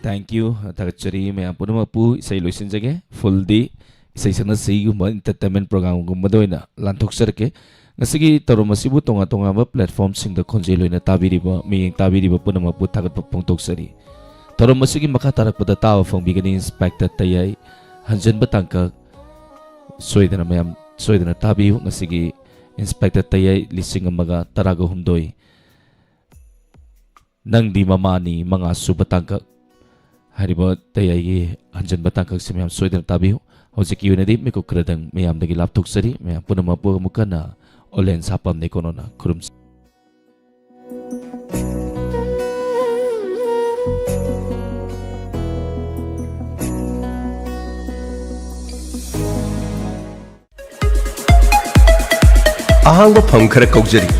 Thank you꯫ ꯊꯥꯒꯠꯆꯔꯤ ꯃꯌꯥꯝ ꯄꯨꯝꯅꯃꯛꯄꯨ꯫ ꯏꯁꯩ ꯂꯣꯏꯁꯤꯟꯖꯒꯦ꯫ Full ꯗꯤ ꯏꯁꯩ ꯁꯛꯅ ꯁꯤꯒꯨꯝꯕ entertainment program ꯒꯨꯝꯕꯗ ꯑꯣꯏꯅ ꯂꯥꯟꯊꯣꯛꯆꯔꯛꯀꯦ꯫ ꯉꯁꯤꯒꯤ ꯊꯧꯔꯝ ꯑꯁꯤꯕꯨ ꯇꯣꯉꯥꯟ ꯇꯣꯉꯥꯟꯕ platformꯁꯤꯡꯗ ꯈꯣꯟꯖꯦꯜ ꯑꯣꯏꯅ ꯇꯥꯕꯤꯔꯤꯕ, ꯃꯤꯠꯌꯦꯡ ꯇꯥꯕꯤꯔꯤꯕ ꯄꯨꯝꯅꯃꯛꯄꯨ ꯊꯥꯒꯠꯄ ꯐꯣꯡꯗꯣꯛꯆꯔꯤ꯫ ꯊꯧꯔꯝ ꯑꯁꯤꯒꯤ ꯃꯈꯥ ꯇꯥꯔꯛꯄꯗ ꯇꯥꯕ ꯐꯪꯕꯤꯒꯅꯤ Inspector ꯇꯌꯥꯏ, ꯍꯟꯖꯟꯕ ꯇꯥꯡꯀꯛ꯫ ꯁꯣꯏꯗꯅ ꯃꯌꯥꯝ ꯁꯣꯏꯗꯅ ꯇꯥꯕꯤꯌꯨ꯫ ꯉꯁꯤꯒꯤ Inspector ꯇꯌꯥꯏ ꯂꯤꯁꯤꯡ ꯑꯃꯒ ꯇꯔꯥꯒ ꯍꯨꯝꯗꯣꯏ, ꯅꯪꯗꯤ ꯃꯃꯥꯅꯤ, ꯃꯉꯥ ꯁꯨꯕ ꯇꯥꯡꯀꯛ꯫ ꯍꯥꯏꯔꯤꯕ ꯇꯌꯥꯏꯒꯤ ꯍꯟꯖꯟꯕ ꯇꯥꯡꯀꯛꯁꯤ ꯃꯌꯥꯝ ꯁꯣꯏꯗꯅ ꯇꯥꯕꯤꯌꯨ꯫ ꯍꯧꯖꯤꯛꯀꯤ ꯑꯣꯏꯅꯗꯤ ꯃꯤꯀꯨꯞ ꯈꯔꯗꯪ ꯃꯌꯥꯝꯗꯒꯤ ꯂꯥꯞꯊꯣꯛꯆꯔꯤ꯫ ꯃꯌꯥꯝ ꯄꯨꯝꯅꯃꯛꯄꯨ ꯑꯃꯨꯛ ꯍꯟꯅ ꯑꯣꯂꯦꯟ ꯁꯥꯄꯝ ꯅꯦꯀꯣꯅꯣꯅ ꯈꯨꯔꯨꯝꯖꯔꯤ꯫ ꯑꯍꯥꯡꯕ ꯐꯝ ꯈꯔ ꯀꯧꯖꯔꯤ꯫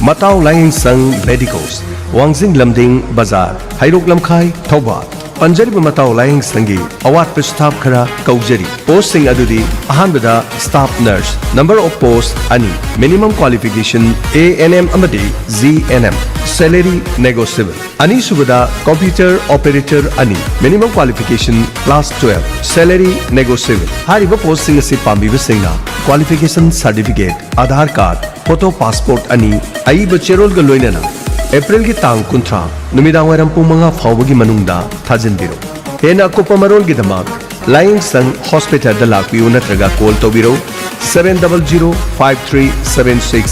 ꯃꯇꯥꯎ ꯂꯥꯏꯌꯦꯡꯁꯪ ꯃꯦꯗꯤꯀꯣꯁ, ꯋꯥꯡꯖꯤꯡ ꯂꯝꯗꯤꯡ ꯕꯖꯥꯔ, ꯍꯩꯔꯣꯛ ꯂꯝꯈꯥꯏ, ꯊꯧꯕꯥꯜ꯫ ꯄꯟꯖꯔꯤꯕ ꯃꯇꯥꯎ ꯂꯥꯏꯌꯦꯡꯁꯪꯒꯤ ꯑꯋꯥꯠꯄ staff ꯈꯔ ꯀꯧꯖꯔꯤ꯫ Postꯁꯤꯡ ꯑꯗꯨꯗꯤ: ꯑꯍꯥꯟꯕꯗ staff nurse, number of post ꯑꯅꯤ, minimum qualification A N M ꯑꯃꯗꯤ G N M, salary negotiable꯫ ꯑꯅꯤꯁꯨꯕꯗ computer operator ꯑꯅꯤ, minimum qualification class twelve, salary negotiable꯫ ꯍꯥꯏꯔꯤꯕ postꯁꯤꯡ ꯑꯁꯤ ꯄꯥꯝꯕꯤꯕꯁꯤꯡꯅ qualification certificate, Aadhaar card, photo passport ꯑꯅꯤ, ꯑꯏꯕ ꯆꯦꯔꯣꯜꯒ ꯂꯣꯏꯅꯅ Aprilꯒꯤ ꯇꯥꯡ ꯀꯨꯟꯊ꯭ꯔꯥ ꯅꯨꯃꯤꯗꯥꯡꯋꯥꯏꯔꯝ ꯄꯨꯡ ꯃꯉꯥ ꯐꯥꯎꯕꯒꯤ ꯃꯅꯨꯡꯗ ꯊꯥꯖꯤꯟꯕꯤꯔꯛꯎ꯫ ꯍꯦꯟꯅ ꯑꯀꯨꯞꯄ ꯃꯔꯣꯜꯒꯤꯗꯃꯛ ꯂꯥꯏꯌꯦꯡꯁꯪ hospitalꯗ ꯂꯥꯛꯄꯤꯌꯨ ꯅꯠꯇ꯭ꯔꯒ call ꯇꯧꯕꯤꯔꯧ seven double zero five three seven six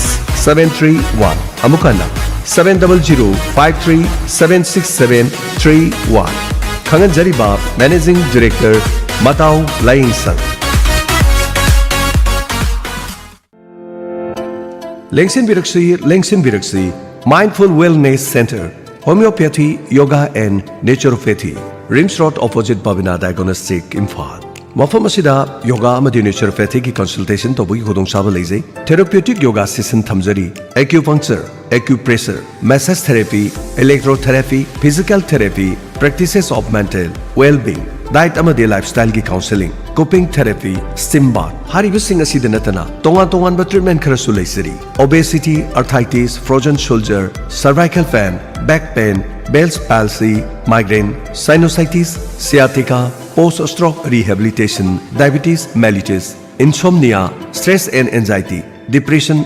seven three one꯫ ꯑꯃꯨꯛ ꯍꯟꯅ seven double zero five three seven six seven three one꯫ ꯈꯪꯍꯟꯖꯔꯤꯕ Managing Director ꯃꯇꯥꯎ ꯂꯥꯏꯌꯦꯡꯁꯪ꯫ ꯂꯦꯡꯁꯤꯟꯕꯤꯔꯛꯁꯤ, ꯂꯦꯡꯁꯤꯟꯕꯤꯔꯛꯁꯤ꯫ Mindful Wellness Center, Homeopathy, Yoga and Naturopathy, RIMS Road opposite Bhavina Diagnostic, Imphal. ꯃꯐꯝ ꯑꯁꯤꯗ yoga ꯑꯃꯗꯤ naturopathyꯒꯤ consultation ꯇꯧꯕꯒꯤ ꯈꯨꯗꯣꯡꯆꯥꯕ ꯂꯩꯖꯩ꯫ Therapeutic yoga session ꯊꯝꯖꯔꯤ꯫ Acupuncture, acupressure, massage therapy, electrotherapy, physical therapy, practices of mental well-being, diet ꯑꯃꯗꯤ lifestyleꯒꯤ counseling, cupping therapy, steam bath ꯍꯥꯏꯔꯤꯕꯁꯤꯡ ꯑꯁꯤꯗ ꯅꯠꯇꯅ ꯇꯣꯉꯥꯟ ꯇꯣꯉꯥꯟꯕ treatment ꯈꯔꯁꯨ ꯂꯩꯖꯔꯤ꯫ Obesity, arthritis, frozen shoulder, cervical pain, back pain, Bell's palsy, migraine, sinusitis, sciatica, post stroke rehabilitation, diabetes mellitus, insomnia, stress and anxiety, depression,